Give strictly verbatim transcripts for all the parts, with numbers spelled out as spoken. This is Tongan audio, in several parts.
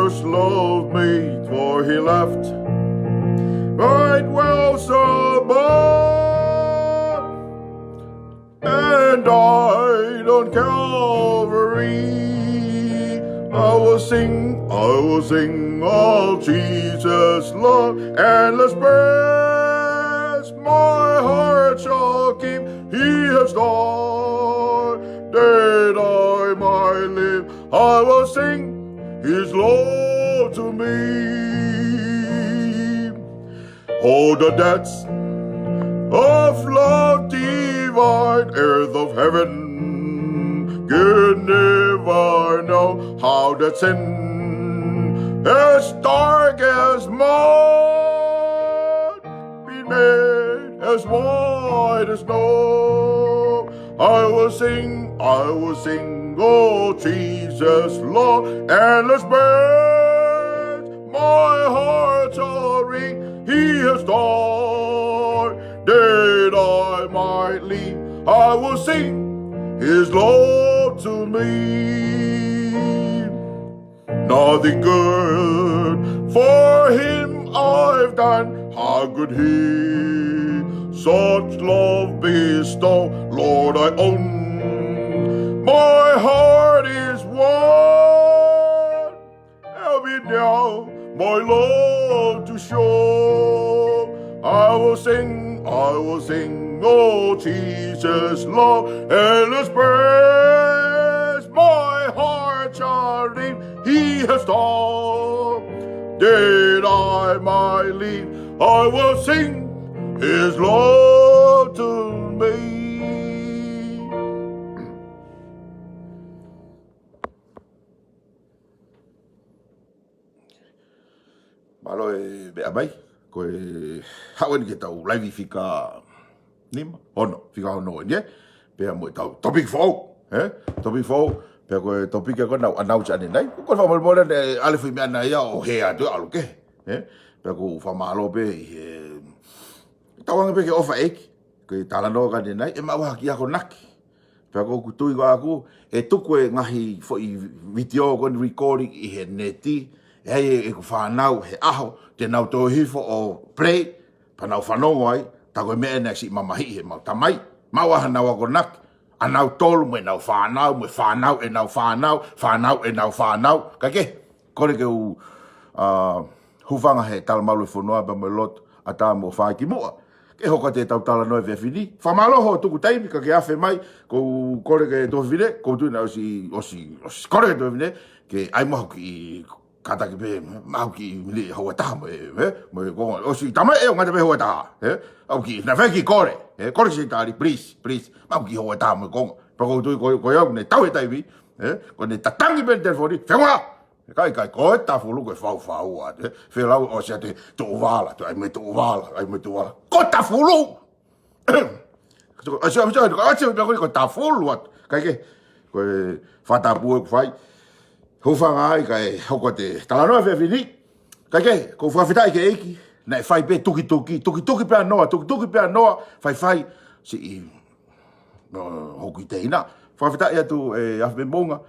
First loved me, for he left right well above and died on Calvary. I will sing, I will sing of Jesus' love, endless praise my heart shall keep. He has died that I might live. I will sing his love to me. Oh, the depths of love divine, heirs of heaven can never know how that sin as dark as mud be made as white as snow. I will sing, I will sing, oh Jesus, Lord, endless praise my heart shall ring. He has died that I might live. I will sing his love to me. Nothing good for him I've done. How could he such love bestow? Lord, I own my heart is one. Help me now, my love to show. I will sing, I will sing, oh Jesus, Lord, endless praise my heart shall ring. He has died that I might live. I will sing his love to me. Mālō e meʻa mai, ko e haʻu eni ke tau laivi fika nima, ono, fika ono eni, ē? Pea mo e tau topic foʻou, ē? Topic foʻou, pea ko e topic ko ē naʻa ku announce ʻanenai, ko e fakamolemole ʻanenai, ʻa e foʻi meʻa naʻe ʻi ai ʻo hē atu ʻalu kehe, ē? Pea ʻoku ou fakamālō pē ʻi he tauange pē ke ʻofa ʻEiki, ko e talanoa ko ē ʻanenai, ʻe maʻu ha kiʻi akonaki. Pea ʻoku ou tui ko ʻaku, ʻe tuku e ngaahi foʻi vitiō ko eni recording ʻi he neti, ʻe ʻi ai e, ʻeku fānau he ʻaho, te nau toe hifo ʻo play, pea nau fanongo ai, tā ko e meʻa eni naʻe siʻi mamahiʻi ʻe heʻemau tamai, maʻu ʻa ʻenau akonaki, ʻa nautolu mo ʻenau fānau, mo e fānau ʻenau fānau, fānau ʻenau fānau, kae kehe, kole ke u, ā, hūfanga he talamalu ʻo e fonua pea mo e lotu, ʻatā mo fai ki muʻa. Ke hoko atu ʻetau talanoa he efiafi ni. Fakamālō hoʻo tuku taimi kae ke afe mai, ʻoku ou kole ki he tuofefine, ʻoku ou tui naʻe ʻosi, ʻosi, ʻosi kole ki he tuofefine, ke ʻai mo ha kiʻi kātaki pē, maʻu ha kiʻi miniti houa ʻe taha mo e, ē, mo e konga. ʻOsi tamai ē ʻo ngata pē houa ʻe taha, ē? Maʻu ha kiʻi, naʻe fai e kiʻi kole, ē? Kole ki Seitani, please, please. Maʻu ha kiʻi houa ʻe taha mo e konga. Pea ʻoku ou tui ko, ko ia ʻoku ne tau he taimi, ē? ʻOku ne tatangi pē he telefoni, fenua! ʻIkai, ʻikai, ko e tafulu ko e faufau atu, ē? Fēlau ʻosi atu e tuʻu vala, tuʻu, ʻai mo e tuʻu vala, ʻai mo e tuʻu vala. Ko e tafulu! ʻAsi, ʻasi, ʻasi, ʻasi, pea ko e tafulu atu. Kae kehe, ko e fakatapu ʻoku fai. Hūfanga ai kae hoko atu e talanoa he efiafi ni. Kae kehe, ʻoku ou fakafetaʻi ki he ʻEiki, naʻe fai pē tukituki, tukituki pē ʻa Noa, tukituki pē ʻa Noa, faifai, siʻi, ʻo, hoku kiʻi teina. Fakafetaʻi atu ʻe Afi Moʻunga,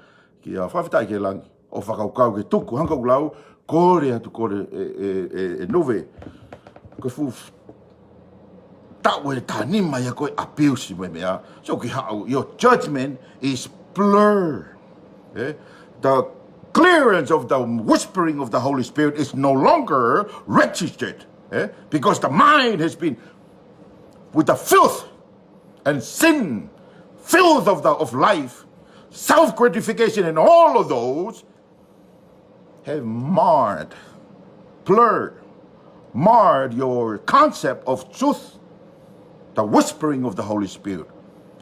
kia fakafetaʻi ki he langi. ʻO fakakaukau ke tuku, hangē ko ʻeku lau, kole atu kole ʻe, ʻe, ʻe, ʻe Nuve. Ko e fuʻu taʻu ʻe taha nima ia ko e abuse mo e meʻa. So ki haʻu, your judgment is blurred. Eh? The clearance of the whispering of the Holy Spirit is no longer registered. Eh? Because the mind has been with the filth and sin, filth of the, of life, self-gratification and all of those have marred, blurred, marred your concept of truth. The whispering of the Holy Spirit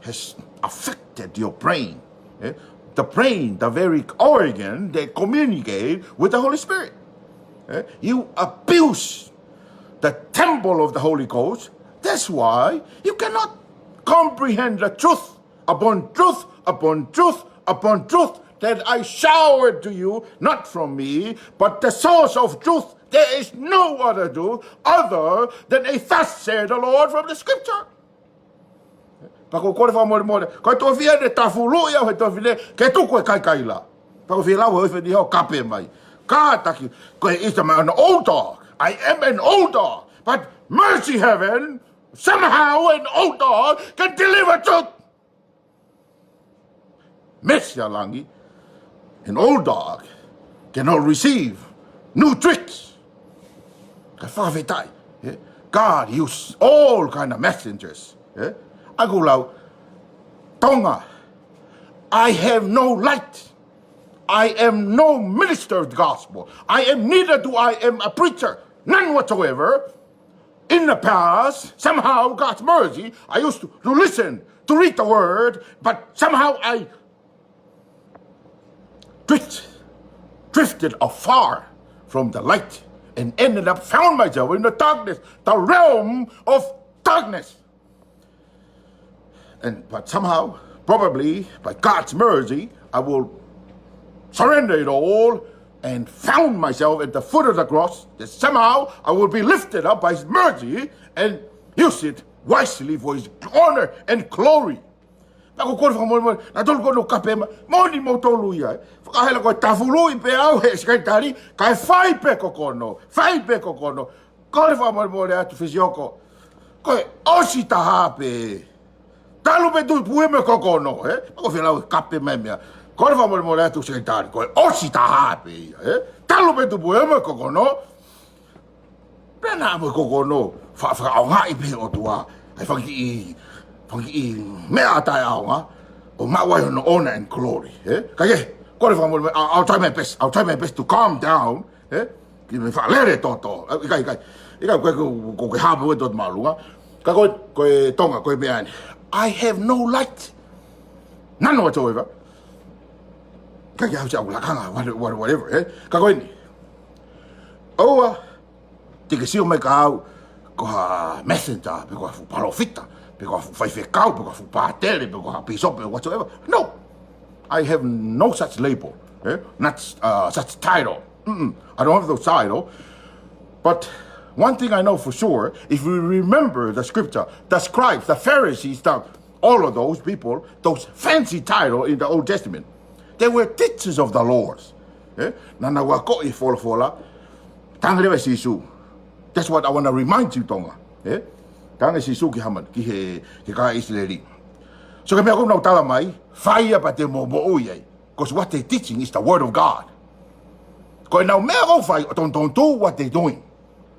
has affected your brain. Eh? The brain, the very organ that communicate with the Holy Spirit. Eh? You abuse the temple of the Holy Ghost. That's why you cannot comprehend the truth upon truth upon truth upon truth that I showered to you, not from me, but the source of truth. There is no other truth other than a thus said the Lord from the scripture. Pea ʻoku ou kole fakamolemole, ko e tofiʻa ne tafulu ia he tofiʻa ne ke tuku e kaikaila. Pea ʻoku ou fie lau he efiafi ni ʻo kape mai. Kātaki, ko e is my an old dog. I am an old dog. But mercy heaven, somehow an old dog can deliver truth. Mesi a langi, an old dog cannot receive new tricks. Ka fakafetaʻi, eh? God use all kind of messengers, eh? ʻA ia ko ʻeku lau, Tonga, I have no light. I am no minister of the gospel. I am neither do I am a preacher, none whatsoever. In the past, somehow God's mercy, I used to, to listen, to read the word, but somehow I drift, drifted afar from the light and ended up found myself in the darkness, the realm of darkness. And, but somehow, probably by God's mercy, I will surrender it all and found myself at the foot of the cross, that somehow I will be lifted up by His mercy and use it wisely for His honor and glory. Pea ko e kole fakamolemole, naʻa tolu ko ē ʻoku kape mai, moʻoni mo tolu ia. Fakahela ko e tafuluʻi pē au he sekelitali, kae fai pē ko kono, fai pē ko kono. Kole fakamolemole atu Fisioko. Ko e ʻosi taha pē. Talu pē tupu ē mo e ko kono, eh? Ko e fēlau kape mai meʻa. Kole fakamolemole atu sekelitali. Ko e ʻosi taha pē ia, eh? Talu pē tupu ē mo e ko kono. Pea naʻa mo e ko kono, fa-, fakaʻaongaʻi pē ʻOtua. ʻAi fanga kiʻi, fanga kiʻi meʻa taʻeʻaonga. ʻO maʻu ai hono honor and glory, eh? Kae kehe, kole fakamolemole, I'll, I'll try my best. I'll try my best to calm down, eh? Ke me fakalele toto. Eh, ʻikai, ʻikai. ʻIkai, ko e, ko e, ko e hā pē ʻoku toe māʻolunga. Ka ko e, ko e Tonga, ko e meʻa ni. I have no light. None whatsoever. ʻIkai ke ʻi ai haʻaku lakanga, what-, what-, whatever, eh? Ka ko eni. ʻOua te ke sio mai kia au ko ha messenger, pe ko ha fuʻu palōfita, pe ko ha fuʻu faifekau, pe ko ha fuʻu pātele, pe ko ha pīsope, whatsoever. No. I have no such label, eh? Not, uh, such title. Mm-mm. I don't have those title. But one thing I know for sure, if we remember the scripture, the scribes, the Pharisees, the, all of those people, those fancy title in the Old Testament, they were teachers of the laws. Eh? Naʻa nau akoʻi e folofola, talaange leva ʻe Sīsū. That's what I wanna remind you, Tonga. Eh? Talaange ʻe Sīsū ki Hāmani, ki he, ki he kakai ʻIsileli. So ko e meʻa ʻoku nau tala mai, fai ia pea te mo moʻui ai. 'Cause what they teaching is the word of God. Ko ʻenau meʻa ʻoku fai, don't, don't do what they doing.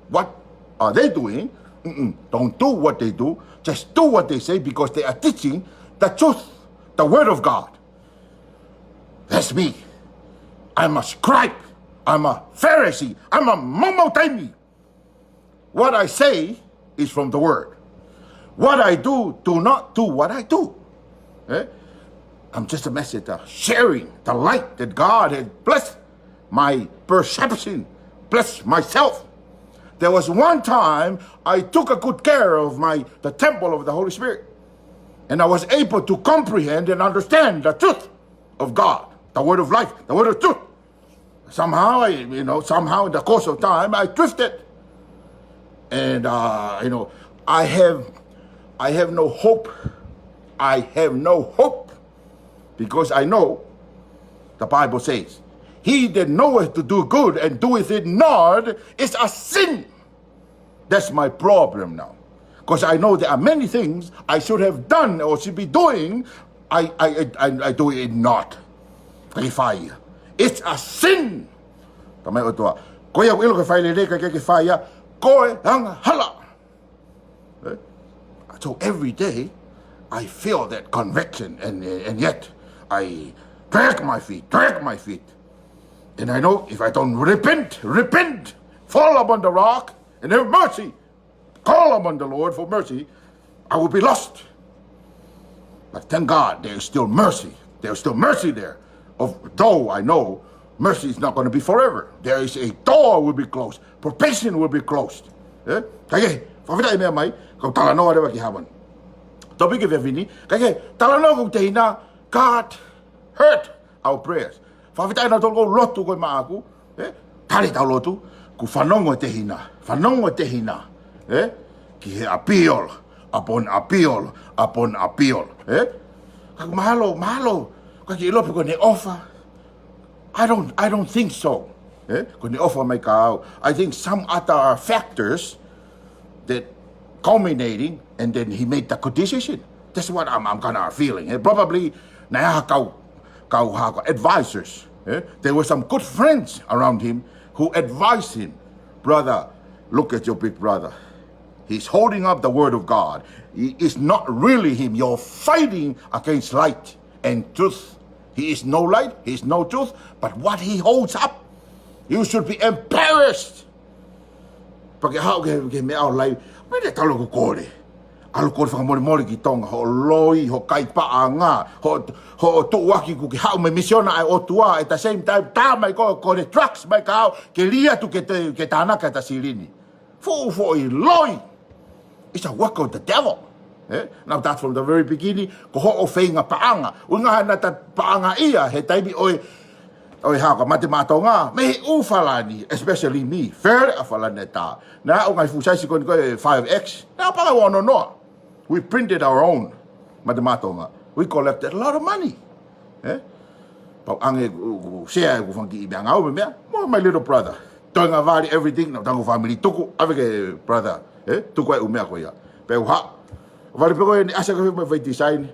What are they doing? Mm-mm. Don't do what they do. Just do what they say because they are teaching the truth, the word of God. That's me. I'm a scribe. I'm a Pharisee. I'm a momo taimi. What I say is from the word. What I do, do not do what I do. Eh? I'm just a messenger sharing the light that God has blessed my perception, blessed myself. There was one time I took a good care of my, the temple of the Holy Spirit. And I was able to comprehend and understand the truth of God, the word of life, the word of truth. Somehow, I, you know, somehow in the course of time, I drifted. And, uh, you know, I have, I have no hope. I have no hope because I know the Bible says, "He that knoweth to do good and doeth it not is a sin." That's my problem now. 'Cause I know there are many things I should have done or should be doing, I, I, I, I do it not. ʻIkai fai. It's a sin. Tamai ʻOtua. Ko ia ʻoku ʻilo ke fai lelei, ʻikai ke fai, ko e angahala. Eh? So every day, I feel that conviction, and, and yet, I drag my feet, drag my feet. And I know if I don't repent, repent, fall upon the rock, and have mercy, call upon the Lord for mercy, I will be lost. But thank God there is still mercy. There is still mercy there. Although I know mercy is not gonna be forever. There is a door will be closed. Probation will be closed. Eh? Kae kehe, fakafetaʻi meʻa mai, kau talanoa leva ki Hāmani. Topiki fefini, kae kehe, talanoa ko ʻeku tehina, God heard our prayers. Fakafetaʻi naʻa tau lotu ko ē maʻaku, eh? Tali ʻetau lotu, kuo fanongo e tehina, fanongo e tehina, eh? Ki he appeal, upon appeal, upon appeal, eh? Ka ʻoku mahalo, mahalo, ka ke ʻilo pe ko ʻene ʻofa. I don't, I don't think so. Eh? Ko ʻene ʻofa mai kia au. I think some other factors that culminating, and then he made the good decision. That's what I'm, I'm kind of feeling. Eh? Probably, naʻe ʻi ai ha kau, kau hā ko ē advisors. Eh? There were some good friends around him who advised him, "Brother, look at your big brother. He's holding up the word of God. He is not really him. You're fighting against light and truth. He is no light, he is no truth, but what he holds up, you should be embarrassed." Pea ke haʻu ki he, ki he meʻa ʻo e live, mei he talo ko ē kole. ʻAlu kole fakamolemole ki Tonga, hoʻo loi, hoʻo kai paʻanga, hoʻo, hoʻo tuʻuaki kuo ke haʻu mei he misiona ʻa e ʻOtua, at the same time, tā mai ko ē, kole drugs mai kia au, ke lī atu ke te, ke tānaki ʻa e silini. Fuʻu foʻi loi. It's a work of the devil. Eh? Now that's from the very beginning, ko hoʻo feinga paʻanga. ʻUhinga naʻa ta paʻangaʻia he taimi ʻo e, ʻo e hā ko ē Mate Maʻa Tonga, mei he ʻū falani, especially me, fele ʻa e falani ʻe taha. Naʻa ku ngaahi full size ko eni ko e five X, naʻa ku paʻanga ʻe ono noa. We printed our own Mate Maʻa Tonga. We collected a lot of money. Eh? Pea u ʻange, u, u share ʻeku fanga kiʻi meʻangāue mo e meʻa, mo my little brother. Toenga vali everything, naʻa ku tango family tuku, ʻave ki he brother. Eh? Tuku e ʻū meʻa ko ia. Pea u haʻu. Vale pē ko eni, ʻasi ko ē mo e foʻi design.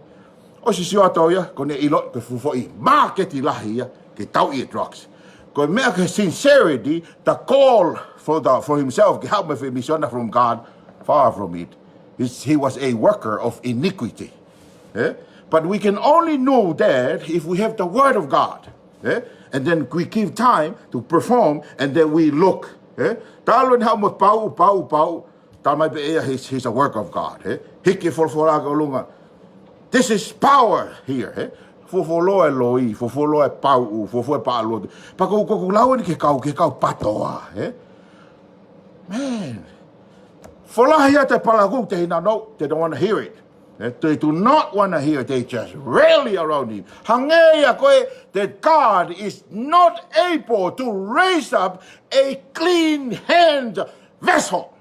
ʻOsi sio atu ia, ko ʻene ʻilo ko e fuʻu foʻi māketi lahi ia, ke tauʻi e drugs. Ko e meʻa ko e sincerity, the call for the, for himself, ke haʻu mei he misiona from God, far from it. He's, he was a worker of iniquity. Eh? But we can only know that if we have the word of God. Eh? And then we give time to perform, and then we look. Eh? Talu ʻene haʻu mo e pau, pau, pau. Tā mai pē ʻe ia, he's, he's a work of God. Eh? Hiki e folofola ki ʻolunga. This is power here. Eh? Fuofua loa e loi, fuofua loa e pau, fuofua e paʻa lotu. Pea ko, ko, ko ʻeku lau eni ki he kau, ki he kau PTOA. Eh? Man. Folahi ʻa e palakū ki he hinano, they don't want to hear it. Eh, they do not want to hear it. They just rally around him. Hangē ia ko ē that God is not able to raise up a clean hand vessel.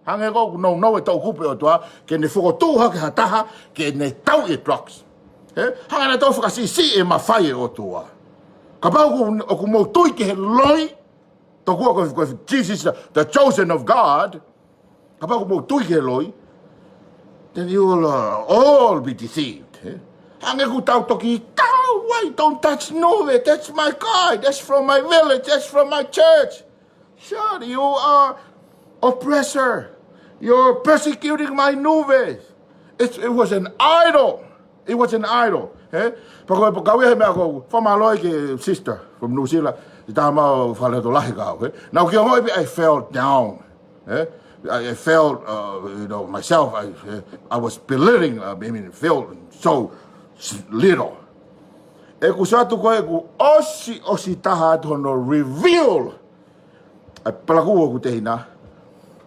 Hangē ko ē ʻoku nounou e toʻukupu ʻo e ʻOtua, ke ne fokotuʻu hake ha taha, ke ne tauʻi e drugs. Eh? Hangē naʻa tau fakasiʻisiʻi e mafai ʻo e ʻOtua. Kapau ʻoku, ʻoku mou tui ki he loi, tokua ko, ko Jesus, the, the chosen of God, kapau ʻoku mou tui ki he loi, then you will, uh, all be deceived, eh? Hangē ʻoku tau toki kau ai, "Don't touch Nuve, that's my guy, that's from my village, that's from my church." Sure, you are oppressor. You're persecuting my Nuve. It, it was an idol. It was an idol. Eh? Pea ko e, pea ko e meʻa ko ē, fakamālō ki he sister from New Zealand. Te tama o Faleto Lahi kau, eh? Now, ki ongo, I felt down. Eh? I, I felt, uh, you know, myself, I, eh, I was belittling, uh, I mean, felt so s-, little. ʻOku sio atu ko ē, ʻoku ʻosi, ʻosi taha atu hono reveal ʻa e palakū ʻoku tehina.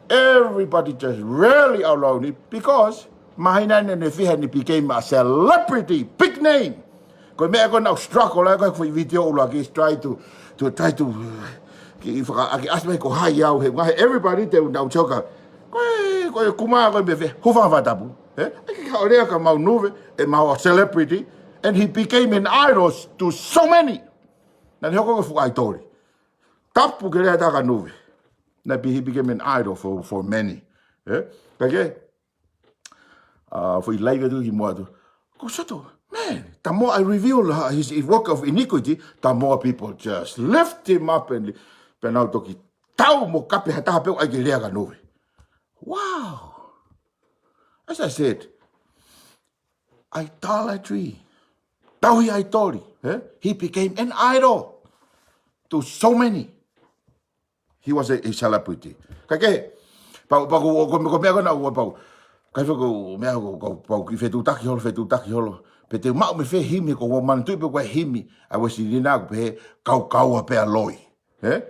Everybody just rally around it because mahino naʻe fiha, and he became a celebrity, big name. Ko e meʻa ko ē naʻa ku struggle ai, ko e foʻi video ʻuluaki, try to, to, try to, ke faka-, ʻaki ʻasi mai ko hai au he, he everybody te nau choka. Ko e, ko e kuma ko e meʻa fē, hūfanga he fakatapu. Eh? ʻAi ke haʻu ʻo lea kia Nuve, ʻemau celebrity, and he became an idol to so many. Naʻa ne hoko ko e fuʻu ʻaitoli. Tapu ke lea atu kia Nuve. Naʻe be-, he became an idol for, for many. Eh? Kae kehe, uh, foʻi laivi atu ki muʻa atu. ʻOku sio atu, man, the more I reveal, uh, his, his work of iniquity, the more people just lift him up and, pea nau toki tau mo kape ha taha pē ʻo ʻai ke lea kia Nuve. Wow. As I said, idolatry. Tauhi ʻaitoli, eh? He became an idol to so many. He was a, a celebrity. Kae kehe, pau, pau, ko, ko, ko e meʻa ko ena ʻoku pau. Kae fē ko e meʻa ko, ko, pau ke fetuʻutaki holo, fetuʻutaki holo. Pea te u maʻu mei fē himi, ko ʻeku manatuʻi pē ko e himi ʻa Uesilī naʻa ku pehē, "Kaukaua pē ʻa loi." Eh?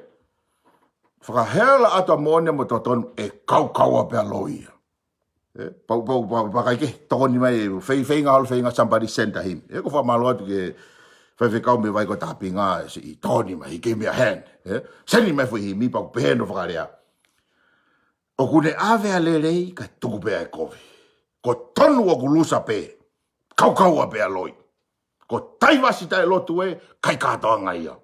Fakahela atu ʻa moʻoni mo totonu, ʻe kaukaua pē ʻa loi ia. Eh, pau, pau, pau, pau kae kehe, tokoni mai, fei-, feinga holo, feinga somebody center him. Eh, ʻoku ou fakamālō atu ki he faifekau mei Vaikotāpinga, siʻi tokoni mai, he gave me a hand. Eh, send mai foʻi himi, pea u pehē hono fakalea. "ʻOku ne ʻave ʻa e lelei, kae tuku pē ʻa e kovi. Ko e tonu ʻoku lusa pē, kaukaua pē ʻa loi. Ko Taivasi taʻelotu ē, kai kātoanga ia.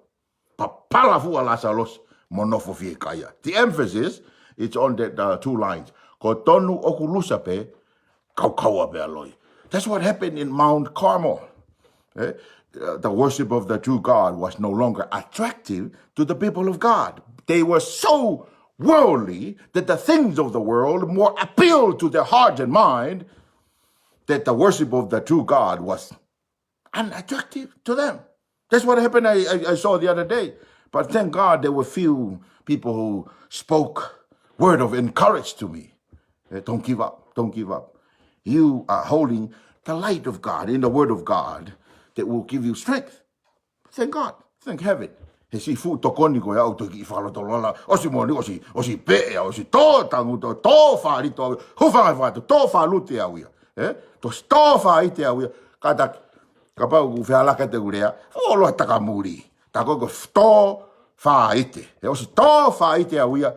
Papala fuʻu ʻa Lasalosi, mo nofo fiekaia. The emphasis, it's on the, the two lines. Ko tonu ʻoku lusa pē, kaukaua pē ʻa loi. That's what happened in Mount Carmel. Eh? Uh, the worship of the true God was no longer attractive to the people of God. They were so worldly that the things of the world more appealed to their heart and mind that the worship of the true God was unattractive to them. That's what happened I, I, I saw the other day. But thank God there were few people who spoke word of encourage to me. Eh, don't give up. Don't give up. You are holding the light of God in the word of God that will give you strength. Thank God. Thank heaven. He siʻi fuʻu tokoni ko ia ʻoku toki fakalotolahi. ʻOsi moʻoni, ʻosi, ʻosi peʻe, ʻosi tō tangutu, tō fālito, hūfanga he fakatu, tō fālute au ia. Eh? Tō, tō fāite au ia. Kātaki, kapau ʻoku fehālaaki ʻete ʻulea, fuoloa takamuli. Tā ko ē ko e tō fāite. He ʻosi tō fāite au ia.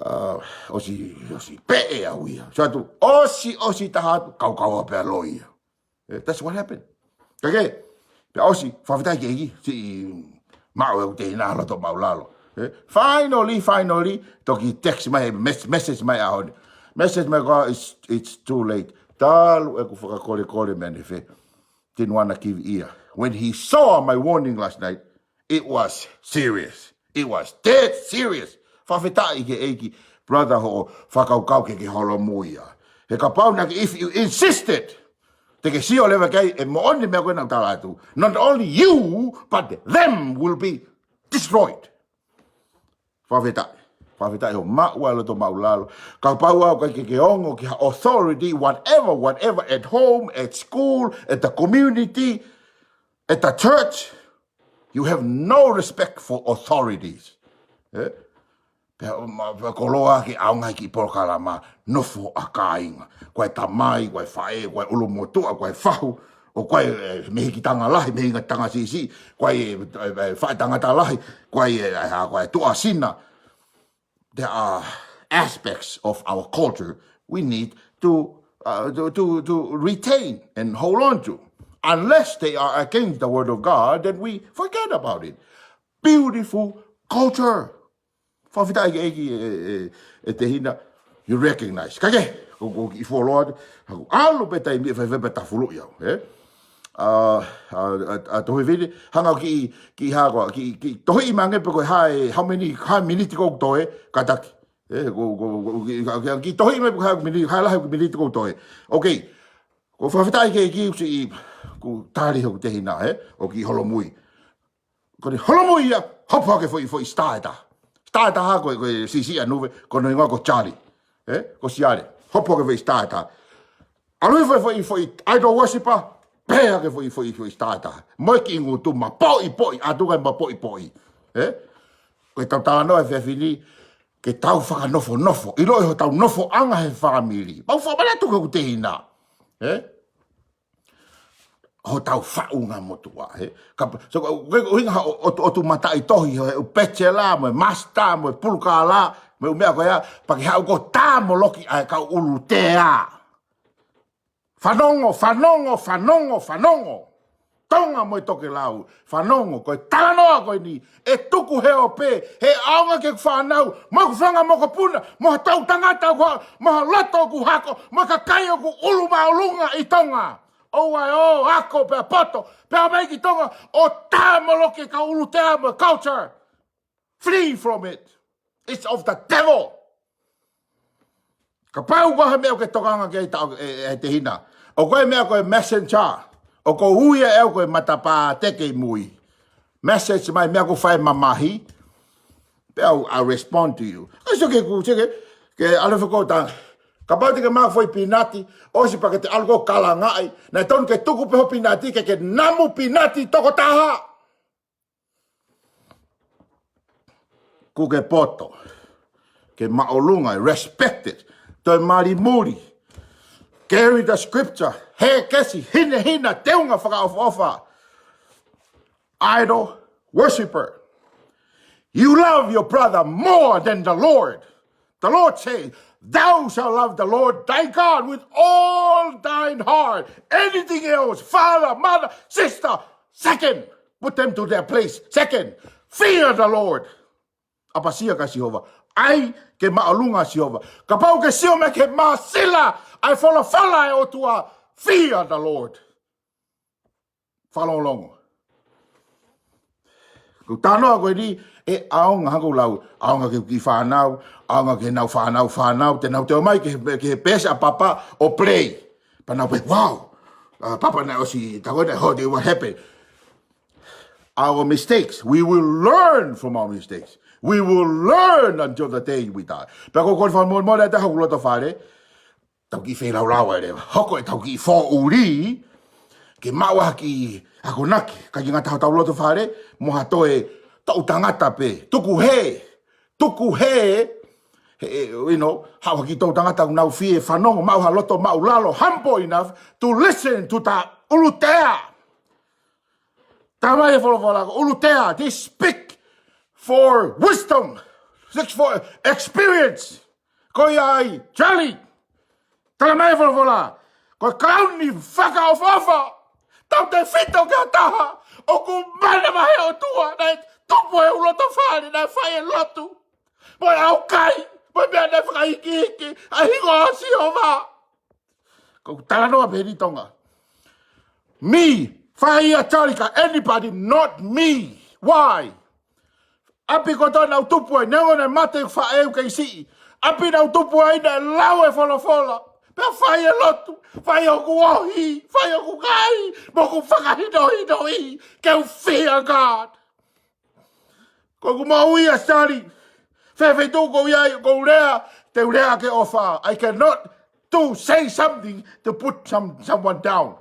Uh, ʻosi, ʻosi peʻe au ia. So atu, ʻosi, ʻosi taha atu, kaukaua pē ʻa loi ia. Eh, that's what happened. Ka ke, pea ʻosi, fakafetaʻi ki he ʻEiki, siʻi maʻu ʻeku tehina loto māʻulalo. Eh, finally, finally, toki text mai, mes-, message mai ʻaho ni. Message mai ko ē, it's, it's too late. Talu ʻeku fakakolekole mei Nefē. Didn't wanna give ear. When he saw my warning last night, it was serious. It was dead serious. Fakafetaʻi ki he ʻEiki, brother, hoʻo fakakaukau ke ke holomui ia. He kapau naʻa ke, if you insisted, te ke sio leva ki ai, ʻe moʻoni e meʻa ko ē naʻa ku tala atu. Not only you, but them will be destroyed. Fakafetaʻi. Fakafetaʻi hoʻo maʻu ʻa e loto māʻulalo. Kapau ʻoku ʻikai ke ke ongo ki ha authority, whatever, whatever, at home, at school, at the community, at the church, you have no respect for authorities. Eh? Pea, ma, pea koloa ke ʻaonga ki he polokalama, nofo ʻa kāinga. Ko e tamai, ko e faʻē, ko e ʻulumotuʻa, ko e fahu, ʻo ko e, eh, mehikitanga lahi, mehikitanga siʻisiʻi, ko e, eh, eh, faʻētangata lahi, ko e, eh, eh, ko e tuʻasina. There are aspects of our culture we need to, uh, to, to, to retain and hold on to. Unless they are against the word of God, then we forget about it. Beautiful culture. Fakafetaʻi ki he ʻEiki, e, e, e tehina, you recognize. Ka ke, ko, ko e kiʻi fuoloa atu, haku ʻalu pē taimi ʻe fai fai pē tafuluʻi au, eh? A, a, a, a tohi vili, hanga ki, ki ha ko, ki, ki tohi i mange pe ko e hā e, how many, hā e miniti ʻoku toe, kātaki. Eh, ko, ko, ko, ki, ki, ki tohi mai pe ko e hā e miniti, hā e lahi e miniti ʻoku toe. Okay. Ko e fakafetaʻi ki he ʻEiki, siʻi, ko e tali hoku tehina, eh? ʻOku holomui. Ko ʻene holomui ia, hopo hake foʻi, foʻi star ʻe taha. Star ʻe taha ko e, ko e siʻisiʻi ʻa Nuve, ko hono hingoa ko Charlie. Eh? Ko Siale. Hopo hake foʻi star ʻe taha. ʻAlu hifo foʻi, foʻi idol worshiper, pehē hake foʻi, foʻi, foʻi star ʻe taha. Mo e kiʻi ngutu mapoʻipoʻi, ʻatu kai mapoʻipoʻi. Eh? Ko ʻetau talanoa he efiafi ni, ke tau fakanofonofo. ʻIloʻi hotau nofoʻanga he fāmili. Mau fakamanatu ki hoku tehina. Eh? Hotau faʻunga motuʻa, he. Ka, so, ko e ʻuhinga ʻo, ʻo, ʻo e mataʻitohi, he ʻū bachelor, mo e master, mo e pulukālā, mo e ʻū meʻa ko ia, pea ke haʻu ʻo tāmoloki ʻa e kau ʻulutea. Fanongo, fanongo, fanongo, fanongo. Tonga mo e tokelau, fanongo, ko e talanoa ko eni, ʻe tuku he ope, he ʻaonga ki heʻeku fānau, mo ʻeku fanga mokopuna, mo ha tau tangata ʻoku, mo ha loto ʻoku hako, mo e kakai ʻoku ʻulu māʻolunga ʻi Tonga. ʻOua ʻe ō, ako pea poto, pea mai ki Tonga, ʻo tāmoloki e kau ʻulutea mo e culture. Flee from it. It's of the devil. Kapau ko ha meʻa ʻoku ke tokanga ki ai, ta, e, e, e tehina. ʻOku ʻi ai e meʻa ko e messenger. ʻOku ou ui ʻe au ko e matapā teke ʻi mui. Message mai, meʻa ʻoku fai mamahi. Pea u, I'll respond to you. Ka sio ki he ʻoku, sio ki he, ke ʻalu fekota. Kapau te ke maʻu foʻi pinati, ʻosi pea ke te ʻalu ʻo kalangaʻi. Naʻe tonu ke tuku pē hoʻo pinati, ke ke namu pinati tokotaha. ʻOku ke poto. Ke māʻolunga, respected. Toe mali muli. Carry the scripture. Hēkesi, hinehina, teunga fakaʻofoʻofa. Idol worshiper. You love your brother more than the Lord. The Lord says, "Thou shalt love the Lord thy God with all thine heart." Anything else, father, mother, sister, second. Put them to their place. Second, fear the Lord. ʻapasia kia Sihova. ʻAi ke māʻolunga ʻa Sihova. Kapau ʻoku ke sio mai ki he māsila ʻa e folofola ʻa e ʻOtua, fear the Lord. Fakalongolongo. Ko e talanoa ko eni, ʻe ʻaonga, hangē ko e lau, ʻaonga ki he kiʻi fānau, ʻaonga ki heʻenau fānau, fānau, te nau toe ō mai ki he, ki he peesi ʻa papa ʻo play. Pea nau pehē, wow, uh, papa naʻe ʻosi, tā ko ē naʻe hō, what happened? Our mistakes. We will learn from our mistakes. We will learn until the day we die. Pea ko e kole fakamolemole atu hoku loto fale, tau kiʻi feilaulau ai leva. Hoko ʻetau kiʻi fōʻuli, ke maʻu ha kiʻi akonaki, ʻikai ke ngata hotau loto fale, mo ha toe toʻu tangata pē. Tuku hē, tuku hē, he, you know, haʻu ha kiʻi toʻu tangata ʻoku nau fie fanongo, maʻu ha loto māʻulalo, humble enough to listen to the ʻulutea. Talamai ʻe he folofola ko e ʻulutea, they speak for wisdom, seek for experience. Ko ia ai, Charlie, talamai ʻe he folofola, ko e kalauni fakaʻofoʻofa, tautefito ki ha taha ʻoku manavahē ʻOtua, naʻe tupu he loto fale, naʻe fai e lotu, mo e ʻaukai, mo e meʻa naʻe fakaikiiki ʻa e hingoa ʻo Sihova. Ko e talanoa pē eni Tonga. Me, fai ʻa Charlie ka anybody, not me. Why? ʻApi kotoa naʻá ku tupu ai, neongo naʻe mate ʻeku faʻē ʻoku kei siʻi. ʻApi naʻá ku tupu ai naʻe lau e folofola. Pea fai e lotu, fai hoku ohi, fai hoku kai, mo hoku fakahinohinoʻi, ke u fear God. Ko ʻeku moʻui ʻa Sali. Fēfē tuʻu ʻoku ou ʻi ai, ʻoku ou lea, te u lea ke ʻofa. I cannot to say something to put some, someone down.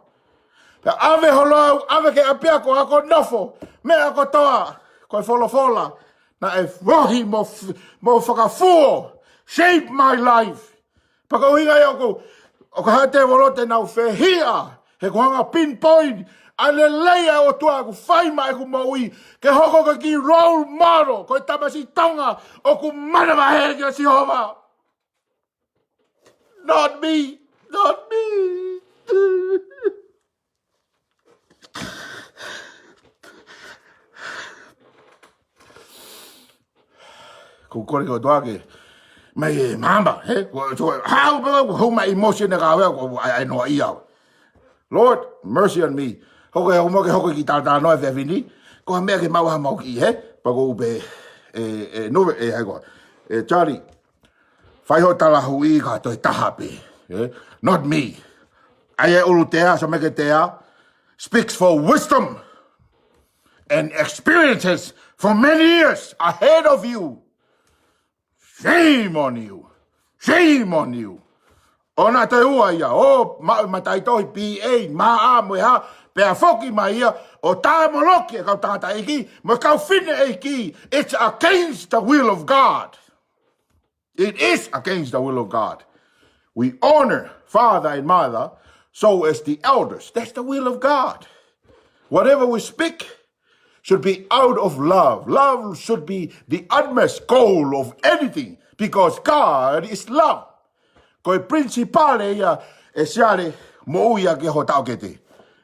Pea ʻave holo au, ʻave ki ʻapiako, ako nofo, meʻa kotoa, ko e folofola, naʻe ohi mo f-, mo fakafuo, shape my life. Pea ko e ʻuhinga ia ʻoku, ʻoku hā te volote nau fehiʻa, he ko e hanga pinpoint ʻa e lelei ʻa e ʻOtua ʻoku fai maʻa ʻeku moʻui, ke hoko ko e kiʻi role model, ko e tamasiʻi Tonga ʻoku manavahē kia Sihova. Not me, not me. Ko e kole ko e ʻOtua ke mai e mama, he? Ko, so, how, how, how my emotion ka wea, ko, I, I know ia. Lord, mercy on me. Hoko e, hoko ke, hoko ki tata no e fefini. Ko ha meʻa ke maua ha mau ki, he? Pea ko u pehē, e, e, no, e, hai ko. E, Charlie. Fai hoʻo talahuʻi ka toe taha pē, eh? Not me. ʻA ia ʻulutea, so make it there, speaks for wisdom and experiences for many years ahead of you. Shame on you. Shame on you. ʻOua toe ua ia, ʻo, ma, mataʻitohi P A, maʻa mo e hā, pea foki mai ia, ʻo tāmoloki e kau tangataʻeiki, mo e kau fineʻeiki. It's against the will of God. It is against the will of God. We honor father and mother, so as the elders. That's the will of God. Whatever we speak should be out of love. Love should be the utmost goal of anything, because God is love. Ko e principal ia e siale mo ia ke hotau kete.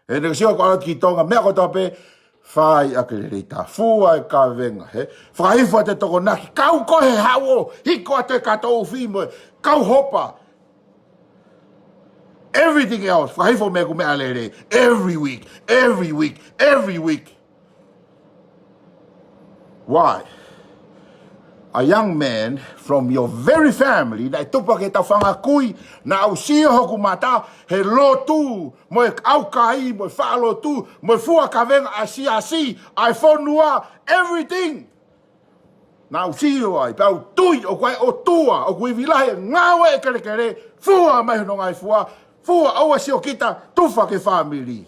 E ne sio ko ala ki Tonga, meʻa kotoa pē, fai ʻaki e lelei tā. Fua e kavenga, he? Fakahifo atu e tokonaki, kau ko e hao, hiko atu e kato ufi mo e kau hopa. Everything else, fakahifo mei he ʻū meʻa lelei. Every week, every week, every week. Why? A young man from your very family, naʻe tupu ʻaki ʻetau fanga kui, naʻá ku sio hoku mata, he lotu, mo e ʻaukai, mo e faʻa lotu, mo e fua kavenga ʻa e siasi, ʻa e fonua, everything. Naʻá ku sio ai, pea u tui, ʻoku ʻi ai e ʻOtua, ʻoku ivi lahi e ngāue e kelekele, fua mai hono ngaahi fua, fua ʻoua sio kita, tufa ki he fāmili.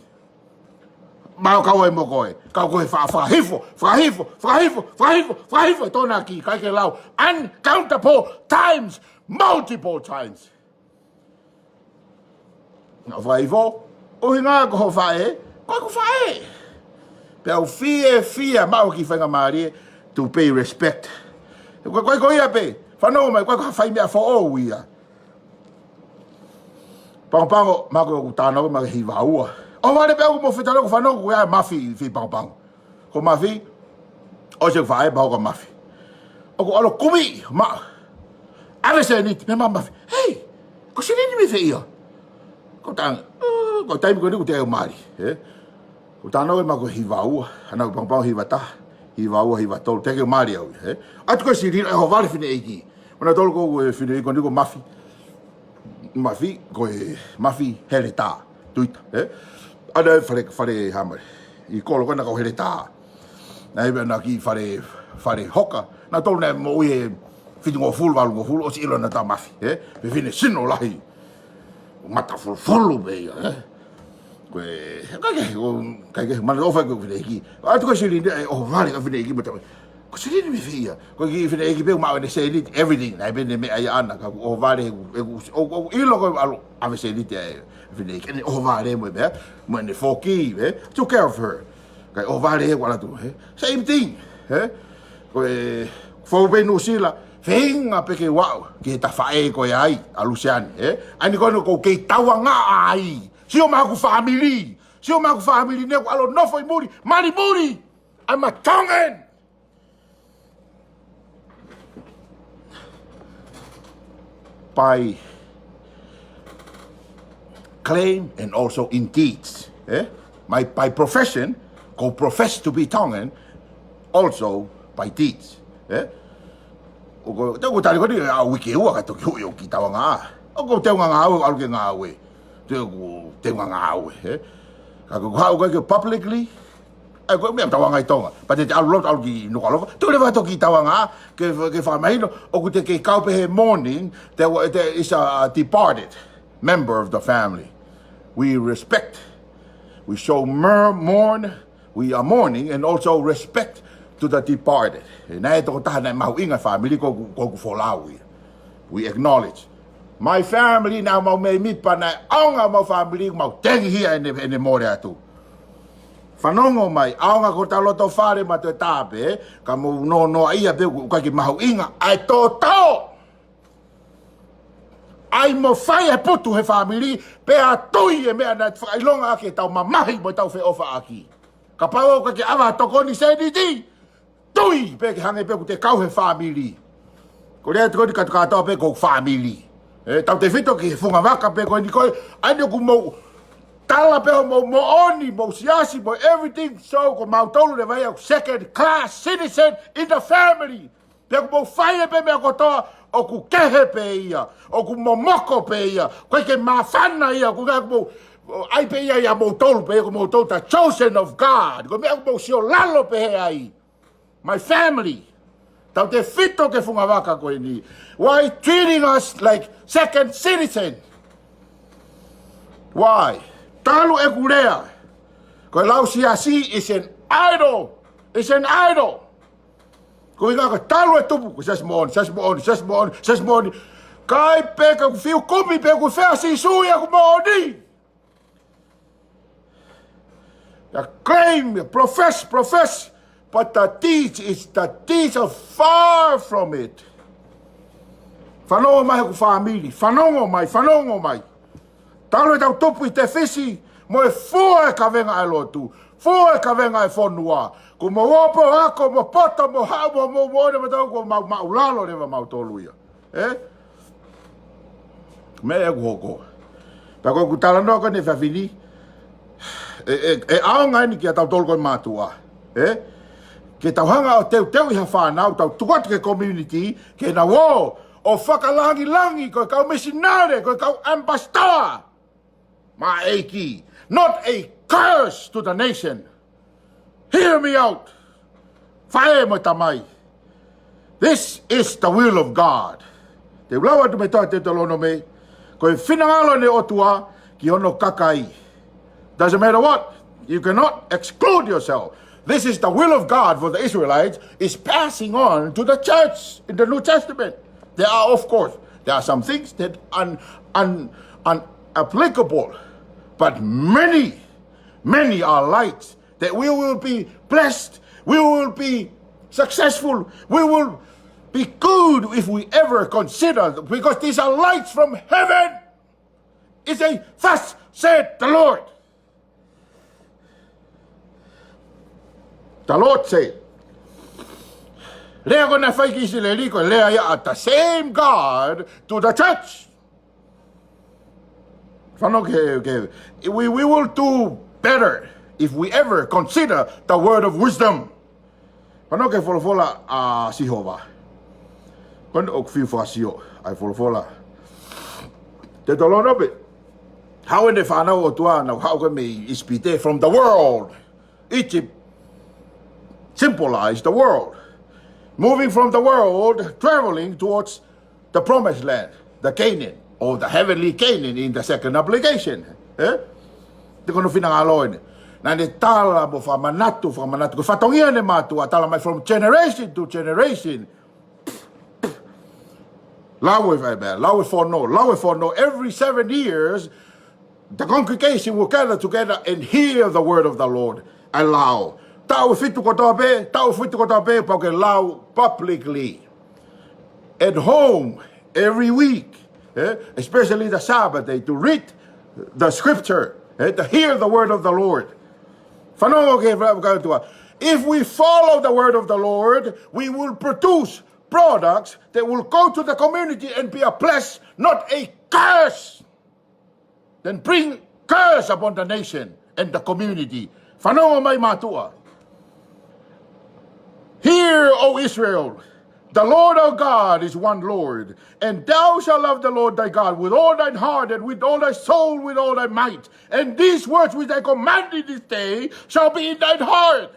Mau kau ai mo koe, kau ko e fa-, fakahifo, fakahifo, fakahifo, fakahifo, fakahifo, e tokonaki, ʻikai ke lau, uncountable times, multiple times. Naʻá ku fakahifo, ʻuhinga ko hoʻo faʻē, ko ʻeku faʻē. Pea u fiefia, maʻu ha kiʻi faingamālie, to pay respect. Ko, ko, ko ia pē, fanongo mai, ko, ko ha fai meʻa foʻou ia. Pangopango, maʻa ko ʻeku tānaki, maʻa ke hiva ua. ʻOhovale pē ʻoku mo fetalo ko fanongo, ko ia Mafi, fai pangopango. Ko Mafi, ʻosi ʻeku faʻē, pea ko Mafi. ʻOku ʻalu kumi, ma. ʻAve sēniti, meʻa mafi. Hei, ko e silini mei fē ia? Ko e taimi, ko e taimi ko eni ʻoku teʻeki mali, ē? Ko e tano e ma ko e hiva ua, ana ko e pangopango hiva taha, hiva ua, hiva tolu, teʻeki mali au, ē? ʻAtu ko e silini, ʻe ʻohovale fineʻeiki. Mana tolu ko e fineʻeiki ko eni ko Mafi. Mafi, ko e Mafi Heletā, Tuita, ē? Ana fale, fale hama, ʻi kolo ko ena kau Heletā. Naʻe ʻi ai pē ʻena kiʻi fale, fale hoka. Naʻa tolu naʻe moʻui he fitungofulu, valungofulu, ʻosi ʻilo naʻa ta Mafi, ē? Fefine sino lahi. Mata fulufulu pē ia, ē? Ko e, ʻikai ke, ʻikai ke, mana ʻofa ko e fineʻeiki. ʻAtu ko e silini, ʻe ʻohovale ka fineʻeiki, mata, ko e silini mei fē ia? Ko e kiʻi fineʻeiki pē ʻoku maʻu ʻene sēniti, everything. Naʻe pehē ne meʻa ia ana, ka ʻoku ʻohovale, ʻe, ʻe, ʻo, ʻo, ʻilo ko e ʻalu, ʻave sēniti ʻa e fineʻeiki, ʻene ʻohovale mo e meʻa, mo ʻene foki, ē? Took care of her. Kae ʻohovale ʻoku ʻalu atu, ē? Same thing, ē? Ko e, fou pē Nuʻusila, feinga pē ke u aʻu ki he tafaʻē ko ia ai, ʻa Luseane, ē? ʻAi ni ko ena ʻoku ou kei tauangaʻa ai. Sio mai hoku fāmili. Sio mai hoku fāmili ni ʻoku ʻalu ʻo nofo ʻi muli, mali muli. I'm a Tongan. By claim and also in deeds, ē? My, by profession, ʻoku ou profess to be Tongan, also by deeds, ē? ʻOku, te u tali ko eni, ʻa e uike ua ka toki hui ʻo ki tauangaʻa. ʻOku ou teunga ngāue, ʻalu ke ngāue. Te u teunga ngāue, ē? Ka ko e haʻu ko ē ke publicly, ʻai ko e meʻa tauangaʻi Tonga. Pea te te ʻalu loto, ʻalu ki Nukuʻalofa. Te u leva toki tauangaʻa, ke, ke fakamahino, ʻoku te kei kau pē he mourning, there wa-, there is a departed member of the family. We respect. We show mer-, mourn, we are mourning, and also respect to the departed. Ē, naʻe tokotaha naʻe mahuʻinga fāmili ko, ko, ko folau ia. We acknowledge. My family, naʻa mau mēmipa, naʻe ʻaonga mau fāmili, mau tengi hia ʻene, ʻene mole atu. Fanongo mai, ʻaonga ko ʻeta loto fale ma toe tāpe, ka mou nonoa ia pē ʻoku ʻikai ke mahuʻinga ʻa e toto. ʻAi mo fai e putu he fāmili, pea tui e meʻa naʻe fakaʻilonga ʻaki ʻetau mamahi mo ʻetau feʻofaʻaki. Kapau ʻoku ʻikai ke ʻave ha tokoni sēniti, tui pē ke hangē pē ʻoku te kau he fāmili. Ko e lea ko eni kātoa pē ko e fāmili. Ē, tautefito ki he fungavaka pē ko eni ko ē, ʻa eni ʻoku mou tala pē hoʻomou moʻoni, mou siasi, mou everything, so ko mautolu leva ia ʻoku second class citizen in the family. Pea ʻoku mou fai pē meʻa kotoa, ʻoku kehe pē ia, ʻoku momoko pē ia, ʻoku ʻikai ke māfana ia, ʻoku ʻikai ke mou, ʻai pē ia ʻia moutolu pē, ʻoku moutolu the chosen of God. Ko e meʻa ʻoku mou sio lalo pē he ai. My family, tautefito ki he fungavaka ko eni. Why treating us like second citizen? Why? Talu ʻeku lea, ko e lau siasi is an idol. It's an idol. Ko e ʻuhinga ka talu e tupu, ko e siasi moʻoni, siasi moʻoni, siasi moʻoni, siasi moʻoni. Kai pē ka ʻoku fiu kumi pē ʻoku fea Sīsū ia ʻoku moʻoni. Ia claim, ia profess, profess, but the deeds is, the deeds are far from it. Fanongo mai hoku fāmili, fanongo mai, fanongo mai. Talu ʻetau tupu ʻi Tefisi, mo e fua e kavenga ʻa e lotu, fua e kavenga ʻa e fonua. Ko mau opo ako, mo poto, mo haʻu, mo, mo, mo, mo, mo, ko mau maʻulalo leva mautolu ia. Ē? Meʻa ʻoku hoko. Pea ko ʻeku talanoa ko eni he efiafi ni, ʻe, ʻe, ʻe ʻaonga eni kia tautolu ko e mātuʻa. Ē? Ke tau hanga ʻo teuteuʻi ha fānau, tau tuku atu ki he community, ke nau ō ʻo fakalangilangi ko e kau misinale, ko e kau ambassador maʻa e ʻEiki. Not a curse to the nation. Hear me out. Faʻē mo e tamai. This is the will of God. Te u lau atu mei he tohi Teutalōnome, ko e finangalo ʻo e ʻOtua ki hono kakai. Doesn't matter what, you cannot exclude yourself. This is the will of God for the Israelites, is passing on to the church in the New Testament. There are, of course, there are some things that un-, un-, unapplicable, but many, many are lights that we will be blessed, we will be successful, we will be good if we ever consider, because these are lights from heaven. It's a thus said the Lord. The Lord said, Lea ko ē naʻe fai ki ʻIsileli ko e lea ia ʻa the same God to the church. Fanongo ki he, ki he, we, we will do better if we ever consider the word of wisdom. Fanongo ki he folofola ʻa Sihova. Ko eni ʻoku fiu fakasio ʻa e folofola Teutalōnome. Haʻu ʻene fānau ʻOtua naʻa nau haʻu ko ē mei ʻIsipite, from the world. Egypt symbolized the world. Moving from the world, traveling towards the promised land, the Canaan, or the heavenly Canaan in the second application. Eh? Te kono finangalo eni. Naʻa ne tala mo fakamanatu, fakamanatu. Ko e fatongia ʻene mātuʻa, tala mai from generation to generation. Lau e fai pē, lau e fono, lau e fono. Every seven years, the congregation will gather together and hear the word of the Lord. ʻA e lau. Taʻu ʻe fitu kotoa pē, taʻu ʻe fitu kotoa pē, pau ke lau publicly. At home, every week, eh, especially the Sabbath day, to read the scripture, eh, to hear the word of the Lord. Fanongo ki he folofola ʻa e ʻOtua. If we follow the word of the Lord, we will produce products that will go to the community and be a bless, not a curse. Then bring curse upon the nation and the community. Fanongo mai mātuʻa. Hear, O Israel, the Lord our God is one Lord, and thou shalt love the Lord thy God with all thine heart and with all thy soul, with all thy might. And these words which I command thee this day shall be in thine heart.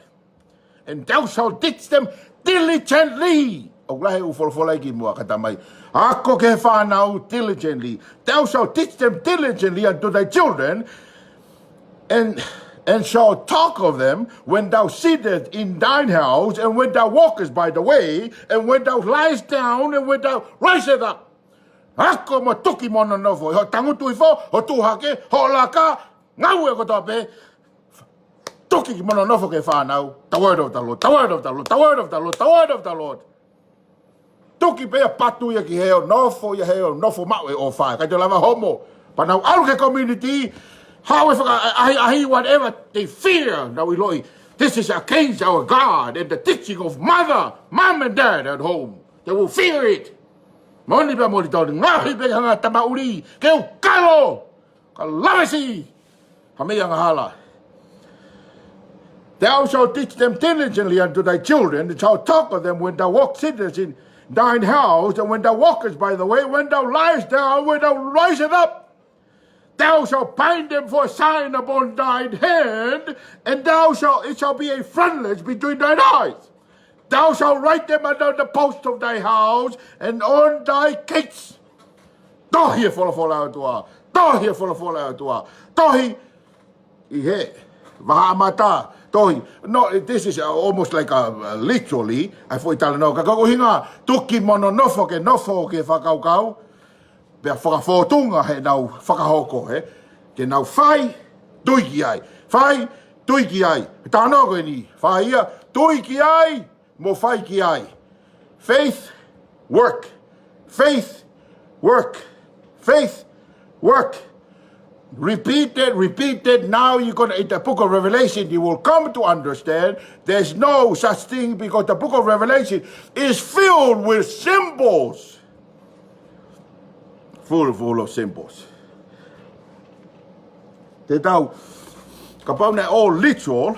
And thou shalt teach them diligently. ʻOku lahi e ʻū folofola ʻi muʻa ka tamai. Ako ki he fānau diligently. Thou shalt teach them diligently unto thy children, and, and shalt talk of them when thou sittest in thine house, and when thou walkest by the way, and when thou liest down, and when thou risest up. Ako mo tuki mo nonofo. Hoʻo tangutu hifo, hoʻo tuʻu hake, hoʻo laka, ngāue kotoa pē. Tuki mo nonofo ki he fānau. The word of the Lord, the word of the Lord, the word of the Lord, the word of the Lord. Tuki pē ia, patu ia ki hē ʻo nofo, ia hē ʻo nofo maʻu e ʻofa. Kae toe lava homo. Pea nau ʻalu ki he community, haʻu e faka-, ʻahiʻahi, whatever they fear, nau ʻiloʻi. This is against our God and the teaching of mother, mom and dad at home. They will fear it. Moʻoni pē, moʻoni tau ngaohi pē ke hanga tamauli, ke u kalo. Ka lavesi ha meʻa angahala. Thou shalt teach them diligently unto thy children, and shalt talk of them when thou walkest in thine house, and when thou walkest by the way, when thou liest down, when thou risest up. Thou shalt bind them for a sign upon thine hand, and thou shalt, it shall be a frontlets between thine eyes. Thou shalt write them upon the post of thy house and on thy gates. Tohi e folofola ʻa e ʻOtua. Tohi e folofola ʻa e ʻOtua. Tohi ʻi he vahaʻa mata. Tohi. No, this is almost like a, a literally, ʻa e foʻi talanoa. Ka ko e ʻuhinga, tuki mo nonofo ke nofo ki he fakakaukau. Pea fakafōtunga heʻenau fakahoko, he? Ke nau fai, tui ki ai. Fai, tui ki ai. Talanoa ko eni, fai ia, tui ki ai, mo fai ki ai. Faith, work. Faith, work. Faith, work. Repeat it, repeat it. Now you're gonna, in the book of Revelation, you will come to understand there's no such thing because the book of Revelation is filled with symbols. Full, full of symbols. Te tau, kapau naʻe all literal,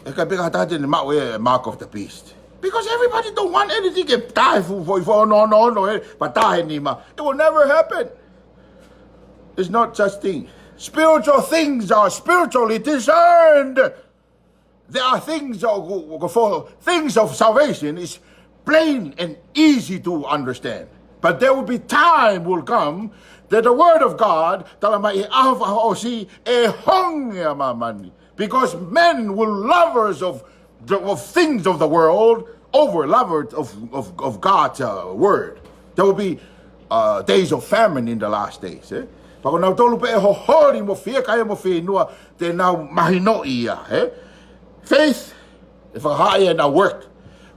ʻe ʻikai pē ke tau maʻu e mark of the beast. Because everybody don't want anything ke tā e fuʻu foʻi foʻi ono, ono, ono, eh, pea tā e nima. It will never happen. There's not such thing. Spiritual things are spiritually discerned. There are things of, for things of salvation is plain and easy to understand. But there will be time will come that the word of God, tala mai he ʻaho fakaʻosi, ʻe honge ʻa māmani. Because men will lovers of, the, of things of the world over lovers of, of, of God's, uh, word. There will be, uh, days of famine in the last days, eh? Pea ko nautolu pē ʻe hoholi mo fiekaia mo fieinua, te nau mahinoʻi ia, eh? Faith, ʻe fakahā ia ʻenau work.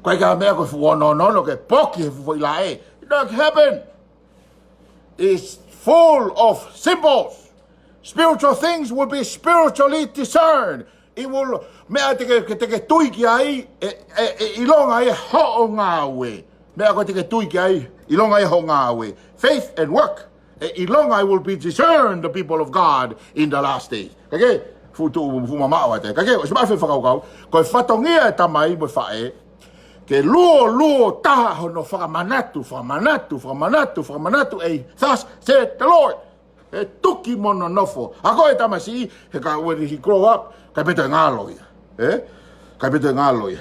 Ko e ʻikai ha meʻa ko e fuʻu ono, ono, ono, ke poki he fuʻu foʻi laʻe. It don't happen. It's full of symbols. Spiritual things will be spiritually discerned. It will, meʻa te ke, ke te ke tui ki ai, ʻe, ʻe, ʻe ʻilonga ia hoʻo ngāue. Meʻa ko ē te ke tui ki ai, ʻilonga ia hoʻo ngāue. Faith and work. ʻE ʻilonga, will be discerned the people of God in the last days. Kae kehe, fuʻu tuʻu, fuʻu mamaʻo atu. Kae kehe, ʻosi maʻu e fakakaukau, ko e fatongia e tamai mo e faʻē, ke luo, luo taha hono fakamanatu, fakamanatu, fakamanatu, fakamanatu, ʻe, thus said the Lord. ʻE tuki mo nonofo. ʻA ko e tamasiʻi, he ka, when he grow up, ʻikai pē toe ngalo ia. Ē? ʻIkai pē toe ngalo ia.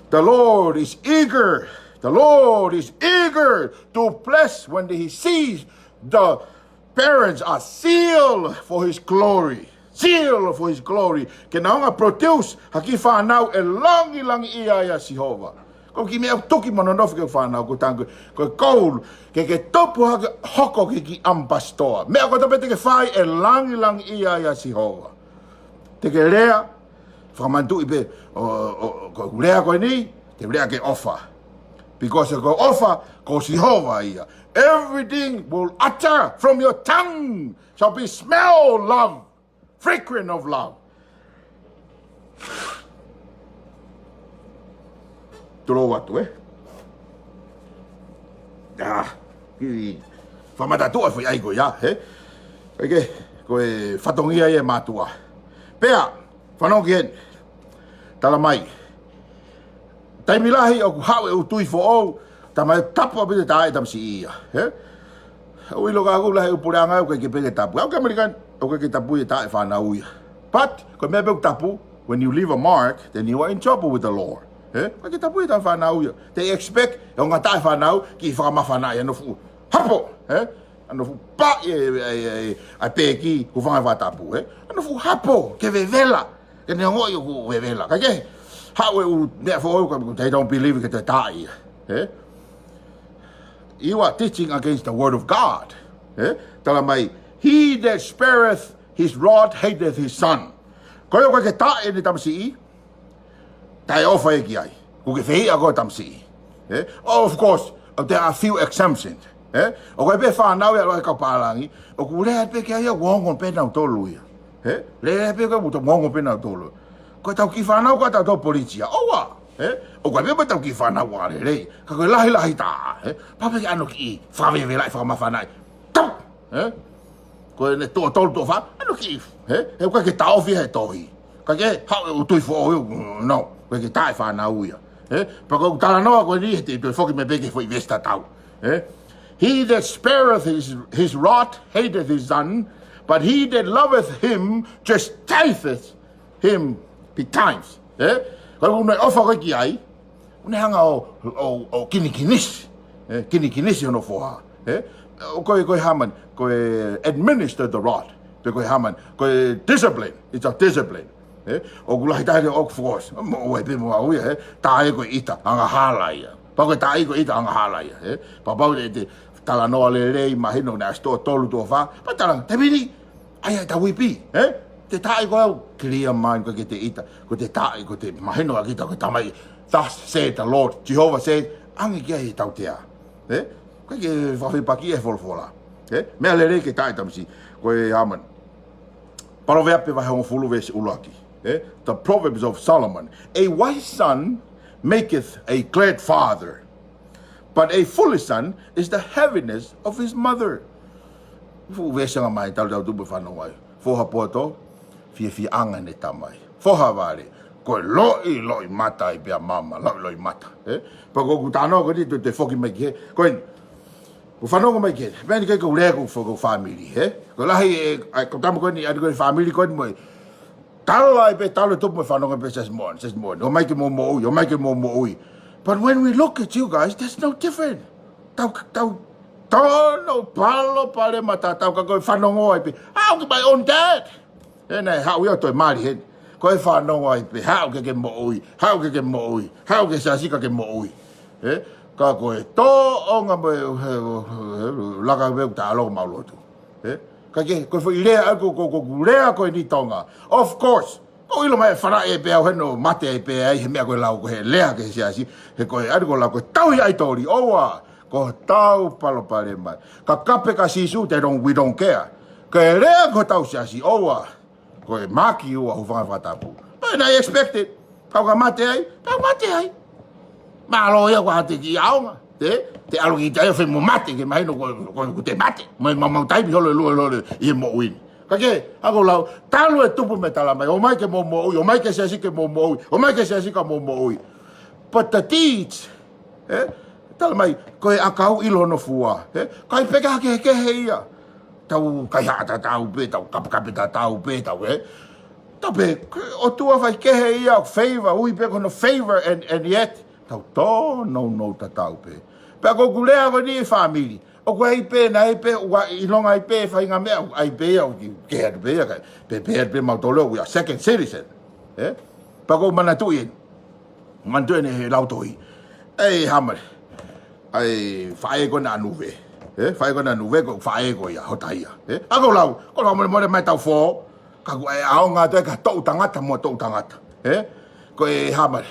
The Lord is eager. The Lord is eager to bless when he sees the parents are sealed for his glory. Sealed for his glory. Ke nau hanga ʻo produce ha kiʻi fānau ʻe langilangiʻia ʻia Sihova. Ko e kiʻi meʻa tuki mo nonofo ki he fānau, ko e tangi, ko e goal, ke ke tupu hake ʻo hoko ko e kiʻi ʻamipasitoa. Meʻa kotoa pē te ke fai ʻe langilangiʻia ʻia Sihova. Te ke lea, fakamanatuʻi pē, ʻo, ʻo, ʻo, ko e lea ko eni, te ke lea ke ʻofa. Because ko e ʻofa, ko Sihova ia. Everything will utter from your tongue shall be smell love, fragrant of love. Tulou atu, ē? Ah, kiʻi fakamatatuʻa foʻi ʻai ko ia, ē? Kae kehe, ko e fatongia ia e mātuʻa. Pea, fanongo ki heni. Tala mai. Taimi lahi ʻoku haʻu e ʻū tui foʻou, talamai tapu ʻaupito e taʻe tamasiʻi ia, ē? ʻOku ʻilo ʻe he ʻū lahi ʻū puleʻanga ʻoku ʻikai ke pehē ke tapu. ʻOku ʻi Amerika, ʻoku ʻikai ke tapu e taʻe fānau ia. But, ko e meʻa pē ʻoku tapu, when you leave a mark, then you are in trouble with the Lord. Ē? ʻIkai ke tapu e taʻe fānau ia. They expect, ʻe ongo taʻe fānau, ke fakamafanaʻi, ʻa hono fuʻu hapo, ē? ʻA hono fuʻu paʻi e, e, e, e, ʻa e peki, hūfanga he fakatapu, ē? ʻA hono fuʻu hapo, ke vevela. Ke ne ongoʻi ʻoku vevela. Kae kehe, haʻu e ʻū meʻa foʻou ka, they don't believe ke toe taʻe ia. Ē? You are teaching against the word of God. Ē? Tala mai, "He that spareth his rod hateth his son." Ko ia ʻoku ʻikai ke taʻe ʻene tamasiʻi, taʻeʻofa ia ki ai. ʻOku ke fehiʻa koe tamasiʻi. Ē? Of course, there are a few exemptions. Ē? ʻOku ʻi ai pē fānau ia ʻa e kau pālangi, ʻoku lea pē ki ai ia, ʻoku ongo pē nautolu ia. Ē? Lea pē ki ai, ʻoku ongo pē nautolu. Ko ʻetau kiʻi fānau, ko ʻetau tau polisi ia. ʻOua. Ē? ʻOku ʻi ai pē ʻetau kiʻi fānau ʻoku lelei. Ka ko e lahilahi taha. Ē? Pau pē ke ʻi ai hano kiʻi fakavevelaʻi, fakamafanaʻi. Tau. Ē? Ko ʻene tuʻo tolu, tuʻo fā, ʻa hono kiʻi, ē? ʻOku ʻikai ke taʻofi he tohi. Kae kehe, haʻu e ʻū tui foʻou, no, ʻoku ʻikai ke taʻe fānau ia. Ē? Pea ko e talanoa ko eni, he te u toe foki mai pē ki he foʻi veesi tatau. Ē? "He that spareth his, his rod hateth his son, but he that loveth him chastiseth him betimes." Ē? Ko e ʻuhinga ʻofa ko ē ki ai, ʻoku ne hanga ʻo, ʻo, ʻo kinikinisi. Ē? Kinikinisi hono foha. Ē? ʻOku ʻikai ko e hā mai, ko e administer the rod. Pe ko e hā mai, ko e discipline. It's a discipline. Ē? ʻOku lahi taha ʻoku force. Mo ʻoua pē mo au ia, ē? Taʻe ko e ʻita, angahala ia. Pau ko e taʻe ko e ʻita, angahala ia, ē? Pea pau te, te talanoa lelei, mahino naʻe ʻosi tuʻo tolu, tuʻo fā. Pea tala, Tēvita, ʻai ʻetau ipi, ē? Te taʻe ko au, clear mind, ʻoku ʻikai ke te ʻita, ko te taʻe, ko te mahino ʻa kita ko e tamai. Thus said the Lord, Jehovah said, ange ki ai e tautea. Ē? ʻOku ʻikai ke fakafepaki e folofola. Ē? Meʻa lelei ke taʻe tamasiʻi, ko e hā mai. Palōveape vahe hongofulu veesi ʻuluaki. Ē? The Proverbs of Solomon. "A wise son maketh a glad father, but a foolish son is the heaviness of his mother." Fuʻu veesi ange mai, talu tau tupu fanongo ai. Foha poto, fiefiaʻanga ʻene tamai. Foha vale, ko e loʻiloʻi mata ai pē ʻa mama, loʻiloʻi mata. Ē? Pea ko ʻeku talanoa ko eni, te u toe foki mai ki he, ko eni, ʻoku fanongo mai ki he, meʻa ni ʻikai ke u lea ki he fo-, ki he family, ē? Ko e lahi, ē, ʻa e, ko e tama ko eni, ʻa e ko e family ko eni mo e, talu ai pē, talu e tupu mo e fanongo pē Siasi Moʻoni, Siasi Moʻoni. ʻOmai ke mou moʻui, ʻomai ke mou moʻui. But when we look at you guys, there's no different. Tau, tau, tau, no palopalema tatau ka ko e fanongo ai pē. How can my own dad? Ē, naʻe haʻu ia ʻo toe mali heni. Ko e fanongo ai pē, haʻu ke ke moʻui, haʻu ke ke moʻui, haʻu ki he siasi ka ke moʻui. Ē, ka ko e tōʻonga mo e, he, he, he, laka pē ʻoku taʻalo mau lotu. Ē, ka ke, ko e foʻi lea ʻaku, ko, ko, ko e lea ko eni Tonga. Of course, ʻoku ou ʻilo mai e fala ʻe pē au heni ʻo mate ai pē ai he meʻa ko e lau ko e lea ki he siasi, he ko e ʻalu ko e lau ko e tauhi ʻaitoli, ʻoua, ko hotau palopalema. Ka kape ka Sīsū, they don't, we don't care. Ko e lea ki hotau siasi, ʻoua, Ko e maki ua hūfanga he fakatapu. Pea naʻe expected. Kau ka mate ai, kau mate ai. Mālō ia ko ʻete kiʻi ʻaonga. Te, te ʻalu ki te ai ʻo fai mo mate ke mahino ko, ko, ko te mate. Mai maumau taimi holo e lua holo ʻi he moʻui ni. Ka ke, ako lau, talu e tupu mei he tala mai, ʻomai ke mou moʻui, ʻomai ki he siasi ke mou moʻui, ʻomai ki he siasi ka mou moʻui. But the deeds, ē? Tala mai, ko e ʻakau ʻilo hono fua, ē? Kai peka kehekehe ia. Tau kaihaʻa tatau pē, tau kapekape tatau pē, tau, ē? Tau pē, ko e ʻOtua faikehe ia, favor, ui pē ko hono favor, and, and yet, tau tōnounou tatau pē. Pea ko ʻeku lea ko eni ʻi he fāmili. ʻOku ʻi ai pē, naʻe ʻi ai pē, ʻoku ʻilonga ai pē, faʻahinga meʻa, ʻoku ʻi ai pē ia, ʻoku ke atu pē ia, kae, pē, pē atu pē mautolu, we are second citizen. Ē? Pea ʻoku ou manatuʻi eni. Manatuʻi eni he lautohi. ʻEi, Hamale. ʻAi, faʻē ko ena ʻa Nuve. Ē? Faʻē ko ena ʻa Nuve, ko e faʻē ko ia, hota ia. Ē? Ako lau, ko e fakamolemole mai tau fō, ka ʻoku ʻi ai e ʻaonga atu ē ka toʻu tangata mo toʻu tangata. Ē? Ko e Hamale.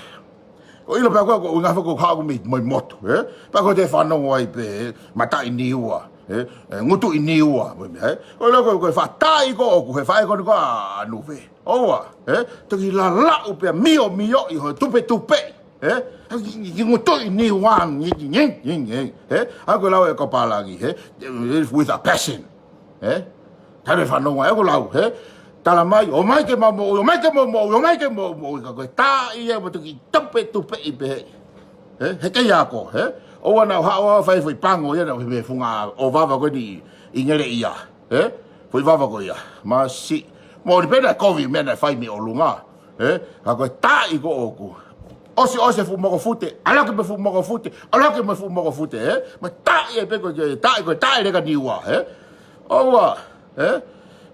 ʻO ʻilo pē ko e, ko e ʻuhinga foki ʻoku haʻu mei, mei motu, ē? Pea ko ʻete fanongo ai pē, mataʻi niua, ē? ʻE, ngutuʻi niua, mo e meʻa, ē? ʻO ʻilo ko e, ko e faʻa taʻi ko ē ʻoku, he faʻē ko eni ko ē ʻa Nuve. ʻOua, ē? Toki lalaʻu pea miomioʻi ho tupetupeʻi, ē? Ki, ki, ki ngutuʻi niua, ngi, ngi, ngi, ngi, ngi, ē? ʻA ko e lau ē ko e pālangi, ē? With a passion. Ē? Tau fanongo ai, ʻoku lau, ē? Tala mai, ʻomai ke mau moʻui, ʻomai ke mau moʻui, ʻomai ke mau moʻui, ka ko e taʻi ia mo toki tupetupeʻi pē. Ē? He kei ako, ē? ʻOua naʻa haʻu ʻo fai foʻi pango ia naʻa mei he funga ʻo vava ko eni ʻi Ngeleʻia, ē? Foʻi vava ko ia. Masiʻi, moʻoni pē naʻe kovi meʻa naʻe fai mei ʻolunga, ē? Ka ko e taʻi ko ē ʻoku. ʻOsi, ʻosi e fuʻu mokofute, ʻalu hake mo e fuʻu mokofute, ʻalu hake mo e fuʻu mokofute, ē? Mo e taʻi ai pē ko e, taʻi ko e taʻi leka niua, ē? ʻOua, ē?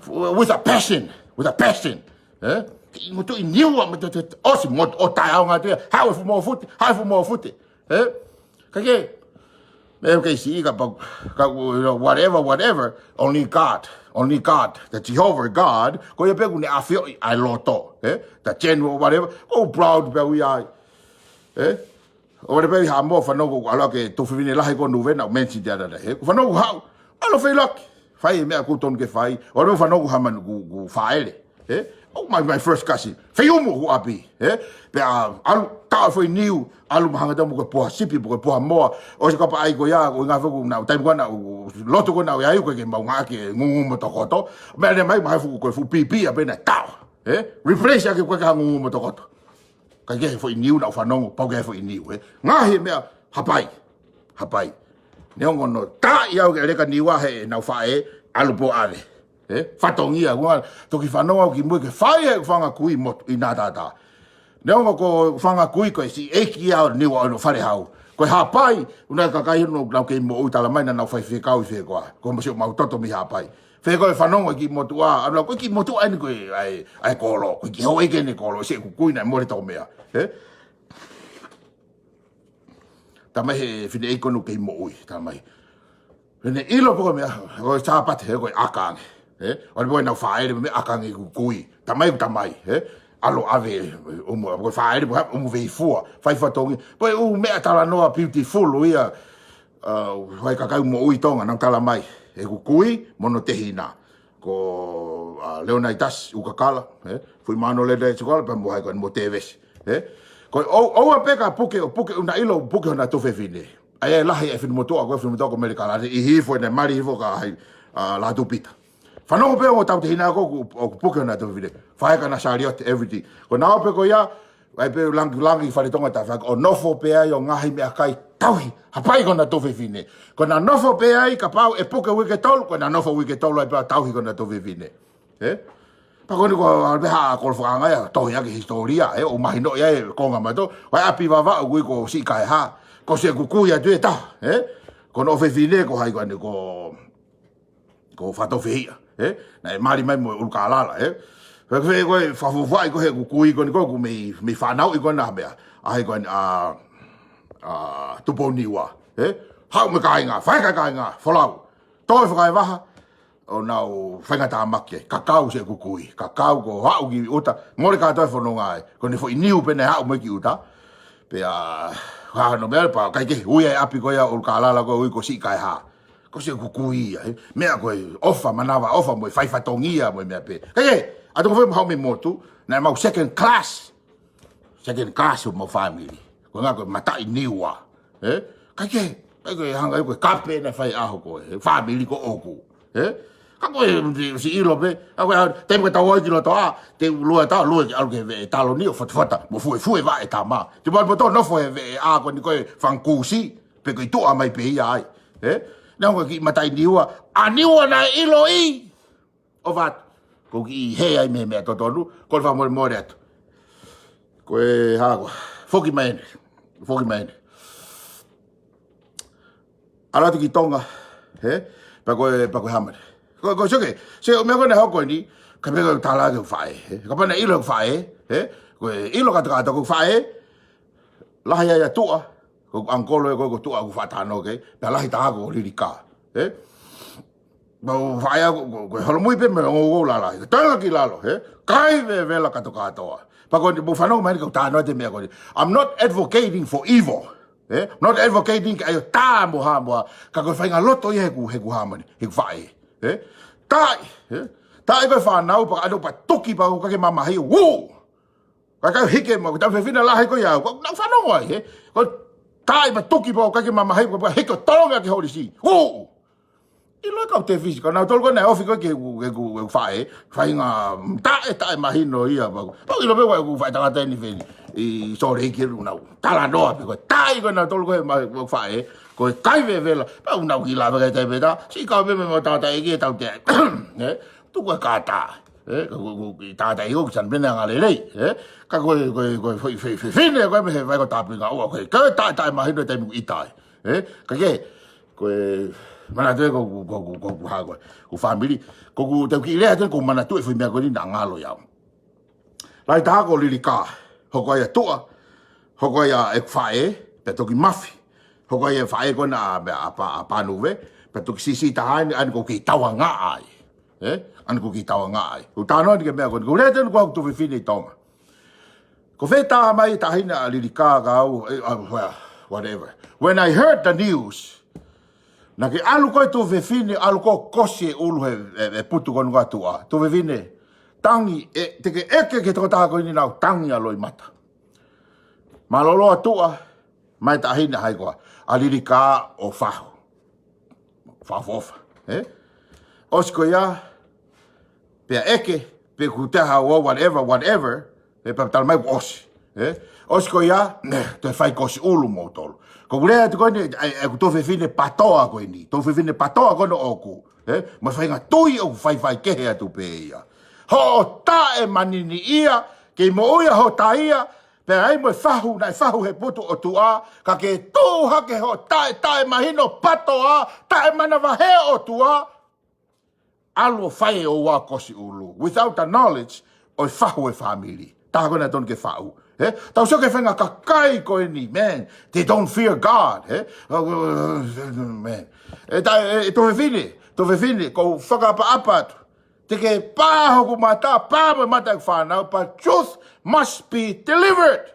With a passion, with a passion, ē? Ki ngutuʻi niua mo te, te, ʻosi mo, ʻo taʻeʻaonga atu ia, haʻu e fuʻu mokofute, haʻu e fuʻu mokofute, ē? Ka ke, meʻa kei siʻi kapau, ka, you know, whatever, whatever, only God, only God, the Jehovah God, ko ia pē ʻoku ne ʻafioʻi ʻa e loto, ē? The general, whatever, ʻoku ou proud pē au ia ai, ē? ʻO wale pē ʻi Haʻamoa fanongo ʻoku ʻalu hake e tuofefine lahi ko Nuve naʻa ku mention the other day, ē? Ko e fanongo ʻoku haʻu, ʻalu ʻo fai laki, fai e meʻa ʻoku totonu ke fai, ʻo wale fanongo ʻoku hā mai ʻoku, ʻoku faʻele, ē? ʻO my, my first cousin. Fei umu ʻoku ʻapi, ē? Pea ʻalu, taʻo e foʻi niu, ʻalu mo hanga atu mo e ko e poha sipi, mo e ko e poha moa. ʻOsi kapa ai ko ia, ʻuhinga foki naʻa ku taimi ko ē naʻa ku, lotu ko ē naʻa ku ʻi ai ʻoku ʻikai ke mau ngāueʻaki e ngungu mo tokoto. Meʻa lea mai, mo e fuʻu, ko e fuʻu pipi ʻa pē naʻe taʻo, ē? Replace ʻaki ko e ka ngungu mo tokoto. Ka ke he foʻi niu naʻa ku fanongo, pau ke he foʻi niu, ē? Ngaohi e meʻa, hapai. Hapai. Neongo hono taʻi au ke leka niua heʻenau faʻē, ʻalu pē ʻo ʻave. Ē? Fatongia, ʻoua, toki fanongo au ki mui ke fai e fanga kui motu ʻi Natata. Neongo ko e fanga kui ko e siʻi ʻeiki ia ʻo Niua ʻo Falehau. Ko e hapai, ʻuhinga e kakai hono nau kei moʻui, tala mai naʻa nau faifekau ʻi fē koā. Ko e masiʻi ʻo mau toto mei hapai. Fē koā e fanongo ki motuʻa, ʻalu ko e kiʻi motuʻa eni ko e, ʻa e, ʻa e kolo, ko e kiʻi houʻeiki eni kolo, siʻi ʻeku kui naʻe mole tau meʻa. Ē? Tala mai he fineʻeiki ko ē naʻe kei moʻui, tala mai. Pea ne ʻilo pē ko e meʻa, ko e Sāpate, he ko e ʻaka ange. Ē? ʻO ne pē ko ē nau faʻele, meʻa ʻaka ange ʻeku kui. Tamai ʻoku tamai, ē? ʻAlu ʻo ʻave, ʻumu, ko e faʻele, ʻumu veifua, fai fatongia. Ko e ʻū meʻa talanoa beautiful ia, ʻa, fai kakai moʻui Tonga, nau tala mai. ʻEku kui, mo hono tehina. Ko, ʻa, Leonaitasi ʻUkakala, ē? Fuimaono Leonaitasi ʻUkakala, pea mo hai ko eni mo Tēvesi, ē? Ko e ʻou, ʻoua pē ka puke, ʻo puke, ʻoua naʻa ʻilo, puke hona tuofefine. ʻA ia e lahi e finemotuʻa, ko e finemotuʻa ko Mele Kalate, ʻi hifo ʻene mali hifo ka hai, ʻa, Latupita. Fanongo pē ʻo tau tehina ko ʻoku, ʻoku puke hona tuofefine. Fai ka na salioti, everything. Ko ʻena ō pē ko ia, ʻai pē langilangi fale Tonga tafaʻaki, ʻo nofo pē ai ʻo ngaohi meʻakai tauhi, hapai ko ʻena tuofefine. Ko ʻena nofo pē ai, kapau ʻe puke uike tolu, ko ʻena nofo uike tolu ai pē ʻo tauhi ko ʻena tuofefine. Ē? Pea ko eni ko e ʻalu pē ha kolo fakaʻanga ia, tohi ʻaki hisitōlia, ē, ʻo mahinoʻi ai e konga mautolu, ʻa e ʻapi Vavaʻu ʻoku ui ko Siʻi Kaeha, ko siʻeku kui atu ʻe taha, ē? Ko hono ʻofefine ko hai ko eni ko ko Faʻatofehiʻa, ē? Naʻe mali mai mo ʻUlukālala, ē? Fē, fē ko e fakafuafuaʻi ko ē heʻeku kui ko eni ko ē ʻoku mei, mei fanauʻi ko ē ʻena meʻa. ʻA hai ko eni, ʻa, ʻa, Tupou Niua, ē? Haʻu mo e kāinga, fai e kāinga, folau. Toe fakaevaha, ʻo nau faingatāmaki ai, kakau siʻeku kui, kakau ko haʻu ki ʻuta, mole kātoa e fononga ai, ko ʻene foʻi niu pē naʻe haʻu mo ia ki ʻuta, pea, hā hono meʻa pea, kae kehe, ui ʻa e ʻapi ko ia ʻUlukālala ko ē ui ko Siʻi Kaeha. Ko siʻeku kui ia, ē. Meʻa ko e ʻofa, manavaʻofa mo e fai fatongia mo e meʻa pē. Kae kehe, ʻA e toki fai mo haʻu mei motu, naʻe mau second class. Second class ʻo mau family. Ko e ʻuhinga ko e mataʻi Niua. Ē? Kae kehe, ʻikai ko e hanga ʻe au ko e kape naʻe fai ʻaho ko ē, family ko ʻoku. Ē? Ka ko e, si ʻilo pē, ʻa ko e, te mo ke tau ʻai ki loto ʻa, te lua tau, lua ki ʻalu ki he veʻe taloni ʻo fatafata, mo fuefue vaʻe tama. Te mau poto nofo he veʻe ʻa ko eni ko e fanga kusi, pe ko e tuʻa mai pē ia ai. Ē? Naʻa ko e kiʻi mataʻi Niua, ʻa Niua naʻe ʻiloʻi. ʻO vatu. Ko e kiʻi hē ai mei he meʻa totonu, ko e fakamolemole atu. Ko e hā ko ē. Foki mai eni. Foki mai eni. ʻAlu atu ki Tonga, hē? Pea ko e, pea ko e hā mai. Ko, ko e sio ki he, sio ki he meʻa ko eni hoko eni, ka meʻa ko e tala ki he faʻē, hē? Kapau naʻe ʻilo faʻē, hē? Ko e ʻilo kātoa kātoa ko e faʻē, lahi ai ʻa tuʻa, ko e uncle ē ko e, ko e tuʻa ʻoku faʻa talanoa ki ai, pea lahi taha ko Lilika, hē? Mau faʻē ko, ko, ko e holomui pē mo e ongoongo lalahi. Ko e toenga ki lalo, hē? Kai vevela kātoa kātoa. Pea ko eni, mou fanongo mai eni kau talanoa ʻi he meʻa ko eni. I'm not advocating for evil. Ē? Not advocating ke ʻai ʻo tā mo hā mo hā. Ka ko e faʻahinga loto ia heʻeku, heʻeku hā mai eni. Heʻeku faʻē. Ē? Taʻi, ē? Taʻi ko e fānau pea ʻalu pea tuki pea ʻikai ke mamahi. Wū! Ka kai hike mo, ko e tuofefine lahi ko ia. Ko, naʻa fanongo ai, ē? Ko e taʻi pea tuki pea ʻikai ke mamahi, pea hike ʻo tolongi ʻaki e holisi. Wū! ʻIlo e kau tefisi, ka nautolu ko ē naʻe ofi ko ē ki heʻeku, heʻeku, heʻeku faʻē, faʻahinga taʻe, taʻe mahino ia, pea ʻoku ʻilo pē ʻeku faʻē tangata eni feni, ʻi Sōleki ʻoku nau talanoa pē ko e taʻi ko ē nautolu ko ē ma, ʻeku faʻē, ko e kai vevela, pea ʻoku nau hila pē kai taʻe pē ta, siʻi kau pē mo e tangataʻeiki ʻe tautea, ē, tuku e kātā, ē, ka ko, ko, ko, tangataʻeiki ʻoku ʻikai ke ʻi ai pē ʻene anga lelei, ē, ka ko e, ko e, ko e, fo, fo, fo, fefine, ko e mei he vai ko Tāpuinga ua, ko e, ka ko e taʻe, taʻe mahino e taimi ʻoku ʻita ai, ē, ka ke, Ko e manatu ē ko, ko, ko, ko, ko, ko, ha, ko, ko family. Ko, ko, te u kiʻi lea atu ko e manatu e foʻi meʻa ko eni naʻa ngalo ia. Lahi taha ko Lilika, hoko ai ʻa tuʻa, hoko ai ʻa ʻeku faʻē, pea toki mafi. Hoko ai e faʻē ko ena ʻa, ʻa, ʻa, ʻa Panuve, pea toki siʻisiʻi taha eni, ʻa eni ʻoku kei tauangaʻa ai. Ē? ʻA eni ʻoku kei tauangaʻa ai. ʻOku ou talanoa eni ki he meʻa ko eni, ko e lea atu eni ko ʻeku tuofefine ʻi Tonga. Ko e fetā mai e taʻahine ʻa Lilika ka au, eh, uh, well, whatever. When I heard the news, naʻa ke ʻalu ko ē tuofefine, ʻalu ko ē ʻo kosi e ʻulu he, he, he putu ko eni ʻa tuʻa. Tuofefine, tangi, ē, te ke ʻeke ki he tokotaha ko eni naʻa ku tangi ʻa loʻimata. Mālōlō ʻa tuʻa, mai taʻahine hai koā, ʻa Lilika ʻo fahu. Faʻofaʻofa, ē? ʻOsi ko ia, pea ʻeke, pe ʻoku te hao whatever, whatever, ē, pea tala mai kuo ʻosi, ē? ʻOsi ko ia, ne, toe fai kosi ʻulu moutolu. Ko ʻeku lea atu ko eni, ʻa e, ʻeku tuofefine patoa ko eni, tuofefine patoa ko eni ʻoʻoku, ē? Mo e faʻahinga tui ʻoku faifai kehe atu pē ia. Hoʻo taʻe manini ia, kei moʻui ʻa Hotaia, pea ʻi ai mo e fahu, naʻe fahu he putu ʻo tuʻa, ka ke tuʻu hake hoʻo taʻe, taʻe mahino patoa, taʻe manavahē ʻo tuʻa, ʻalu ʻo fai e ʻoua kosi ʻulu. Without the knowledge, ʻo e fahu e family. Taha ko ena tonu ke fahu. Ē? Tau sio ki he faʻahinga kakai ko eni, man, they don't fear God, ē? Man. E ta, e, e tuofefine, tuofefine, ko u fakaʻapaʻapa atu. Te ke pā hoku mata, pā mo e mata ʻeku fānau, but truth must be delivered.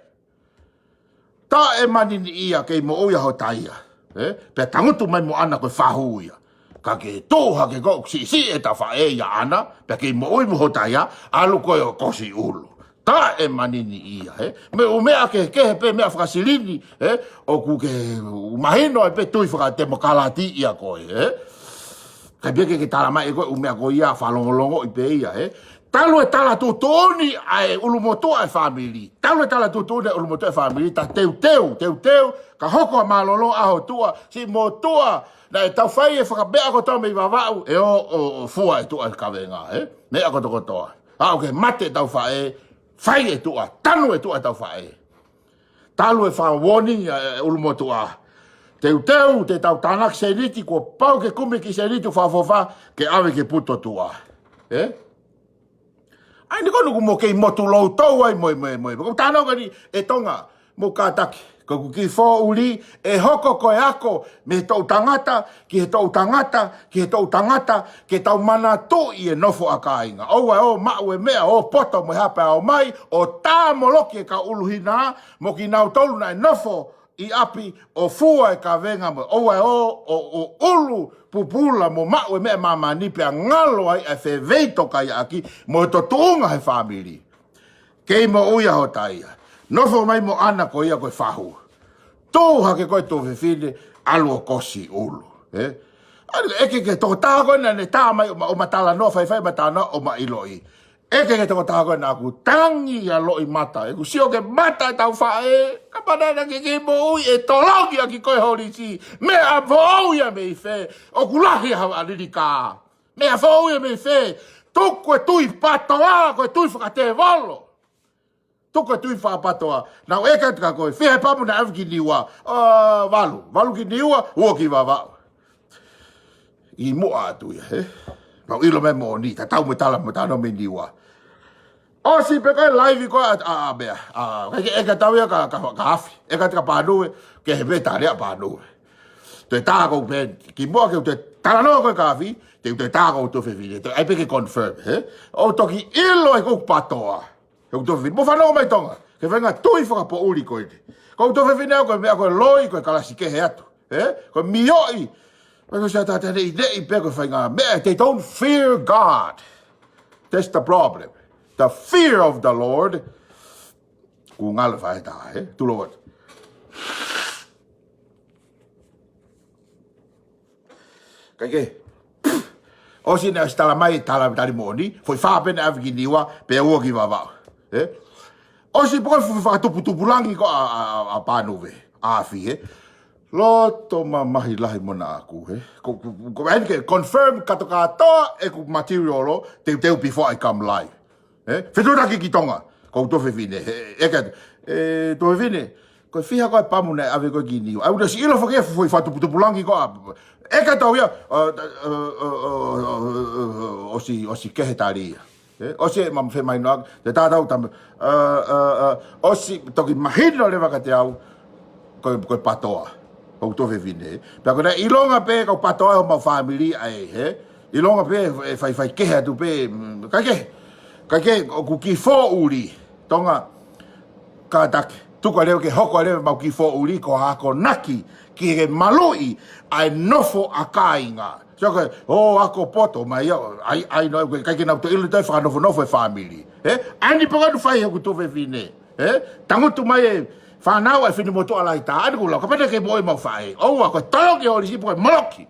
Taʻe manini ia kei moʻui ʻa Hotaia. Ē? Pea tangutu mai mo ʻAna ko e fahu ia. Ka ke tuʻu hake ko ē ʻoku siʻisiʻi e tafaʻē ʻia ʻAna, pea kei moʻui mo Hotaia, ʻalu ko ē ʻo kosi ʻulu. Taʻe manini ia, ē? Mo e ʻū meʻa kehekehe pē meʻa fakasilini, ē? ʻOku ke mahino ai pē tui fakatemokalati ia ko ē, ē? Kae pehē ke ke tala mai ʻe koe ʻū meʻa ko ia fakalongolongoʻi pē ia, ē? Talu e tala tuʻutuʻuni ʻa e ʻulumotuʻa e fāmili. Talu e tala tuʻutuʻuni ʻa e ʻulumotuʻa e fāmili, ta teuteu, teuteu, ka hoko ʻa mālōlō ʻa ho tuʻa, siʻi motuʻa, naʻe tau fai e fakameʻa kotoa mei Vavaʻu, ʻe ō, ʻo, ʻo fua e tuʻa e kavenga, ē? Meʻa kotokotoa. Aʻu ki he mate tau faʻē, fai e tuʻa, tanu e tuʻa tau faʻē. Talu e fakawarning ʻa e ʻulumotuʻa. Teuteu, te tau tānaki sēniti, kuo pau ke kumi ki sēniti ʻoku fakaʻofoʻofa, ke ʻave ki he putu ʻo tuʻa. Ē? ʻA eni ko eni ʻoku mou kei motu loutou ai mo e, mo e, mo e. Ko u talanoa ko eni, ʻe Tonga, mou kātaki. Ko ʻeku kiʻi foʻuli, ʻe hoko ko e ako, mei he toʻu tangata, ki he toʻu tangata, ki he toʻu tangata, ke tau manatuʻi e nofo ʻa kāinga. ʻOua ʻe ō maʻu e meʻa, ō poto mo e hapa ʻo mai, ʻo tā moloki e kau ʻuluhina, mo kinautolu naʻe nofo ʻi ʻapi ʻo fua e kavenga mo ʻoua ʻe ō ʻo, ʻo ʻulu pupula mo maʻu e meʻa ʻa māmani pea ngalo ai ʻa e feveitokaiʻaki mo e toʻutuʻuni he fāmili. Kei moʻui ʻa Hotaia. Nofo mai mo ʻAna ko ia ko e fahu. Tuʻu hake ko e tuofefine ʻalu ʻo kosi ʻulu. Ē? ʻAlu ʻeke ki he tokotaha ko ē naʻa ne tā mai ʻo ma, ʻo ma talanoa faifai ma talanoa ʻo ma ʻiloʻi. ʻEke ki he tokotaha ko ē naʻa ku tangi ʻa loʻimata. ʻOku sio ki he mata ʻetau faʻē. Ka mana na ke kei moʻui ʻe tolongi ʻaki ko e holisi. Meʻa foʻou ia mei fē. ʻOku lahi ha ʻalili kā. Meʻa foʻou ia mei fē. Tuku e tui patoa, ko e tui fakatēvolo. Tuku e tui fakapatoa. Naʻa ku ʻeke atu kia koe, fiha e pamu naʻe ʻave ki Niua? ʻĀ, valu. Valu ki Niua, ua ki Vavaʻu. ʻI muʻa atu ia, hē? Pau ʻilo mai moʻoni, tatau mo e tala mo e talanoa mei Niua. ʻOsi pē ko e laivi ko ē ʻa, ʻa, ʻa meʻa. ʻA, ʻikai ke ʻeke atu ia kia, kia, kia Afi. ʻEke atu kia Pānuve, ke he pē tali ʻa Pānuve. Toe tā ʻoku pē, kimuʻa ke u toe talanoa ko ē kia Afi, te u toe tā ʻoku tuofefine, toe ʻai pē ke confirm, hē? ʻO toki ʻilo ʻe koe ʻoku patoa. He ʻoku tuofefine, mou fanongo mai Tonga, ki he faʻahinga tui fakapoʻuli ko eni. Ko e tuofefine ko e meʻa ko e loi, ko e kalasi kehe atu, hē? Ko e mioʻi, ko e siʻa tātā neʻineʻi pē ko e faʻahinga meʻa, they don't fear God. That's the problem. The fear of the Lord. Kuo ngalo faʻē tā, hē? Tulo atu. Kae kehe. ʻOsi naʻe ʻosi tala mai, tala, tali moʻoni, foʻi fā pē naʻe ʻave ki Niua, pea ua ki Vavaʻu. Ē? ʻOsi pē ko e fu-, fakatuputupulangi ko ē ʻa, ʻa, ʻa, ʻa Pānuve, ʻa Afi, ē? Loto mamahi lahi mo naʻa ku, ē? Ko, ko, ko, ʻai ke confirm kātoa kātoa ʻeku material ʻo teuteu before I come live. Ē? Fetuʻutaki ki Tonga, ko e tuofefine, ē, ʻeke atu, ē, tuofefine, ko e fiha ko ē pamu naʻe ʻave ko ē ki Niua? ʻAi, ʻoku ʻosi ʻilo foki e foʻi fakatuputupulangi ko ē, ʻeke atu ia, ʻa, ʻa, ʻosi, ʻosi kehe tali ia. Ē, ʻosi e mama femahinoʻaki, te tātau tama, ʻa, ʻa, ʻa, ʻosi toki mahino leva kiate au, ko e, ko e patoa, ko e tuofefine. Pea ko e naʻe ʻilonga pē ko e patoa ʻo homau fāmili ʻa ē, hē? ʻIlonga pē, ē, faifai kehe atu pē, mm, kae kehe, kae kehe, ʻoku kiʻi foʻuli, Tonga, kātaki, tuku ʻa leva ke hoko ʻa leva mau kiʻi foʻuli, ko e akonaki, ki he maluʻi, ʻa e nofo ʻa kāinga. So ko e, ʻo ako poto mai ia, ʻai, ʻai no, ʻikai ke nau toe ʻilo toe fakanofonofo e fāmili. Ē? ʻAi ni pē ko ʻeku fai hoku tuofefine. Ē? Tangutu mai e fānau ʻa e finemotuʻa lahi taha, ʻai ni ʻoku lau, kapau naʻe kei moʻui homau faʻē. ʻOua, ko e tolongi e holisi pē ko e moloki.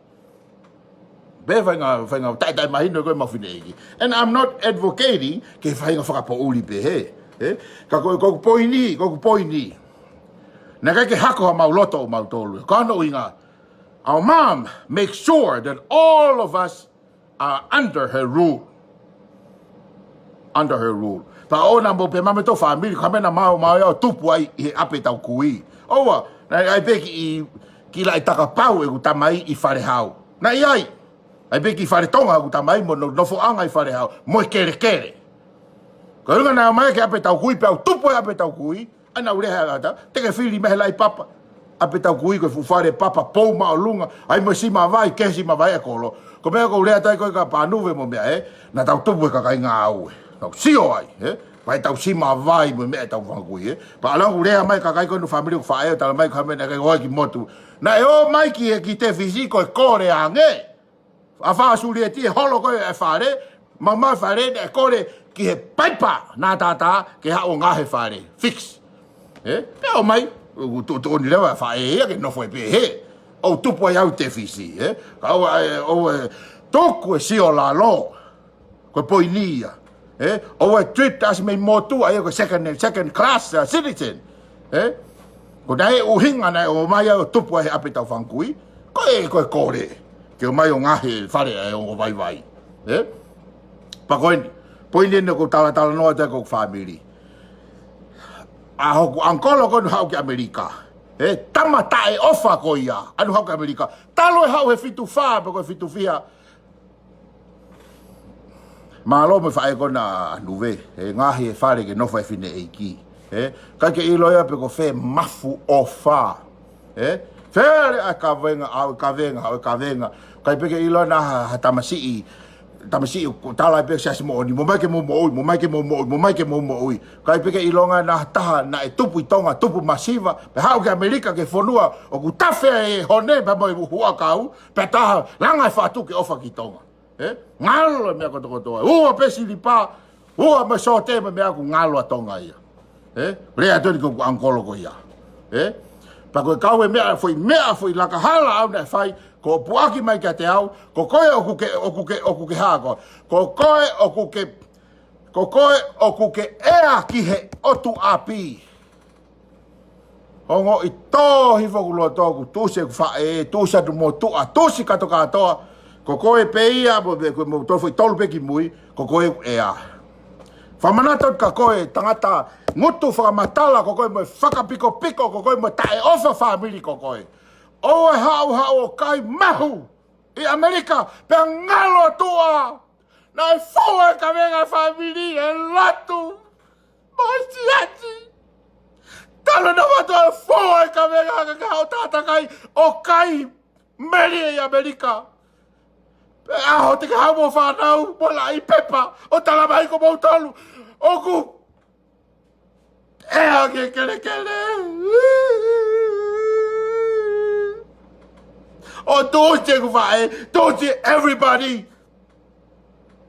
Pea faʻahinga, faʻahinga taʻetaʻe mahino ko ē homau fineʻeiki. And I'm not advocating ke faʻahinga fakapoʻuli pē, hē. Ē? Ka ko, ko ʻeku poini, ko ʻeku poini. Naʻe ʻikai ke hako homau loto ʻo mautolu. Ko hono ʻuhinga, our mom makes sure that all of us are under her rule. Under her rule. Pea ʻoua naʻa mou pehē mai mei he fāmili, ko e meʻa naʻa mau, mau ʻi ai ʻo tupu ai ʻi he ʻapi ʻetau kui. ʻOua, naʻe ʻi ai pē kiʻi, kiʻi laʻi takapau ʻeku tamai ʻi Falehau. Naʻe ʻi ai. ʻAi pē kiʻi fale Tonga ʻeku tamai mo hono nofoʻanga ʻi Falehau. Mo e kelekele. Ko e ʻuhinga naʻe ʻomai ki he ʻapi ʻetau kui, pea u tupu ai ʻapi ʻetau kui. ʻAi naʻa ku lea atu, te ke fili mai he laʻi papa. ʻApi ʻetau kui ko e fuʻu fale papa pou māʻolunga, ʻai mo e sima vai, kehe sima vai ʻa e kolo. Ko e meʻa ʻoku ou lea atu ai ko ē kia Pānuve mo e meʻa, ē, naʻa tau tupu he kakai ngāue. Naʻa ku sio ai, ē, pea ʻi ai ʻetau sima vai mo e meʻa ʻetau fanga kui, ē. Pea ʻalu ange ʻo lea mai e kakai ko ē hono fāmili ʻoku faʻē ʻo talamai ko e hā e meʻa naʻe ʻikai ʻi ai ki he motu. Naʻe ō mai ki he, ki he tefisi ko e kole ange. ʻA Fā Sulieti e holo ko ē e fale, maumau e fale naʻe kole ki he paipa naʻa tātā ke haʻu ʻo ngaohi e fale. Fix. Ē? Pea ō mai, ʻoku tuʻutuʻuni leva e faʻē ia ke nofo ai pē hē. ʻOku tupu ai au tefisi, ē? Ka ʻoua, ē, ʻoua, ē, tuku e sio lalo. Ko e poini ia. Ē? ʻOua ʻe treat us mei he motu, ʻa ia ko e second, second class, uh, citizen. Ē? Ko e ʻuhinga naʻe ō mai ai ʻo tupu ai he ʻapi ʻetau fanga kui. Ko e, ko e kole. Ke ō mai ʻo ngaohi e fale ʻa e ongo vaivai. Ē? Pea ko eni. Poini eni ʻoku ou talatalanoa atu ai ki hoku fāmili. ʻA hoku ʻangikolo ko ē naʻe haʻu ki ʻAmelika. Ē? Tama taʻeʻofa ko ia. ʻA ē naʻe haʻu ki ʻAmelika. Talu e haʻu he fitu fā, pe ko e fitu fiha. Mālō mo e faʻē ko ē naʻa Nuve, he ngaohi e fale ke nofo ai e fineʻeiki. Ē, ʻikai ke ʻilo ia pe ko fē mafu ʻofa. Ē, fele ʻa e kavenga, ʻa e kavenga, ʻa e kavenga. ʻIkai pē ke ʻilo naʻa ha, ha tamasiʻi Tamasiʻi ʻoku tala ai pē siasi moʻoni, mou ōmai ke mou moʻui, mou ōmai ke mou moʻui, mou ōmai ke mou moʻui. Kae ʻikai pē ke ʻilonga naʻa taha naʻe tupu ʻi Tonga, tupu masiva, pea haʻu ki ʻAmelika, ki he fonua ʻoku tafe ai e hone pea mo e huʻakau, pea taha langa e fatu ke ʻofa ki Tonga. Ē? Ngalo e meʻa kotokotoa. Ua pē silipa, ua mo e sōte mo e meʻa, ʻoku ngalo ʻa Tonga ia. Ē? Lea atu eni ko ʻeku uncle ko ia. Ē? Pea ko e kau e meʻa, foʻi meʻa, foʻi lakahala ʻaʻau naʻe fai, ko e puʻaki mai kiate au, ko koe ʻoku ke, ʻoku ke, ʻoku ke hā koe. Ko koe ʻoku ke, ko koe ʻoku ke ʻea ki he ʻotu ʻapi. Ongoʻi tō hifo hoku loto, ʻoku tuʻusi ʻeku faʻē, tuʻusi atu mo tuʻa, tuʻusi kātoa kātoa. Ko koe pē ia, mo, mo, mo tolu foʻi tolu pē ki mui, ko koe ʻoku ʻea. Fakamanatu atu kia koe, tangata ngutu fakamatala ko koe, mo e fakapikopiko ko koe, mo e taʻeʻofa fāmili ko koe. ʻOua ʻe haʻu, haʻu ʻo kai mahu ʻi ʻAmelika, pea ngalo ʻa Tuʻa. Naʻe fua e kavenga e fāmili, e lotu, mo e siasi. Talanoa atu ʻa e fua e kavenga ka ke haʻu ʻo tātakai ʻo kai meli ʻi ʻAmelika. Pea ʻaho te ke haʻu mo e fānau, mo e laʻi pepa, ʻo talamai ko moutolu ʻoku ʻea ki he kelekele. ʻO tuʻusi ʻeku faʻē, tuʻusi everybody.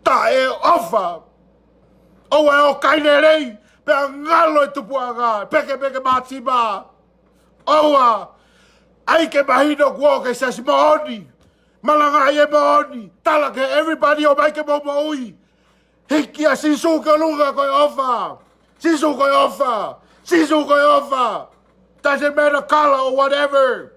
Taʻeʻofa. ʻOua ʻe kai lelei, pea ngalo e tupuʻanga, pekepeke māsima. ʻOua, ʻai ke mahino kuo ke siasi moʻoni. Malangaʻi e moʻoni, tala ki he everybody ʻomai ke mou moʻui. Hiki ʻa Sīsū ki ʻolunga ko e ʻofa. Sīsū ko e ʻofa. Sīsū ko e ʻofa. Doesn't matter color or whatever.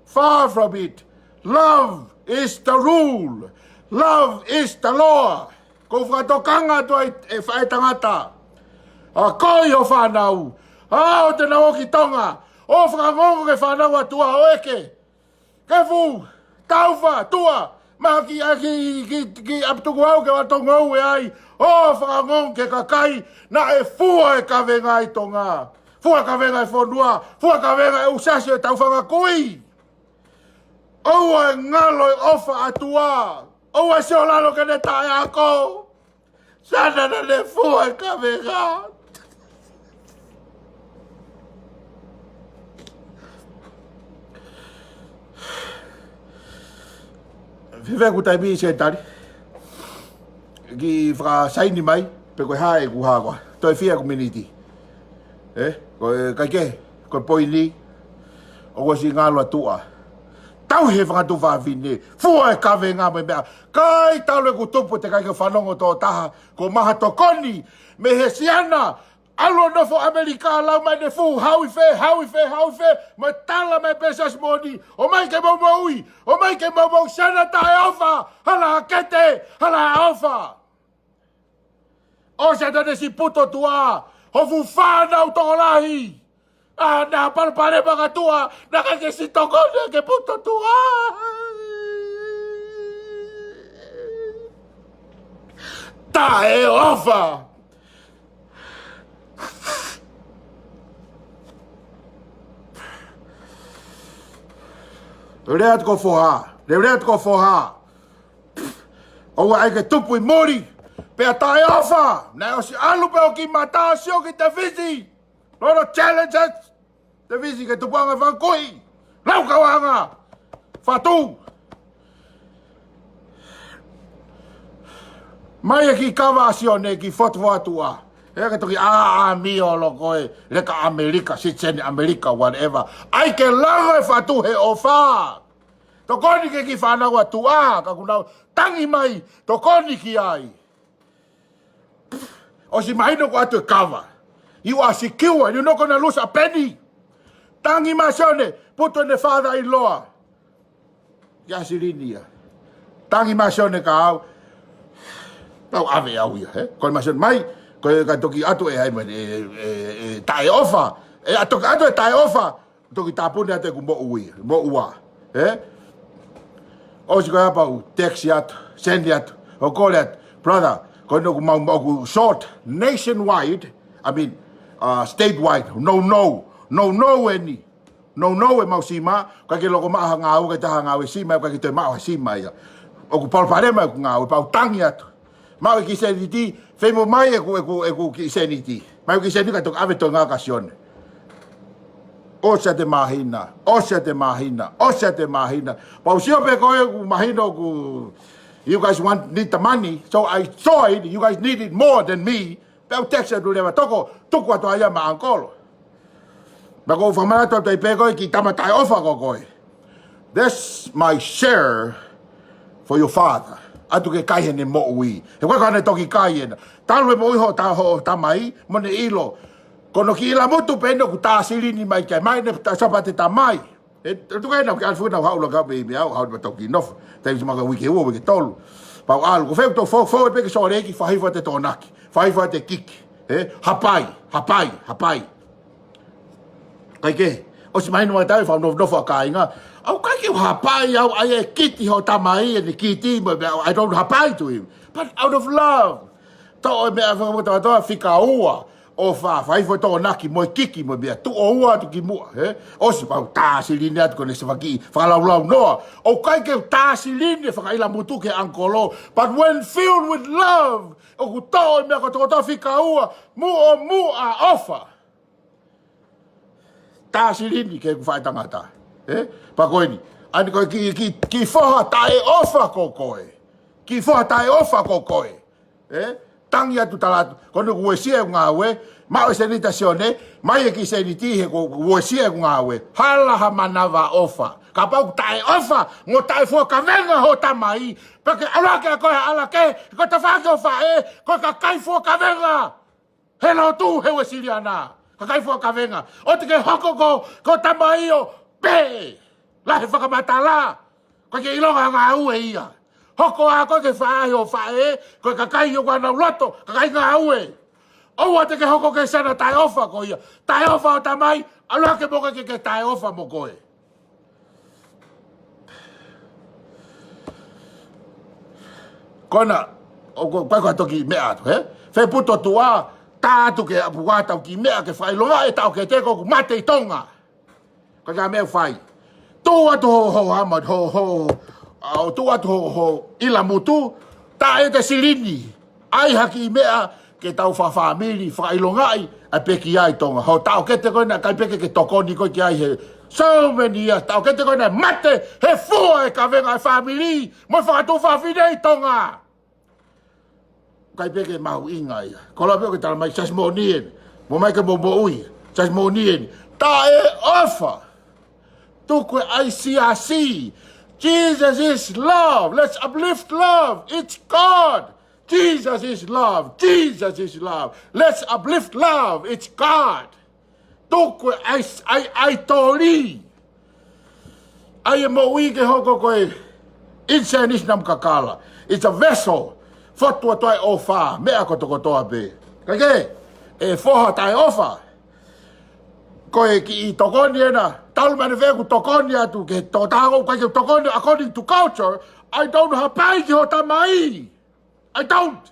Far from it. Love is the rule. Love is the law. Ko e fakatokanga atu ai e faʻē tangata. ʻA koe ʻi ho fānau. ʻAʻau te nau ō ki Tonga. ʻO fakangongo ki he fānau ʻa Tuʻa ʻo ʻeke. Kefu, Taufa, Tuʻa, ma ki, a ki, ki, ki ʻapi tuku au ke ʻalu ʻo ngāue ai. ʻO fakangongo ki he kakai naʻe fua e kavenga ʻi Tonga. Fua kavenga e fonua, fua kavenga e ʻū siasi ʻo e tau fanga kui. ʻOua ʻe ngalo e ʻofa ʻa Tuʻa. ʻOua ʻe sio lalo ki heʻene taʻeako. Sana naʻa ne fua e kavenga. Fēfē ʻeku taimi, Senitali? Kiʻi fakasaini mai, pe ko e hā ʻeku hā koā. Toe fiha ʻeku miniti. Ē? Ko e kaikehe, ko e poini. ʻOku ʻosi ngalo ʻa Tuʻa. Tauhi e fanga tuofāfine. Fua e kavenga mo e meʻa. ʻIkai talu ʻeku tupu te ʻikai ke u fanongo tō taha. Ko e maha tokoni mei he siana. ʻAlu ʻo nofo ʻAmelika, lau mai ʻene fuʻu hauife, hauife, hauife. Mo e tala mai pē siasi moʻoni. ʻOmai ke mou moʻui. ʻOmai ke mou moʻui, siana taʻeʻofa. Hala ha kete, hala ha ʻofa. ʻOsi atu ʻene siʻi puto Tuʻa, ho fuʻu fānau tokolahi. ʻA, naʻa palopalema kia Tuʻa, naʻe ʻikai ke siʻi tokoni ki he puto Tuʻa. Taʻeʻofa. Lea atu ko e foha, lea, lea atu ko e foha. ʻOua ʻe ʻai ke tupu ʻi muli. Pea taʻeʻofa. Naʻe ʻosi ʻalu pē ʻo ki mata, sio ki Tefisi. Lolo challenges. Tefisi ki he tupuʻanga fanga kui. Laukauʻanga. Fatu. Mai e kiʻi kava ʻa Sione ki he fotu ʻa Tuʻa. ʻE ke toki ʻā, ʻā, mio loko e leka ʻAmelika, citizen ʻAmelika, whatever. ʻAi ke langa e fatu he ʻofa. Tokoni ki he kiʻi fānau ʻa Tuʻa, ka ʻoku nau tangi mai, tokoni ki ai. ʻOsi mahino ko atu e kava. You are secure, you're not gonna lose a penny. Tangi mai Sione, putu ʻene father-in-law. Kia Silini ia. Tangi mai Sione kia au. Tau ʻave au ia, he? Ko e mai Sione mai, ko e ka toki ʻatu e hai mai, e, e, e, taʻeʻofa. E, ʻa toki ʻatu e taʻeʻofa. Toki tāpuni atu ʻeku moʻui, moʻua. Ē? ʻOsi ko ia pea u text atu, send atu, ʻo kole atu. Brother, ko eni ʻoku mau, mau ʻoku short nationwide, I mean, uh, statewide, nounou, nounou eni. Nounou e mau sima, ʻikai ke loko maʻa ha ngāue, ʻikai ke toe maʻu ha ngāue sima, ʻikai ke toe maʻu ha sima ia. ʻOku palopalema ʻeku ngāue, pea u tangi atu. Maʻu e kiʻi sēniti, fei mo mai ʻeku, ʻeku, ʻeku kiʻi sēniti. Maʻu e kiʻi sēniti ka toki ʻave toenga kia Sione. ʻOsi ʻa e māhina, ʻosi ʻa e māhina, ʻosi ʻa e māhina. Pea u sio pē ko ē ʻoku mahino ʻoku, you guys want, need the money, so I saw it, you guys need it more than me. Pea u text atu leva, Toko, tuku atu ai ia maʻa ʻAngikolo. Pea ko u fakamanatu atu ai pē ko e kiʻi tama taʻeʻofa ko koe. That's my share for your father. ʻAtu ke kai heʻene moʻui. He ko e ka ne toki kai ena. Talu e moʻui hoʻo ta-, hoʻo tamai, mo ne ʻilo. Ko hono kiʻi ʻilamutu pē ʻoku tā silini mai ki ai, mai ne ta-, sapa te tamai. E, e tuku ena ke alifu na hau la ka pe me au, hau ma toki nofo. Taimi sima ka uike ua, uike tolu. Pea u ʻalu, ko fē ʻoku tau fou, fou pē ki Sōleki, faʻa hifo ʻa e Tokonaki, faʻa hifo ʻa e Kiki. He, hapai, hapai, hapai. Kae kehe, ʻosi mahino mai taimi faʻa nofo, nofo ʻa kāinga. ʻOku ʻikai ke u hapai au, ʻa e kiti hoʻo tamai, ʻene kiti, mo, I don't hapai to him. But out of love. Toʻo e meʻa fakamotoʻatoa fika ua, ʻo faʻa, faʻa hifo e Tokonaki mo e Kiki mo e meʻa, tuʻo ua atu ki muʻa, he? ʻOsi pea u tā silini atu ko ʻene sefaki, fakalaulaunoa. ʻOku ʻikai ke u tā silini fakaʻilamutu ki he ʻAngikolo. But when filled with love, ʻoku toʻo e meʻa kotokotoa fika ua, muʻomuʻa ʻofa. Tā silini ki heʻeku faʻētangata. He? Pea ko eni. ʻA eni ko e kiʻi, kiʻi, kiʻi foha taʻeʻofa ko koe. Kiʻi foha taʻeʻofa ko koe. He? Tangi atu tala atu. Ko eni kuo uesia ʻeku ngāue. Maʻu e sēniti ʻa Sione. Mai e kiʻi sēniti he kuo uesia ʻeku ngāue. Hala ha manavaʻofa. Kapau ʻoku taʻeʻofa, mo taʻefuakavenga hoʻo tamai. Pea ke ʻalu hake ʻa koe ʻo ʻalu hake, ko e tafaʻaki hoʻo faʻē, ko e kakai fuakavenga. He lotu, he Uēsiliana. Kakai fuakavenga. ʻOua te ke hoko ko, ko e tamai ʻo pē. Lahi e fakamatala. ʻOku ʻikai ke ʻilonga ha ngāue ia. Hoko ā koe ke faʻahi hoʻo faʻē, ko e kakai ʻoku ʻi honau loto, kakai ngāue. ʻOua te ke hoko ko e siana taʻeʻofa ko ia. Taʻeʻofa hoʻo tamai, ʻalu hake mo koe ke ke taʻeʻofa mo koe. Ko ena, ʻoku, ʻoku ʻikai ko ha toki meʻa atu, he? Fai puto tuʻa, tā atu ke apu ua tau kiʻi meʻa ke fakaʻilongaʻi e taʻokete ko ē ʻoku mate ʻi Tonga. Ko e ngaahi meʻa ʻoku fai. Tuʻu atu hoʻo, hoʻo hama, hoʻo, hoʻo, ʻa, tuʻu atu hoʻo, hoʻo ʻilamutu, tā ʻete silini. ʻAi ha kiʻi meʻa ke tau fakafāmili, fakaʻilongaʻi ʻa e pekia ʻi Tonga. Hoʻo taʻokete ko ē naʻe ʻikai pē ke ke tokoni koe ki ai he so many years. Taʻokete ko ē naʻe mate he fua e kavenga e fāmili mo e fakatuʻu fafine ʻi Tonga. ʻIkai pē ke mahuʻinga ia. Ko la pē ʻoku ke tala mai, Siasi moʻoni eni. Mo mai ke mo moʻui. Siasi moʻoni eni. Taʻeʻofa. Tuku e ʻaisiasi. Jesus is love. Let's uplift love. It's God. Jesus is love. Jesus is love. Let's uplift love. It's God. Tuku e ʻai, ʻai, ʻai toli. ʻAi e moʻui ke hoko ko e ʻinisēnisi namu kakala. It's a vessel. Fotu atu ai ʻofa, meʻa kotokotoa pē. Kae kehe, e foha taʻeʻofa. Ko e kiʻi tokoni ena, talu mei fē ʻeku tokoni atu ki he tokotaha ko ē, ʻikai ke tokoni according to culture, I don't hapai ki hoʻo tamai. I don't.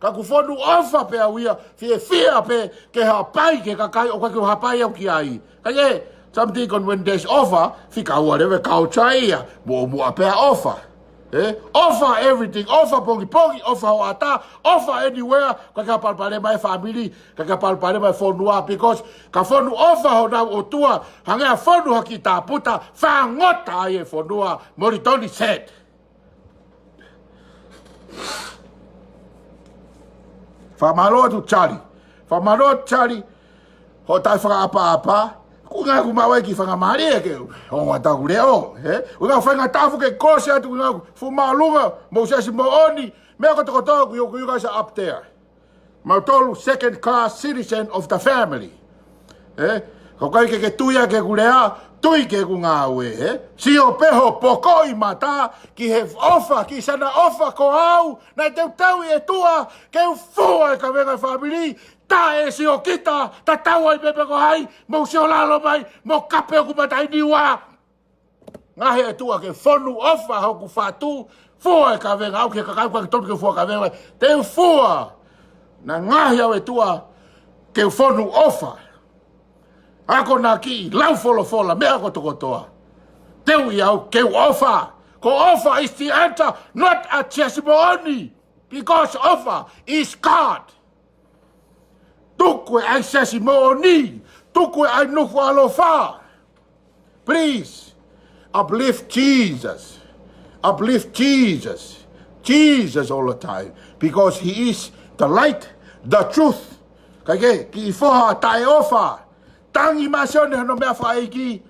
Ka ʻoku fonu ʻofa pē au ia, fiefia pē ke hapai ki he kakai ʻoku ʻikai ke u hapai au ki ai. Kae kehe, sometimes when there's ʻofa, fika ua leva e culture ia, muʻomuʻa pē ʻa e ʻofa. Eh? ʻOfa everything, ʻofa pongipongi, ʻofa hoʻatā, ʻofa anywhere, ʻikai ke palopalema e fāmili, ʻikai ke palopalema e fonua, because ka fonu ʻofa honau ʻotua, hangē ʻa e fonu ha kiʻi tāputa, fāngota ai e fonua, Moulitoni said. Fakamālō atu Charlie. Fakamālō atu Charlie. Hoʻo taʻefakaʻapaʻapa. Ko e ʻuhinga ʻoku maʻu ai e kiʻi faingamālie ke u ongo atu ʻeku leʻo, he? ʻUhinga faingataʻa fuʻu ke kosi atu, ʻuhinga fuʻu māʻolunga, mou siasi moʻoni, meʻa kotokotoa ʻoku you guys are up there. Mautolu second class citizen of the family. Eh? Ka ʻoku ʻikai ke ke tui ʻaki ʻeku lea, tui ki heʻeku ngāue, eh? Sio pē hoʻo poko ʻi mata, ki he ʻofa, kiʻi siana ʻofa ko au, naʻe teuteu ʻe he ʻOtua, ke u fua e kavenga e fāmili, taʻe sio kita, tatau ai pē pe ko hai, mou sio lalo mai, mou kape hoku mata ʻi Niua. Ngaohi ʻe he ʻOtua ke fonu ʻofa hoku fatu, fua e kavenga au ki he kakai ʻoku ʻikai totonu ke fua kavenga, te u fua. Naʻe ngaohi au ʻe he ʻOtua ke u fonu ʻofa. Akonaki, lau folofola, meʻa kotokotoa. Teuʻi au ke u ʻofa. ʻOfa is the answer, not ʻa e siasi moʻoni. Because ʻofa is God. Tuku e ʻai siasi moʻoni. Tuku e ʻai nofo ʻaloʻofa. Please, uplift Jesus. Uplift Jesus. Jesus all the time. Because he is the light, the truth. Kae kehe, kiʻi foha taʻeʻofa. Tangi mai ʻa Sione hono meʻa fakaʻeiki.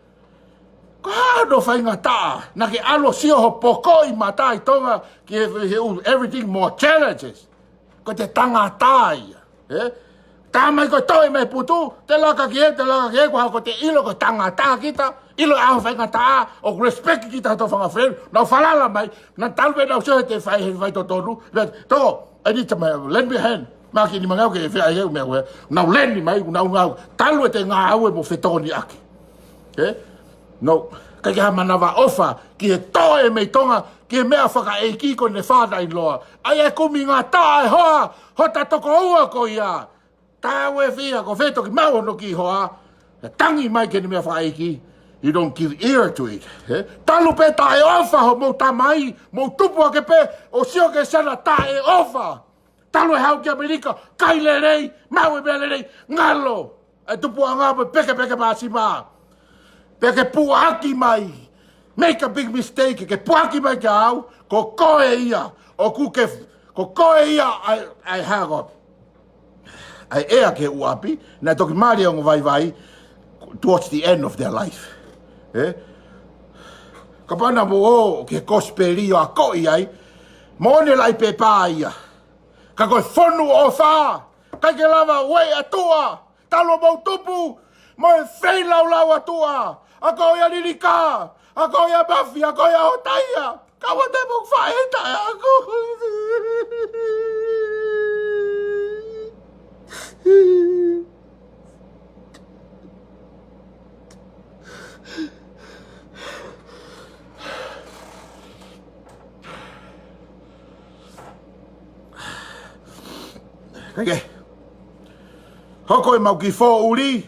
Ko hono faingataʻa. Naʻa ke ʻalu ʻo sio ho poko ʻi mata ʻi Tonga. Ki he, he, everything more challenges. Ko e tangata ia. ʻE? Tā mai ko e toe mai putu, te laka ki ai, te laka ki ai, ko ha ko te ʻilo ko e tangata kita, ʻilo ʻa e faingataʻa, ʻoku respect kita ʻi hotau fanga friend, nau falala mai, naʻa talu pē naʻa nau sio he te fai, he fai totonu, pea, toko, I need some, uh, lend me a hand, maki ni mangau ke fea ai he meʻa ue, nau lend mai, nau ngau, talu e te ngāue mo fetokoniʻaki. ʻE? No, kae kehe ha manavaʻofa, ki he toe mai Tonga, ki he meʻa fakaʻeiki ko ʻene father-in-law. ʻAi e kumi ngataʻa e hoa, hota tokoua ko ia. Taʻeʻofa ia, ko fē toki maʻu hono kiʻi hoa. Tangi mai ki heʻene meʻa fakaʻeiki. You don't give ear to it. ʻE? Talu pē taʻeʻofa homou tamai, mou tupu hake pē, ʻo sio ki he siana taʻeʻofa. Talu e haʻu ki ʻAmelika, kai lelei, maʻu e meʻa lelei, ngalo. ʻE tupuʻanga mo e pekepeke māsima. Pea ke puʻaki mai. Make a big mistake, ke puʻaki mai kia au, ko koe ia, ʻoku ke, ko koe ia ʻa e, ʻa e hā ko ē. ʻA e ʻea ki he ʻuʻapi, naʻe toki mali ʻa e ongo vaivai, towards the end of their life. ʻE? Kapau naʻa mou ō ki he kosipeli ʻo akoʻi ai, mo ne lai pepa ia. Ka ko e fonu ʻofa, ʻikai ke lava ʻo ueʻi ʻa tuʻa, talu mou tupu, mo e feilaulau ʻa tuʻa, ʻa ko ia Lilika, ʻa ko ia Mafi, ʻa ko ia Hotaia, ka ua te mou faʻita e ako. Kae kehe. Hoko e mau kiʻi fōʻuli,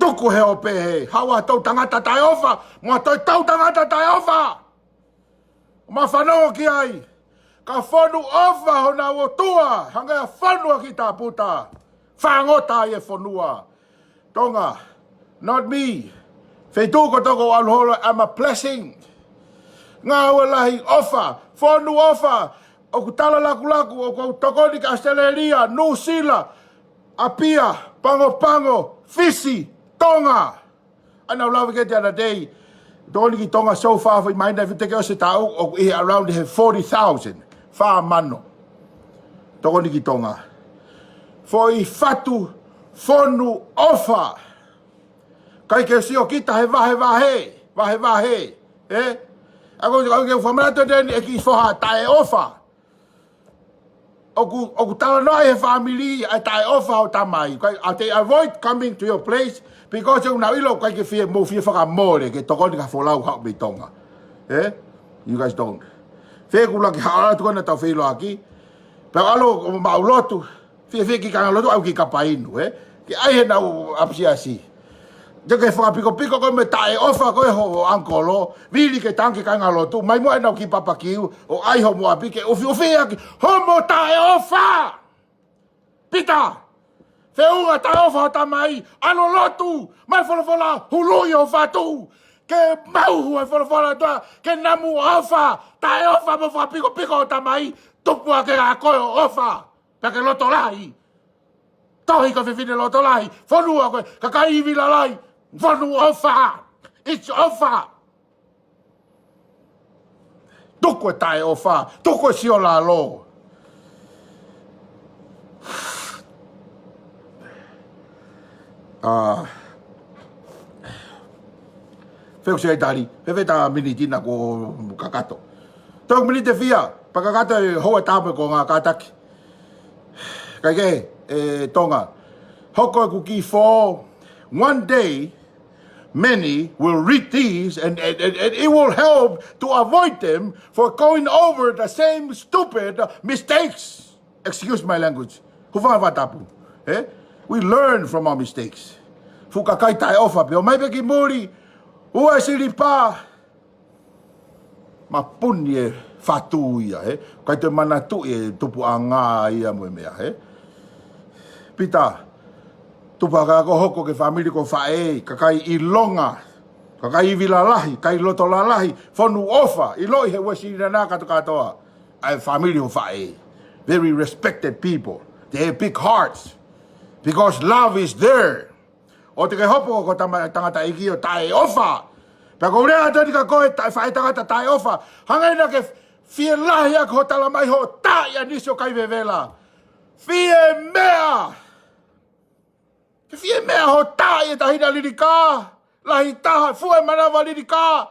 tuku he ʻo pehē, haʻu ʻa e tau tangata taʻeʻofa, mo e tau tangata taʻeʻofa. Ma fanongo ki ai. Ka fonu ʻofa honau ʻOtua, hangē ha fonu ʻa ki taputa. Fangota ai e fonua. Tonga, not me. Feituʻu ko toko ʻalu holo, I'm a blessing. Ngāue lahi ʻofa, fonu ʻofa, ʻoku tala lakulaku, ʻoku ou tokoni ki ʻAositelēlia, Nuʻusila, ʻApia, Pagopago, Fisi, Tonga. ʻAi ʻenau lave ki he other day. Tokoni ki Tonga so far, foʻi mai na, fiteke ʻosi e taʻu, ʻoku ʻi he around he forty thousand. Fā mano. Tokoni ki Tonga. Foʻi fatu fonu ʻofa. ʻIkai ke sio kita he vahevahe. Vahevahe. ʻE? Ako, ako ke fakamanatu eni e kiʻi foha taʻeʻofa. ʻOku, ʻoku talanoa he fāmili ʻa e taʻeʻofa ʻo tamai. Kai, ʻa te avoid coming to your place because ʻoku nau ʻilo ʻikai ke fie, mou fie fakamole ke tokoni ki ha folau haʻu mei Tonga. ʻE? You guys don't. Fē kuo laki haʻala tu kona tau feiloaki. Pea ʻalu ʻo maʻu lotu. Fie, fie ki kanga lotu ʻalu ki kapa inu, ʻe? Ke ʻai heʻenau ʻapisiasi. Te ke fakapikopiko ko e meʻa taʻeʻofa ko e ho, ho ʻangikolo, vili ke tangi kanga lotu, mai mo ʻenau kiʻi papakiu, ʻo ʻai homo ʻapi ke ʻufiʻufiʻaki, homo taʻeʻofa! Pita! Feʻunga taʻeʻofa ho tamai, ʻalu ʻo lotu, mai folofola, huluʻi ho fatu, ke maʻu ʻe he folofola ʻa e ʻOtua, ke namu ʻofa, taʻeʻofa mo fakapikopiko ho tamai, tupu hake ʻa koe ʻo ʻofa, pea ke loto lahi. Tohi ko e fefine loto lahi, fonua ko e, kakai ivi lalahi, fonu ʻofa, it's ʻofa. Tuku e taʻeʻofa, tuku e siolalo. ʻA, fekusia ʻi tali, fefeta miniti naʻa ku kakato. Tau miniti fia, pea kakato e hoa tapu ko ngā kataki. Kae kehe, ʻe Tonga. Hoko ʻeku kiʻi fō, one day, many will read these and, and, and, and it will help to avoid them for going over the same stupid mistakes. Excuse my language. Hūfanga he fakatapu. ʻE? We learn from our mistakes. Fuʻu kakai taʻeʻofa pē. ʻOmai pē ki muli. ʻUa e silipa. Mapuni e fatu ia, he? ʻIkai toe manatuʻi e tupuʻanga ia mo e meʻa, he? Pita, tupu hake ā ko e hoko ki he fāmili ko e faʻē, kakai ʻilonga, kakai ivi lalahi, kakai loto lalahi, fonu ʻofa, ʻiloʻi he Uēsiliana kātoa kātoa ʻa e fāmili ʻo e faʻē. Very respected people. They have big hearts. Because love is there. ʻOua te ke hopo ko e tama-, tangataʻeiki ʻo taʻeʻofa. Pea ko e lea atu eni kia koe, taʻe-, faʻētangata taʻeʻofa. Hangē naʻa ke fielahi ʻaki hoʻo talamai hoʻo taaʻi ʻa Nisi ʻo kai vevela. Fie meʻa. Ke fie meʻa hoʻo taaʻi e taʻahine liliká. Lahi taha, fua e manava liliká.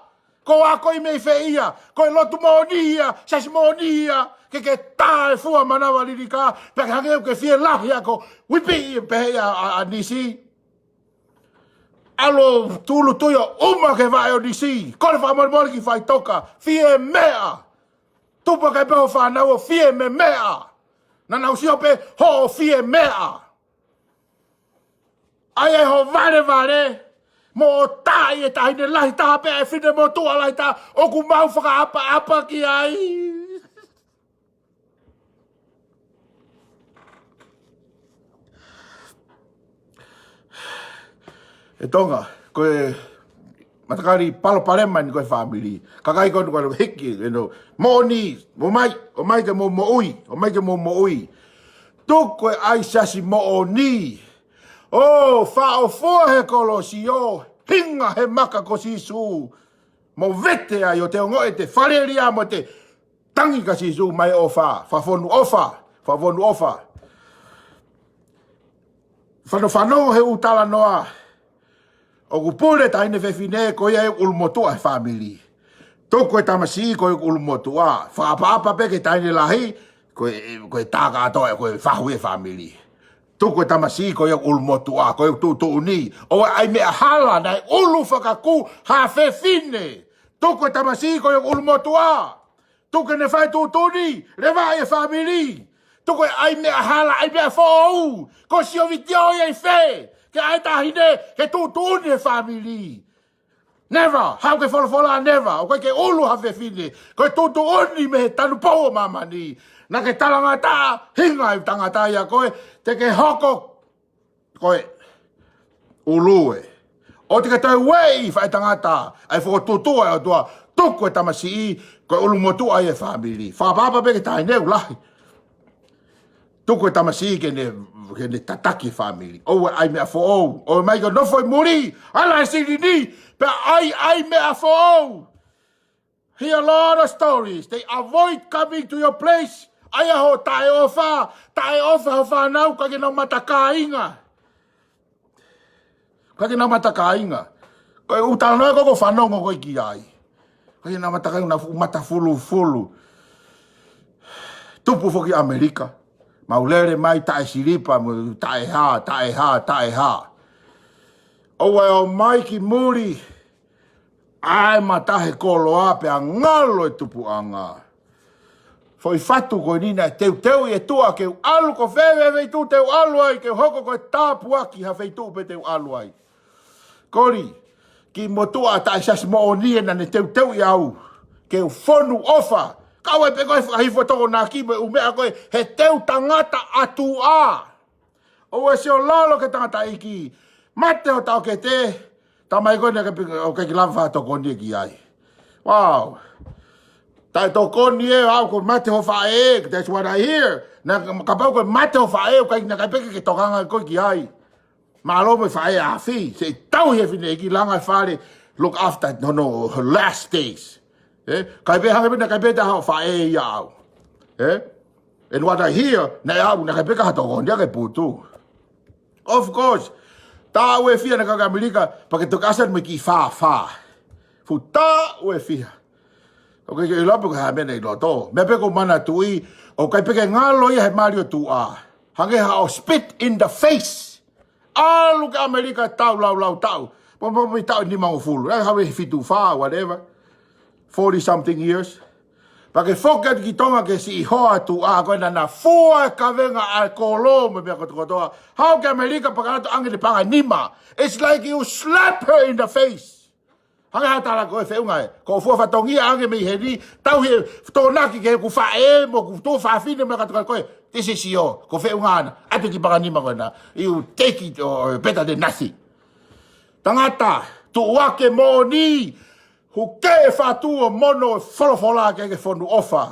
Ko e ako ʻi mei fē ia, ko e lotu moʻoni ia, siasi moʻoni ia, ke ke tā e fua manava liliká, pea ke hangē ʻoku ke fielahi ʻaki hoʻo uipi ia pehē ʻa, ʻa, ʻa Nisi. ʻAlu ʻo tūʻulutui ʻo ʻuma ki he vaʻe ʻo Nisi, kole fakamolemole ki faʻitoka, fie meʻa. Tupu hake pē hoʻo fānau ʻo fie memeʻa. Naʻa nau sio pē hoʻo fie meʻa. ʻAi ai hoʻo valevale, mo taaʻi e taʻahine lahi taha pē ʻa e finemotuʻa lahi taha ʻoku mau fakaʻapaʻapa ki ai. ʻE Tonga, ko e matakali palopalema eni ko e fāmili. Kakai ko eni ko e hiki, you know, moʻoni, ʻomai, ʻomai ke mou moʻui, ʻomai ke mou moʻui. Tuku e ʻai siasi moʻoni. ʻO faʻo fua he kolosi ʻo hinga he maka ko Sīsū. Mo vete ai ʻo te ongoʻi ʻete falelia mo ʻete tangi kia Sīsū mai ʻofa, fakafonu ʻofa, fakafonu ʻofa. Fanofanongo he ʻū talanoa. ʻOku pule taʻahine fefine ko ia ʻoku ʻulumotuʻa he fāmili. Tuku e tamasiʻi ko ia ʻoku ʻulumotuʻa. Fakaʻapaʻapa pē ki he taʻahine lahi, ko e, ko e tā kātoa, ko e fahu e fāmili. Tuku e tamasiʻi ko ia ʻoku ʻulumotuʻa, ko e tuʻutuʻuni. ʻOua ʻe ʻai meʻa hala, naʻe ʻulu fakakū ha fefine. Tuku e tamasiʻi ko ia ʻoku ʻulumotuʻa. Tuku ke ne fai e tuʻutuʻuni, levaʻi e fāmili. Tuku e ʻai meʻa hala, ʻai meʻa foʻou. Ko e sio vitiō ia ʻi fē, ke ʻai e taʻahine ke tuʻutuʻuni e fāmili. Never, haʻu ki he folofola never, ʻoku ʻikai ke ʻulu ha fefine. Ko e tuʻutuʻuni mei he tanupou ʻo māmani. Naʻa ke talangataʻa, hinga e tangata ia ko e, te ke hoko ko e ʻulu ē. ʻOua te ke toe ueʻi faʻētangata, ʻa e fokotuʻutuʻu ʻa e ʻOtua, tuku e tamasiʻi, ko e ʻulumotuʻa ia he fāmili. Fakaʻapaʻapa pē ki he taʻahine ʻoku lahi. Tuku e tamasiʻi ke ne, ke ne tataki e fāmili. ʻOua ʻe ʻai meʻa foʻou. ʻOmai ke nofo ʻi muli, ala e silini, pea ʻai, ʻai meʻa foʻou. Hear a lot of stories. They avoid coming to your place. ʻAi ā hoʻo taʻeʻofa, taʻeʻofa hoʻo fānau, ʻikai ke nau mata kāinga. ʻIkai ke nau mata kāinga. Ko e ʻū talanoa ko ē ʻoku ou fanongo ko ē ki ai. ʻIkai ke nau mata kāinga, nau fuʻu mata fulufulu. Tupu foki ʻAmelika. Mau lele mai taʻe silipa, mo taʻe hā, taʻe hā, taʻe hā. ʻOua ʻe ō mai ki muli. ʻAi mata he koloa pea ngalo e tupuʻanga. Foʻi fatu ko eni naʻe teuteuʻi ʻe tuʻa ke u ʻalu ko fē e feituʻu te u ʻalu ai, ke u hoko ko e tāpuaki ha feituʻu pē te u ʻalu ai. Koli, kiʻi motuʻa taʻe siasi moʻoni ē naʻa ne teuteuʻi au ke u fonu ʻofa. Kau ai pē ko e fakahifo tokonaki mo e ʻū meʻa ko ē he teu tangata ʻa tuʻa. ʻOua ʻe sio lalo ki he tangataʻeiki. Mate hoʻo taʻokete. Tamai ko ē naʻe ʻikai ke lava fakatokoni ki ai. Wow. Taʻetokoni ē, au ko e mate hoʻo faʻē, that's what I hear. Naʻa kapau ko e mate hoʻo faʻē, ʻoku ʻikai, naʻe ʻikai pē ke ke tokanga koe ki ai. Mālō mo e faʻē ʻa e afi, seʻi tauhi e fineʻeiki, langa e fale, look after, no, no, her last days. Ē? ʻIkai pē hangē pē naʻe ʻikai pē toe haʻu e faʻē ia au. Ē? And what I hear, naʻe au, naʻe ʻikai pē ke ha tokoni ia ke putu. Of course, taʻu ʻe fiha naʻa ke ʻAmelika, pea ke toki ʻasi mo e kiʻi fāfā. Fuʻu taʻu ʻe fiha. ʻOku ʻikai ke ʻilo pe ko e hā e meʻa naʻe ʻi loto. Meʻa pē ʻoku ou manatuʻi, ʻoku ʻikai pē ke ngalo ia he mali ʻo tuʻa. Hangē haʻo spit in the face. ʻAlu ki ʻAmelika taʻu laulau taʻu. Mo, mo, mo taʻu nimangofulu. Naʻe haʻu he fitu fā, whatever. Forty something years. Pea ke foki atu ki Tonga ki he siʻi hoa tuʻa ko ē naʻa na fua e kavenga ʻa e kolo mo e meʻa kotokotoa. Haʻu ki ʻAmelika pea ka ʻatu ange ʻene paʻanga ʻe nima. It's like you slap her in the face. Hangē ha tala ko e feʻunga ē. Ko fua fatongia ange mei heni, tauhi e tokonaki ki heʻeku faʻē mo ʻeku tuofāfine mo e katoa ko ē. This is your, ko e feʻunga ʻana. ʻAtu ki Pakanima ko ena. You take it or better than nothing. Tangata, tuʻu ake moʻoni, huke e fatu ʻo mono folofola ke ke fonu ʻofa.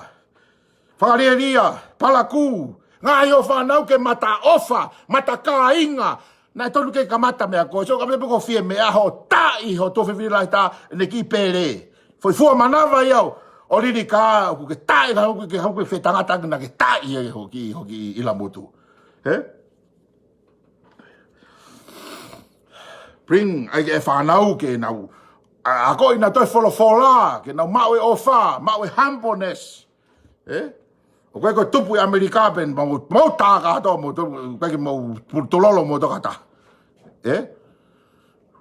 Fakalielia, palakū, ngaahi ʻo fānau ke mata ʻofa, mata kāinga. Naʻe tonu ke kamata meʻa ko ē, so ka meʻa ko fie meʻa hoʻo taʻi ho tuofefine lahi taha, ʻene kiʻi pele. Foʻi fua manava ia ʻo, ʻo Liliká, ʻoku ke taʻi, ka ʻoku ke, ʻoku ke fetangata naʻa ke taʻi e hoki, hoki ʻi Lamutu. He? Bring, ʻai ke fānau ke nau, a, akoʻi nautolu e folofola, ke nau maʻu e ʻofa, maʻu e humbleness. Ē? ʻOku ʻikai ko e tupu ʻi ʻAmelika pē, mau, mau tā kātoa, mau tō, ʻikai ke mau pu-, tulolo mau tō kātoa. Ē?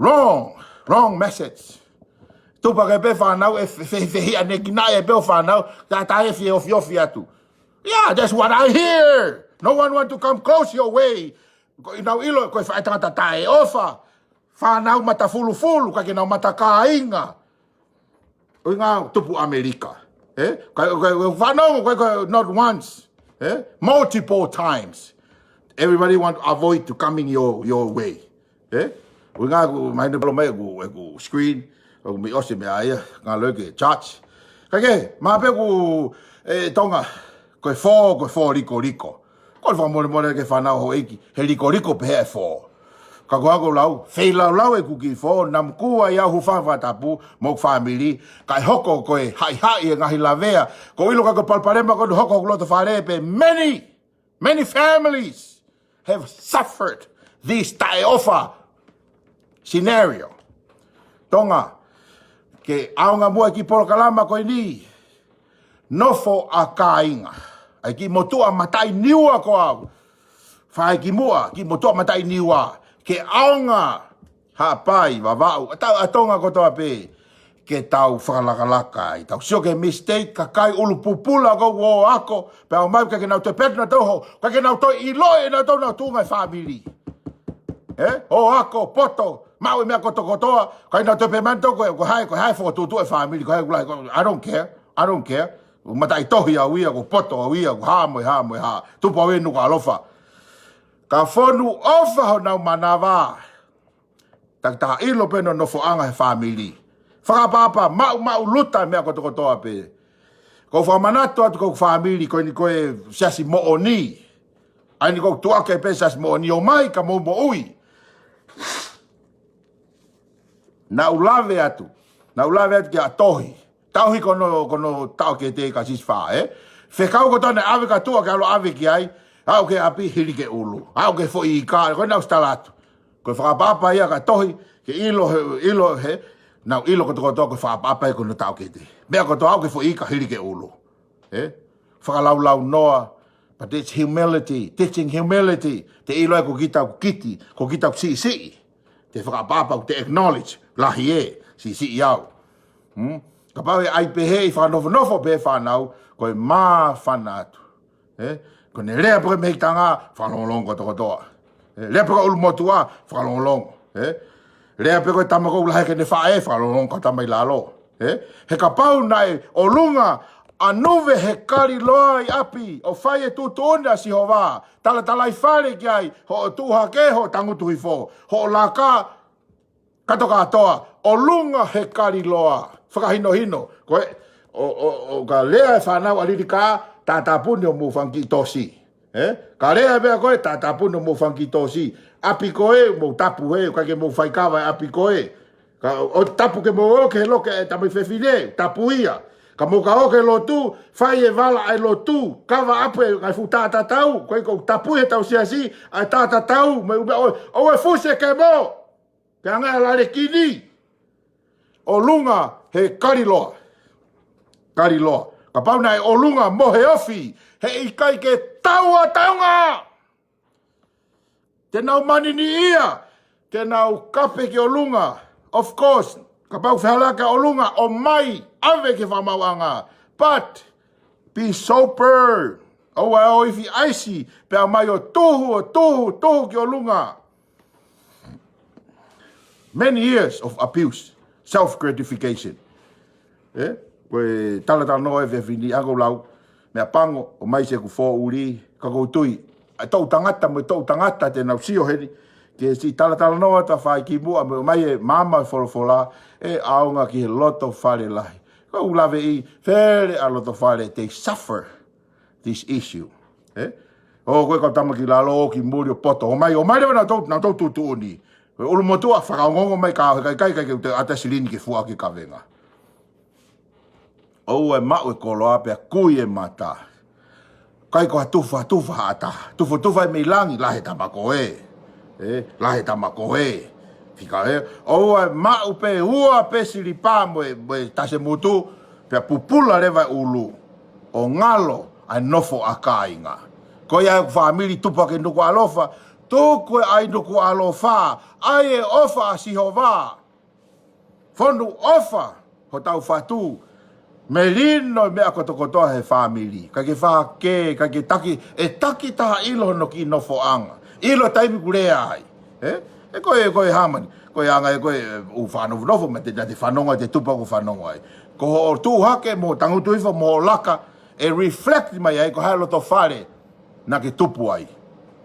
Wrong, wrong message. Tupu ake pē fānau, ʻe fe-, fe-, fehiʻanekinaʻi pē ʻo fānau, tā tā e fie ofiofi atu. Yeah, that's what I hear. No one want to come close your way. Ko ʻenau ʻilo, ko e faʻē tangata taʻeʻofa. Fānau mata fulufulu, ʻikai ke nau mata kāinga. ʻUhinga tupu ʻAmelika. Ē? Ka, ka, ka, fānau, ka, ka, not once. Ē? Multiple times. Everybody want to avoid to coming your, your way. Ē? ʻUhinga ʻoku mahino palo mai ʻeku, ʻeku screen, ʻoku mei ʻosi meʻa ia, ngalo ke charge. Ka ke, ma pe ku, e, Tonga, ko e fō, ko e fō likoliko. Ko e fakamolemole ke fānau houʻeiki, he likoliko pē he fō. Ka ko ʻeku lau, feilaulau ʻeku kiʻi fō, naʻa mo kua ia hūfanga he fakatapu, mo e fāmili, kae hoko ko e haʻihaʻi e ngaahi lavea, ko e ʻilo ka ko e palopalema ko eni hoko ʻi loto fale pē, many, many families have suffered this taʻeʻofa scenario. Tonga, ke ʻaonga muʻa e kiʻi polokalama ko eni, nofo ʻa kāinga. ʻAi kiʻi motuʻa mataʻi Niua ko au. Fai kimuʻa, kiʻi motuʻa mataʻi Niua. Ke ʻaonga Haʻapai, Vavaʻu, ʻa tau, ʻa Tonga kotoa pē. Ke tau fakalakalaka ai. Tau sio ki he mistake, kakai ʻulu pupula ko ē ʻoku ako, pea ʻomai ʻikai ke nau toe pehē nautolu, ʻikai ke nau toe ʻiloʻi ʻe nautolu ʻenau tuʻunga e fāmili. Ē? ʻO ako, poto, maʻu e meʻa kotokotoa, ʻikai ke nau toe pehē mai nautolu ko e, ko hai, ko hai fokotuʻutuʻu e fāmili, ko hai kulai, ko, I don't care, I don't care. Mataʻitohi au ia, ko poto au ia, ko hā mo e hā mo e hā. Tupu au ia ʻi Nukuʻalofa. Ka fonu ʻofa honau manava. Takitaha ʻilo pē hono nofoʻanga he fāmili. Fakaʻapaʻapa, maʻumaʻuluta e meʻa kotokotoa pē. Ko e fakamanatu atu ko e fāmili, ko eni ko e siasi moʻoni. ʻAi ni ko e tuʻu ake pē siasi moʻoni ʻomai ka mou moʻui. Naʻa ku lave atu. Naʻa ku lave atu kia Tohi. Tauhi ko hono, ko hono taʻokete ka sisifā, ē? Fekau ko tane ʻave ka tuʻa ke ʻalu ʻave ki ai. Aʻu ki ʻapi hili ki ʻulu. Aʻu ki he foʻi ika, ko ena ʻoku ou tala atu. Ko e fakaʻapaʻapa ia kia Tohi, ke ʻilo he, ʻilo he, naʻa ku ʻilo kotokotoa ko e fakaʻapaʻapa ia ko hono taʻokete. Meʻa kotoa aʻu ki he foʻi ika hili ki ʻulu. Ē? Fakalaulaunoa, but it's humility, teaching humility. Te ʻilo ai ko kita ʻoku kiti, ko kita ʻoku siʻisiʻi. Te fakaʻapaʻapa ʻoku te acknowledge, lahi ē, siʻisiʻi au. Hmm? Kapau ʻe ʻai pehē ʻi fakanofonofo pē fānau, ko e māfana atu. Ē? Ko ʻene lea pē ko e mehikitanga, fakalongolongo kotokotoa. Ē? Lea pē ko e ʻulumotuʻa, fakalongolongo. Ē? Lea pē ko e tama ʻoku lahi ʻaki ʻene faʻē, fakalongolongo ko e tama ʻi lalo. Ē? He kapau naʻe ʻolunga ʻa Nuve he Kaliloa ʻi ʻapi, ʻo fai e tuʻutuʻuni ʻa Sihova, talatalaifale ki ai, hoʻo tuʻu hake, hoʻo tangutu hifo, hoʻo laka, kātokātoa, ʻolunga he Kaliloa. Fakahinohino, ko e, ʻo, ʻo, ʻo ka lea e fānau ʻa Liliká, tātāpuni hoʻomou fanga kiʻi tosi. Ē? Ka lea e meʻa ko ē, tātāpuni hoʻomou fanga kiʻi tosi. ʻApi ko ē, mou tapu ē, ʻikai ke mou fai kava e ʻapi ko ē. Ka ʻo tapu ke mou ō ki he loki e tamaiki fefine, tapu ia. Ka mou ka ō ki he lotu, fai e vala ʻa e lotu, kava ʻapi e ngaahi fuʻu tātatau, ko e ʻikai ke tapu ʻe he tau siasi ʻa e tātatau, mo e ʻume ʻo, ʻo e fusi e kemo. Pea ngaahi lale kini. ʻOlunga he Kaliloa. Kaliloa. Kapau naʻe ʻolunga mo he ofi, heʻikai ke tau ʻa Tonga. Te nau manini ia, te nau kape ki ʻolunga. Of course, kapau fehālaaki ʻa ʻolunga, ʻomai, ʻave ki he fakamaauʻanga. But, be sober. ʻOua ʻe ʻo ifi ʻaisi, pea mai ʻo tuhu, ʻo tuhu, tuhu ki ʻolunga. Many years of abuse. Self gratification. Ē? Ko e talatalanoa ʻo e efiafi ni, ʻa ia ʻoku ou lau, meʻapango, ʻomai siʻeku foʻuli, ka ʻoku ou tui, ʻa e toʻu tangata mo e toʻu tangata te nau sio heni ki he siʻi talatalanoa ʻa e tafaʻaki muʻa, mo e ʻomai e maama ʻo e folofola, ʻe ʻaonga ki he loto fale lahi. Ko ʻeku lave ʻi, fele ʻa e loto fale, they suffer this issue. Ē? ʻO ko e kau tama ki lalo, ki muli ʻo poto. ʻOmai, ʻomai leva naʻa tau, naʻa tau tuʻutuʻuni. Ko e ʻulumotuʻa fakaongoongo mai ka, he ʻikai, ʻikai, ʻikai ke u te ʻata silini ke fua ki kavenga. ʻOua ʻe maʻu e koloa pea kui e mata. ʻIkai ko ha tufa, tufa ha ʻata. Tufa, tufa ʻe mei langi, lahi e tama ko ē. Ē, lahi e tama ko ē. Fika ē. ʻOua ʻe maʻu pē ua pē silipa mo e, mo e tase mutu, pea pupula leva e ʻulu. ʻO ngalo ʻa e nofo ʻa kāinga. Ko ia ʻeku fāmili tupu hake Nukuʻalofa, tuku e ʻai Nukuʻalofa, ʻai e ʻofa ʻa Sihova. Fonu ʻofa hotau fatu, melino e meʻa kotokotoa he fāmili. ʻIkai ke fake, ʻikai ke taki, ʻe taki taha ʻilo hono kiʻi nofoʻanga. ʻIlo taimi ʻoku lea ai. Ē? Ē ko e, ko e hā mani, ko e anga ē ko e, ʻoku fanongonongo, mo te, te fanongo, te tupu ʻoku fanongo ai. Ko hoʻo tuʻu hake mo tangutu hifo mo laka, ʻe reflect mai ai ko e hā e loto fale naʻa ke tupu ai.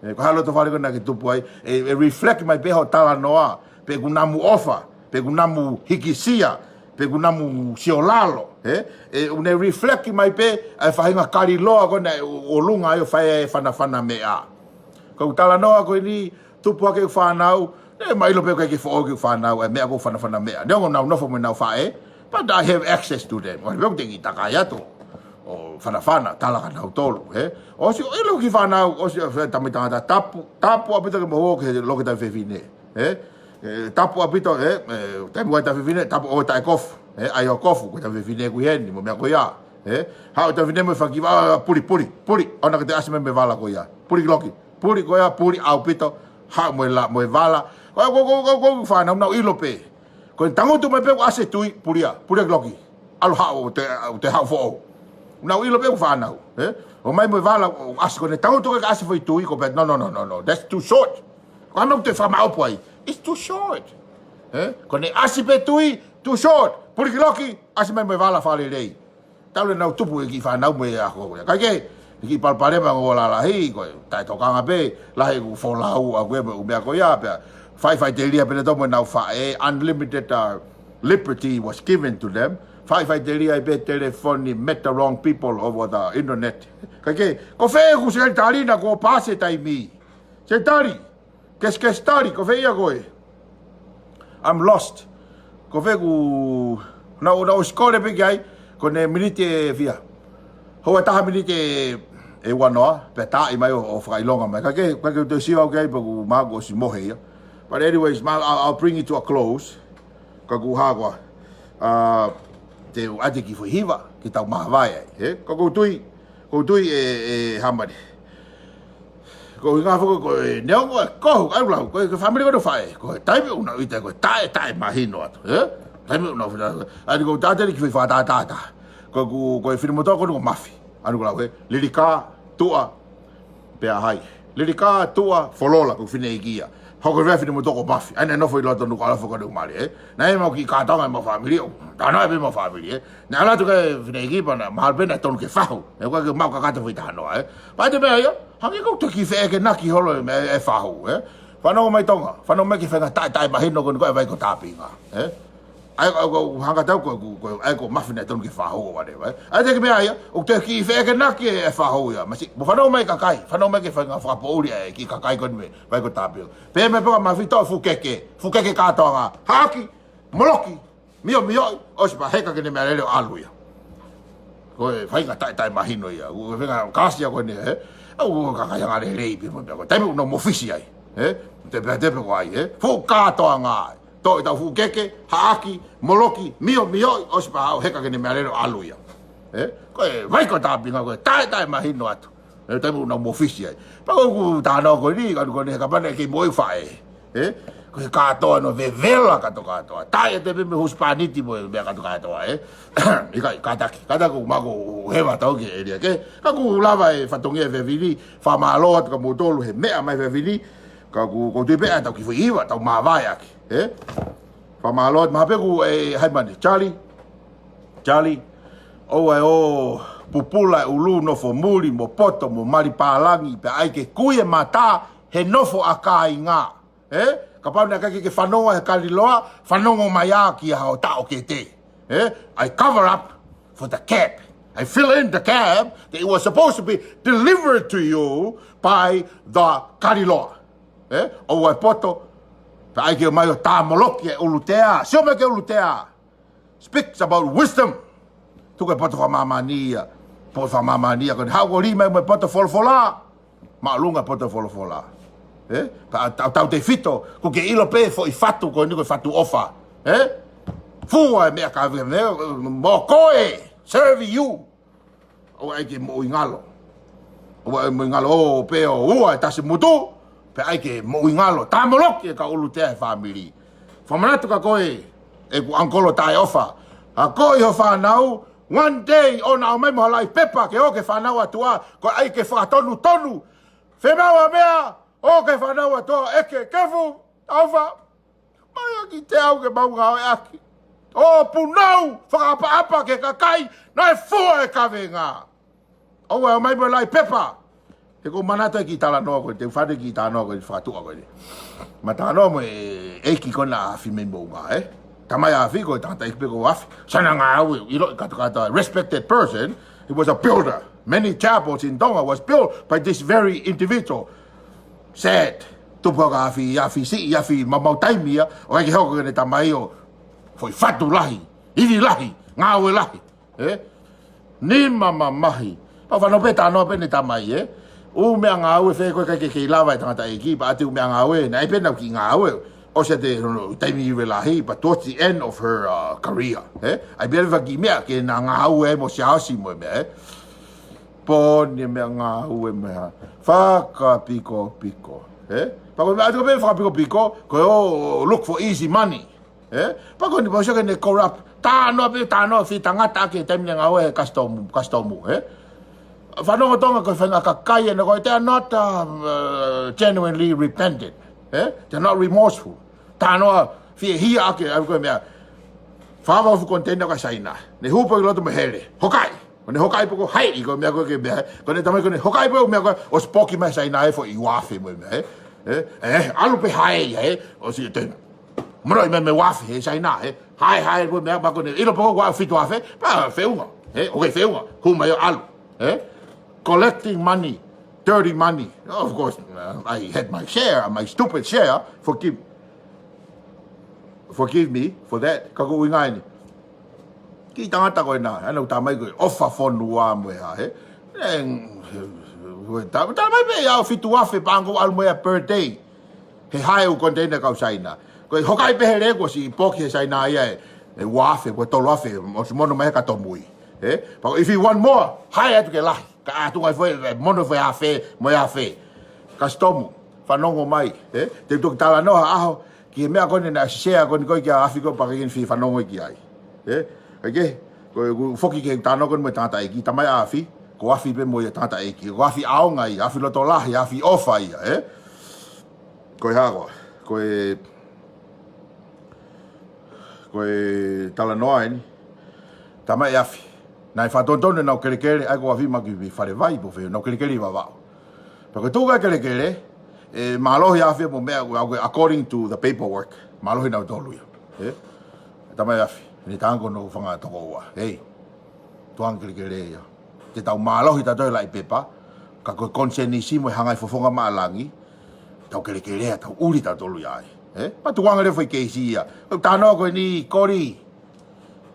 Ē, ko e hā e loto fale ko ē naʻa ke tupu ai, ʻe, ʻe reflect mai pē hoʻo talanoa, pe ʻoku namu ʻofa, pe ʻoku namu hikisia, pe ʻoku namu siolalo, ē? ʻE, ʻoku ne reflect mai pē ʻa e faʻahinga kaliloa ko ē naʻe ʻo, ʻolunga ai ʻo fai e fanafana meʻa. Ko ʻeku talanoa ko eni, tupu hake ʻeku fānau, ʻe, mahino pē ʻoku ʻikai ke foʻou ki heʻeku fānau ʻa e meʻa ko e fanafana meʻa. Neongo ʻenau nofo mo ʻenau faʻē, but I have access to them. ʻOsi pē ʻoku te kiʻi takai atu ʻo fanafana, tala kia nautolu, ē? ʻOsi ʻilo ki he fānau, ʻosi ʻa e tamaiki tangata tapu, tapu ʻaupito ke mou ō ki he loki taʻe fefine, ē? Ē, tapu ʻaupito, ē, ē, taimi ʻoku ʻi ai e taʻe fefine, tapu ʻo taʻe kofu, ē, ʻai hoʻo kofu, ko e taʻe fefine ʻoku ʻi heni, mo e meʻa ko ia, ē? Haʻu e taʻe fefine mo e faki, ā, puli, puli, puli, ʻoua naʻa ke toe ʻasi mai mo e vala ko ia. Puli ki loki, puli ko ia, puli ʻaupito, haʻu mo e la, mo e vala. Ko, ko, ko, ko, ko e fānau, nau ʻilo pē. Ko e tangutu mai pē ʻoku ʻasi e tui, puli ia, puli ia ki loki. ʻAlu haʻu ʻo toe, ʻo toe haʻu foʻou. Nau ʻilo pē ʻeku fānau, ē? ʻOmai mo e vala, ʻo ʻasi ko ʻene tangutu ko ē ka ʻasi foʻi tui, ko pē, no, no, no, no, no, that's too short. Ko e hā e meʻa ʻoku te fakamaʻopoʻopo ai? It's too short. Ē? Ko ʻene ʻasi pē tui, too short. Puli ki loki, ʻasi mai mo e vala fakalelei. Talu ʻenau tupu e kiʻi fānau mo e ako ko ia. Kae kehe, kiʻi palopalema ʻoku lalahi, ko e taʻetokanga pē, lahi ʻeku folau ʻaʻaku ē mo e ʻū meʻa ko ia pea. Faʻifaʻiteliha pē nautolu mo ʻenau faʻē, unlimited, uh, liberty was given to them. Faʻifaʻiteliha ai pē telefoni, met the wrong people over the internet. Kae kehe, ko fē ʻeku seli tali naʻa kuo pasi e taimi. Seli tali. Kesikesi tali, ko fē ia koe? I'm lost. Ko fē ʻeku, naʻa, naʻa ʻosi kole pē ki ai, ko ʻene miniti ʻe fiha. Houa ʻe taha miniti ʻe, ʻe uanoa, pea taaʻi mai ʻo, ʻo fakaʻilonga mai. Kae kehe, kae kehe ʻoku te sio au ki ai, pea ʻoku mahalo kuo ʻosi mohe ia. But anyways, ma, I'll, I'll bring it to a close. Ka ʻoku hā koā. Ā, te u ʻoatu e kiʻi foʻi hiva, ke tau māvae ai, ē? Ka ʻoku ou tui, ʻoku ou tui ē, ē, hā mani. Ko e ʻuhinga foki ko e neongo e kohu, ʻai lau, ko e, ko e fāmili ko ē ʻoku faʻē, ko e taimi ʻoku nau ʻita ko e taʻe, taʻe mahino atu, ē? Taimi ʻoku nau fina, ʻa eni ʻoku ou tatali ki he foʻi fakatātā. Ko ʻeku, ko e finemotuʻa ko eni ʻoku mafi, ʻa eni ʻoku lau ē, Lilikā, Tuʻa, pea Hai. Lilikā, Tuʻa, Folola, ko e fineʻeiki ia. Hoko e finemotuʻa ʻoku mafi, ʻa ia naʻe nofo ʻi loto Nukuʻalofa ko ʻene mali, ē? Naʻe ʻi ai ʻemau kiʻi kātoanga ʻemau fāmili, ʻo, talanoa pē ʻemau fāmili, ē? Naʻe ʻalu atu ki he fineʻeiki pea naʻe mahalo pē naʻe tonu ke fahu. Ē, ʻoku ʻikai ke maʻu kakato e foʻi talanoa, ē. Pea ʻi ai e meʻa ia, hangē ʻoku ou toe kiʻi feʻeke ʻaki holo e meʻa ʻe fahu, ē. Fanongo mai Tonga, fanongo mai ki he faʻahinga taʻe, taʻe mahino ko eni ko e vai ko Tāpinga, ē. ʻA ia, ʻa ia, ʻoku ou hanga atu au ko e, ko e, ʻa ia ko e mafi naʻe tonu ke fahu ʻo whatever, ē. ʻA ia, ʻi ai e meʻa ia, ʻoku ou toe kiʻi feʻeke ʻaki e fahu ia. Masiʻi, mou fanongo mai kakai, fanongo mai ki he faʻahinga fakapoʻuli ʻa e kiʻi kakai ko eni mei he vai ko Tāpinga. Pea mei pea mafi toʻo e fuʻu keke, fuʻu keke kātoanga, haʻaki, moloki, miomioʻi, ʻosi pea heka ki heʻene meʻalele ʻo ʻalu ia. Ko e faʻahinga taʻe, taʻe mahino ia, ko e faʻahinga kalasi ia ko eni, ē? ʻA ia ko e kakai angalelei pē mo e meʻa ko ē. Taimi ʻoku nau mōfisi ai, ē? Tepe, tepe ko ai, ē? Fuʻu kātoanga ai. Toʻo ʻetau fuʻu keke, haʻaki, moloki, miomioʻi, ʻosi pea haʻu heka ki heʻene meʻalele ʻo ʻalu ia. Ē? Ko e vai ko Tāpinga ko e taʻe, taʻe mahino atu. ʻE taimi ʻoku nau mōfisi ai. Pea ʻoku ou talanoa ko eni, ka ko eni he kapau naʻe kei moʻui e faʻē, ē? Ko e kātoa ʻenau vevela kātoa kātoa. Taʻe ʻiate pē mei he husepāniti mo e meʻa kātoa kātoa, ē? ʻIkai, kātaki, kātaki ʻoku mau heva tau ki he ʻēlia kehe. Ka ʻoku ou lava e fatongia e efiafi ni, fakamālō atu kia moutolu he meʻa mai e efiafi ni, ka ʻoku, ʻoku ou tui pē ʻe tau kiʻi foʻi hiva, tau māvae ʻaki, ē? Fakamālō, mahalo pē kuo ʻai mai eni. Charlie, Charlie, ʻoua ʻe ō pupula e ʻulu, nofo muli mo poto mo mali pālangi, pea ʻai ke kui e mata he nofo ʻa kāinga. Ē? Kapau naʻe ʻikai ke ke fanongo he kaliloa, fanongo mai ā ki haʻo taʻokete. Ē? I cover up for the gap. I fill in the gap that it was supposed to be delivered to you by the kaliloa. Ē? ʻOua ʻe poto, pea ʻai ke ō mai ʻo tāmoloki e ʻulutea. Sio mai ki he ʻulutea. Speaks about wisdom. Tuku e poto fakamāmani ia. Poto fakamāmani ia. Ko eni haʻu ʻo lī mai mo e poto folofola. Māʻolunga e poto folofola. Ē? Ka tau, tau tefito, kuo ke ʻilo pē foʻi fatu ko eni ko e fatu ʻofa. Ē? Fua e meʻa ka vea meʻa, mo koe, serve you. ʻOua ʻe ke moʻui ngalo. ʻOua ʻe moʻui ngalo, ō pē ʻo ua e tasi mutu, pea ʻai ke moʻui ngalo. Tāmoloki e kau ʻulutea e fāmili. Fakamanatu kia koe, ʻeku ʻangikolo taʻeʻofa. ʻA koe ʻi ho fānau, one day, ʻoua naʻa ō mai mo ha laʻi pepa ke ō ki he fānau ʻa tuʻa, ko e ʻai ke fakatonutonu. Fiemaʻu ha meʻa, ō ki he fānau ʻa tuʻa, ʻeke, kefu, ʻofa. Mai ā kiate au ke mau ngāueʻaki. ʻO punau, fakaʻapaʻapa ki he kakai, naʻe fua e kavenga. ʻOua ʻe ō mai mo e laʻi pepa. He ʻoku ou manatu ki he talanoa ko ē, te u fai ki he talanoa ko ē, fakatuʻa ko ē. Ma talanoa mo e ʻeiki ko ē naʻe afi mei Moʻunga, ē? Tamai afi ko e tangataʻeiki pē ko e afi. Sai ʻena ngāue, ʻiloʻi kātoa kātoa, respected person. He was a builder. Many chapels in Tonga was built by this very individual. Sad. Tupu ʻa e afi, afi siʻi, afi maumau taimi ia, ʻoku ʻikai ke hoko ki heʻene tamai ʻo foʻi fatu lahi, ivi lahi, ngāue lahi. Ē? Nima mamahi. Pea fanongo pē talanoa pē ʻene tamai, ē? ʻŪ meʻangāue fē ko ē ʻikai ke kei lava e tangataʻeiki, pea ʻoatu ʻū meʻangāue, naʻe pē naʻa ku kiʻi ngāue, ʻosi ʻa e taimi ivi lahi, but towards the end of her, uh, career, ē? ʻAi pē leva kiʻi meʻa ke na ngāue ai mo Siaosi mo e meʻa, ē? Poni e meʻangāue mo e hā. Fakapikopiko. Ē? Pea ko e meʻa atu pē fakapikopiko, ko e ō look for easy money. Ē? Pea ko eni pau sio ki heʻene corrupt. Talanoa pē, talanoa fitangata ki he taimi naʻe ngāue he kasitomu, kasitomu, ē? Fanongo Tonga ko e faʻahinga kakai ʻena ko ē, they are not, um, uh, genuinely repentant. Ē? They're not remorseful. Talanoa fiehia ʻaki ʻa e ko e meʻa. Fāfā fuʻu koniteina ko ē Saina. Ne hū pē ki loto mo hele. Hokaʻi. Ko ʻene hokaʻi pē ko ē haiʻi ko e meʻa ko ē ke meʻa. Ko ʻene tamai ko ʻene hokaʻi pē ko e meʻa ko ē ʻosi poki mai Saina ē foʻi uafe mo e meʻa, ē. Ē, ē, ʻalu pē hae ia, ē. ʻOsi te. Moro i meʻa mo e uafe, ē, Saina, ē. Hae, hae, ko e meʻa, ma ko ʻene ʻilo pē ko e uafe fitu afe, pea feʻunga, ē, ʻoku feʻunga, hū mai ʻo ʻalu, ē. Collecting money, dirty money. Of course, uh, I had my share, my stupid share. Forgive, forgive me for that. Ka ko e ʻuhinga eni. Kiʻi tangata ko ena, ʻa ʻene tamai ko e ʻofa fonua mo e hā, ē. Ē, ko e ta-, tamai pē ia ʻo fitu afe pea ʻoku ʻalu mo ia per day. He hae ʻū koniteina kau Saina. Ko e hokaʻi pē hele kuo ʻosi poki he Saina ia ē, ē uafe, ko e tolu afe, ʻosi mono mai he katomui. Ē? Pea if you want more, hae atu ke lahi. Ka ʻatu ngai foʻi, ē, mono foʻi afe, mo e afe. Kasitomu, fanongo mai, ē? Te u toki talanoa ha ʻaho, ki he meʻa ko eni naʻe share ko eni ko ē kia afi ko ē pea ʻikai ke ne fie fanongo ki ai. Ē? ʻIkai ke, ko e ʻoku foki ki he talanoa ko eni mo e tangataʻeiki, tamai afi, ko e afi pē mo ia tangataʻeiki, ko e afi ʻaonga ia, afi loto lahi, afi ʻofa ia, ē? Ko e hā ko ē, ko e, ko e talanoa eni, tamai afi. Naʻe fakatonutonu ʻenau kelekele, ʻai ko e afi ma ki Falevai pe ko fē, ʻenau kelekele ʻi Vavaʻu. Pea ko e tuʻu ko ē kelekele, ē, mālohi afi mo e meʻa, ʻoku according to the paperwork, mālohi nautolu ia. Ē? Tamai afi, ʻene tango no fanga toko ua. Hei, tuanga kelekele ia. Te tau mālohi tautolu he laʻi pepa, ka ko e konisēnisi mo e hanga ʻe he fofonga maʻalangi, tau kelekelea, tau ʻuli tautolu ia ai. Ē? Ma tuanga leva foʻi keisi ia. ʻOku talanoa ko eni, Koli,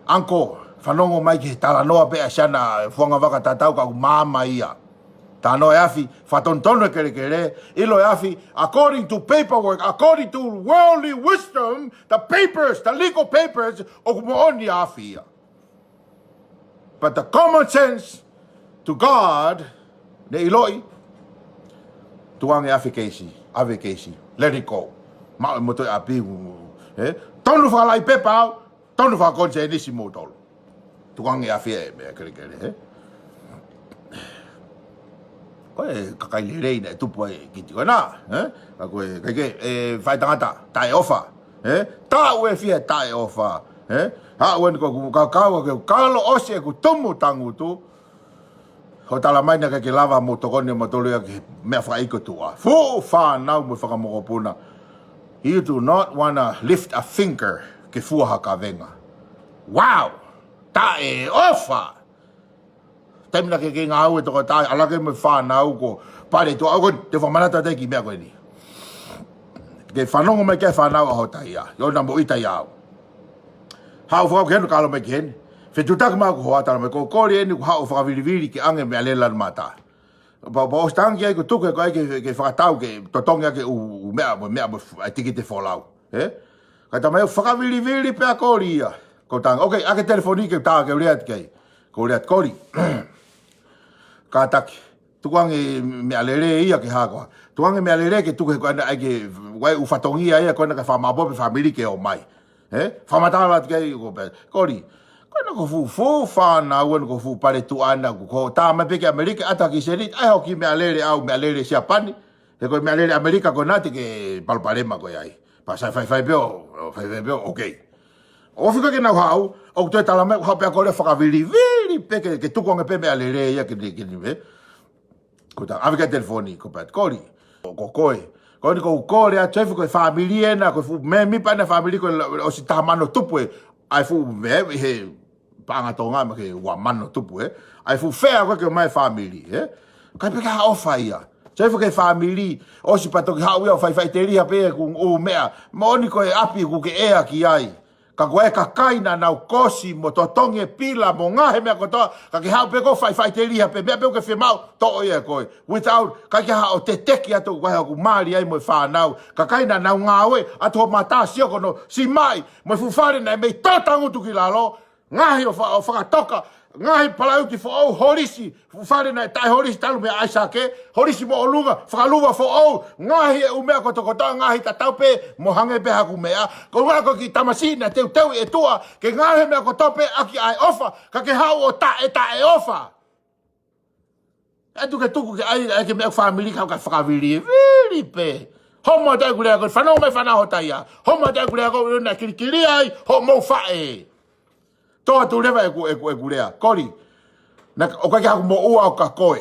Uncle, fanongo mai ki he talanoa pē ʻa Siana, fuanga vaka tatau ka ʻoku maama ia. Talanoa e afi, fakatonutonu e kelekele, ʻilo e afi, according to paperwork, according to worldly wisdom, the papers, the legal papers, ʻoku moʻoni ʻa e afi ia. But the common sense to God, ne ʻiloʻi, tuanga e afi keisi, ʻave keisi, let it go. Maʻu e moto e ʻapi, ē? Tonu fakalaʻi pepa au, tonu fakakonisēnisi moutolu. Tuanga e afi e meʻa kelekele, ē? Ko e kakai lelei naʻe tupu ai e kiti ko ena, ē? Ka ko e, ʻikai ke, e, fai tangata, taʻeʻofa, Ē? Taʻu e fie taʻeʻofa. Ē? Haʻu eni ko ʻeku kakau ke kalo ʻosi ʻeku tumu tangutu. Hoʻo tala mai naʻe ʻikai ke lava mo tokoni mo tolu ia ki he meʻa fakaʻeiki ʻo tuʻa. Fuʻu fānau mo fakamokopuna. You do not wanna lift a finger ke fua ha kavenga. Wow! Taʻeʻofa! Taimi naʻe ʻikai ke ngāue tokotaha, ʻalu hake mo e fānau ko Pale Tuʻa, ʻoku te fakamanatu atu ki he meʻa ko eni. Ke fanongo mai ki he fānau ʻa Hotaia, ʻio naʻa mo ʻita ia au. Haʻu fakau ke henu kalo mai ki heni. Fetuʻutaki mai ko hoa tala mai, ko Koli eni kuo haʻu fakavilivili ke ʻange meʻalele lanu mata. Pea, pea ʻosi tangi ai ko tuku ko ai ke, ke fakatau ke totongi ake ʻū, ʻū meʻa, mo e meʻa, mo e f-, ʻa e tikite folau. Ē? Ka tala mai fakavilivili pē ʻa Koli ia. Ko tanga, okay, ʻai ke telefoni ke ta ke uleat kei. Ko uleat Koli. Kātaki. Tukuange meʻalele ia ke hā koā. Tukuange meʻalele ke tuku he ko ena ʻai ke, ʻai ʻū fatongia ia ko ena ke fakamaʻopoʻopo pē fāmili ke ō mai. Ē? Fakamatala atu ki ai ko pē. Koli. Ko ena ko fuʻu, fuʻu fānau ena ko fuʻu Pale Tuʻa ena ko, ko tā mai pē ki ʻAmelika ʻata ki seni, ʻai hoki meʻalele au, meʻalele Siapani. He ko e meʻalele ʻAmelika ko ena te ke palopalema ko ē ai. Pea sai faifai pē ʻo, ʻo faifai pē ʻo, okay. ʻOfi ko ē ke nau haʻu, ʻoku toe tala mai, haʻu pē ʻa Koli fakavilivili pē ke, ke tukuange pē meʻalele ia ke, ke, ke, Ko ta ʻave ki he telefoni, ko Pat Koli. Ko, ko koe. Ko eni ko Koli ʻa Jeff ko e fāmili ena, ko e fuʻu mēmipa ena fāmili ko e la-, ʻosi taha mano tupu ē. ʻAi fuʻu mē, he paʻanga Tonga ma ke ua mano tupu ē. ʻAi fuʻu fea ko ē ke mai fāmili, ē. Kai pē ka ʻofa ia. Jeff ko e fāmili, ʻosi patoki haʻu ia ʻo faifaʻiteliha pē ʻeku ʻū meʻa. Moʻoni ko e ʻapi ʻoku ke ʻea ki ai. Ka ko e kakai naʻa nau kosi mo totongi e pila mo ngaahi meʻa kotoa, ka ke haʻu pē ko e faifaʻiteliha pē, meʻa pē ʻoku ke fiemaʻu, toʻo ia ʻe koe. Without, ʻikai ke haʻo teteki atu ko e hā ʻoku mali ai mo e fānau. Kakai naʻa nau ngāue, ʻatu hoʻo mata sio ko hono simaʻi, mo e fuʻu fale naʻe mei tō tangutu ki lalo, ngaahi ʻo fa-, ʻo fakatoka, ngaahi palauti foʻou holisi, fuʻu fale naʻe taʻeholisi talu meia ʻAisake, holisi mo ʻolunga, fakaluva foʻou, ngaahi e ʻū meʻa kotokotoa, ngaahi tatau pē, mo hangē pē haku meʻa. Ko e ʻuhinga ko e kiʻi tamasiʻi naʻe teuteu ʻe tuʻa, ke ngaahi e meʻa kotoa pē ʻaki ʻa e ʻofa, ka ke haʻu ʻo taʻe, taʻeʻofa. ʻE tuku ke tuku ke ʻai, ʻai ke meʻa fāmili ka ka fakavilivili pē. Homo atu ʻeku lea ko ē, fanongo mai fānau Hotaia. Homo atu ʻeku lea ko ē, naʻe kilikili ai, hoʻomou faʻē. Tō atu leva ʻeku, ʻeku, ʻeku lea. Koli, naʻa, ʻoku ʻikai ke haku moʻua au kia koe.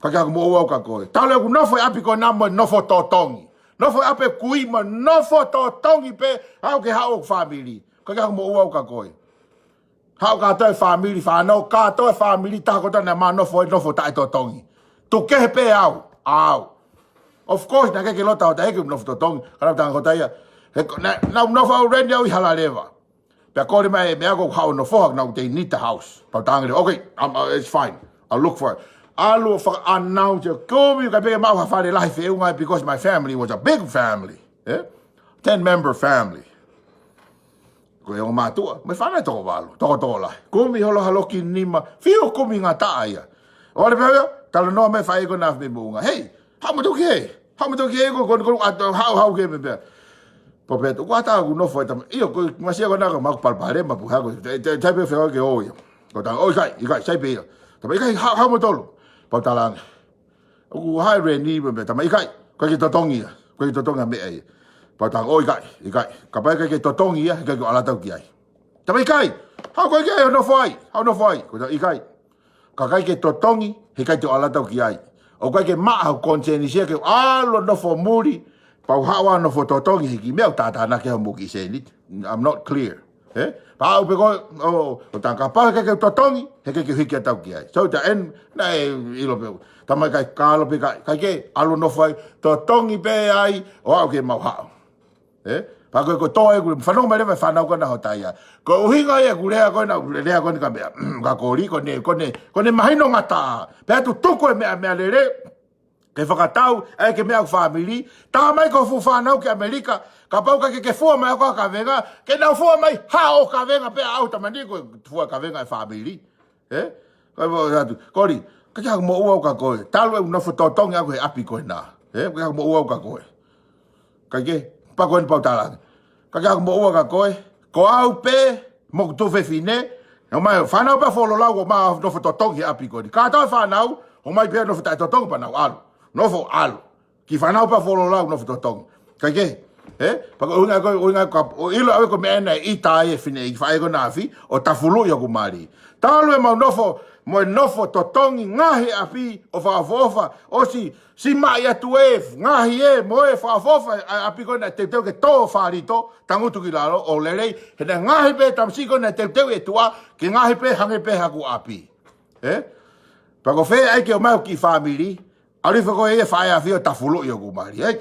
ʻIkai ke haku moʻua au kia koe. Talu ʻeku nofo he ʻapi ko ena mo e nofo totongi. Nofo he ʻapi kui mo e nofo totongi pē, haʻu ke haʻu ʻo fāmili. ʻIkai ke haku moʻua au kia koe. Haʻu kātoa e fāmili, fānau, kātoa e fāmili, taha kotoa naʻa ma nofo he nofo taʻetotongi. Tuku kehe pē au, au. Of course, naʻe ʻikai ke loto ʻa Hotaia ke nofo totongi, ka nau tala ʻe Hotaia. He ko, naʻa, naʻa nau nofo au rent au ʻi Halaleva. Pea kole mai e meʻa ko haʻu ʻo nofo hake naʻa they need the house. Pea u tala ange leva, okay, um, uh, it's fine. I'll look for it. ʻAlu ʻo faka-announce, kumi, ʻikai pē ke maʻu ha fale lahi feʻunga because my family was a big family. Eh? Ten member family. Ko e ongo mātuʻa, mo e fānau ʻe toko valu, toko tolu lahi. Kumi holo ha loki nima, fiu kumi ngataʻa ia. ʻOle pē ia, talanoa mai e faʻē ko ena mei Moʻunga. Hei, haʻu mo tau ki hē, haʻu mo tau ki hē ko, ko, ko, a, haʻu, haʻu ki hē mei pea. Pea pehē, ʻoku ʻatā ʻeku nofo ʻe tama, ʻio, ko e meʻa ko ena ko maku palopalema pu hako, te, te, te pehē fēfē ke ō ia. Ko tau, ʻo ʻikai, ʻikai, sai pē ia. Tama ʻikai, haʻu, haʻu mo tolu. Pea u tala ange. ʻOku hā e rent ni, pea, pea, tama ʻikai, ʻikai ke totongi ia, ʻikai ke totongi ha meʻa ia. Pea u tala ange, ʻo ʻikai, ʻikai. Kapau ʻe ʻikai ke totongi ia, ʻikai ke ʻalu atu ki ai. Tama ʻikai, haʻu koe ki ai ʻo nofo ai, haʻu nofo ai, ko tau ʻikai. Ka ʻikai ke totongi, he ʻikai te u ʻalu atu ki ai. ʻOku ʻikai ke maʻa hoku konisēnisi ia ke u ʻalu ʻo nofo muli, pea u haʻu ʻo nofo totongi, he kiʻi meʻa ʻoku tātānaki ai hoʻomou kiʻi sēniti. I'm not clear. Eh? Pea haʻu pē ko, ʻo, ʻo tangata pau he ʻikai ke u totongi, he ʻikai ke u hiki atu au ki ai. So, ta en, naʻe ʻilo pē. Tama ʻikai, kalo pē ʻikai, ʻikai ke, ʻalu ʻo nofo ai, totongi pē ai, ʻo aʻu ke mau haʻu. Eh? Pea ko e, ko e tō ʻeku, fanongo mai leva e fānau ko ena Hotaia. Ko e ʻuhinga ia ʻeku lea ko ena, lea ko ena kia meʻa, kia Koli, ko ʻene, ko ʻene, ko ʻene mahino ngataʻa. Pea tutuku e meʻa, meʻalele, ke fakatau, ʻai ke meʻa ʻeku fāmili, tā mai ko e fuʻu fānau ki ʻAmelika, kapau ʻikai ke, ke fua mai ʻe koe ha kavenga, ke nau fua mai haʻo kavenga pē ʻa au tamani ko e fua kavenga e fāmili. Eh? Kai mo atu, Koli, ʻikai ke haku moʻua au kia koe, talu ʻeku nofo totongi ʻaʻaku he ʻapi ko ena. Eh? ʻIkai ke haku moʻua au kia koe. ʻIkai ke, pea ko eni pea u tala ange. ʻIkai ke haku moʻua kia koe, ko au pē, mo hoku tuofefine, ʻomai fānau pē ʻa Fololau ʻo ma nofo totongi he ʻapi ko eni. Kātoa e fānau, ʻomai pē nofo taʻetotongi pea nau ʻalu. Nofo ʻalu. Kiʻi fānau pē ʻa Fololau nofo totongi. ʻIkai ke, Ē? Pea ko e ʻuhinga ko e, ʻuhinga ko e, ʻo ʻilo ʻe au ko e meʻa naʻe ʻita ai e fineʻeiki faʻē ko ena ʻa ʻapi, ʻo tafuluʻi hoku mali. Talu e mau nofo, mo e nofo totongi ngaohi ʻapi ʻo fakaʻofoʻofa, ʻosi, siʻi maʻi atu ē, ngaohi ē, mo e fakaʻofoʻofa ʻa e ʻapi ko ena teuteu ke tō fālito, tangutu ki lalo, ʻo lelei, he naʻe ngaohi pē tamasiʻi ko ena teuteu ʻe tuʻa, ke ngaohi pē hangē pē haku ʻapi. Ē? Pea ko fē ai ke ʻomai hoku kiʻi fāmili, ʻalu hifo ko ē ia faʻē ʻa ʻapi ʻo tafuluʻi hoku mali. Ē?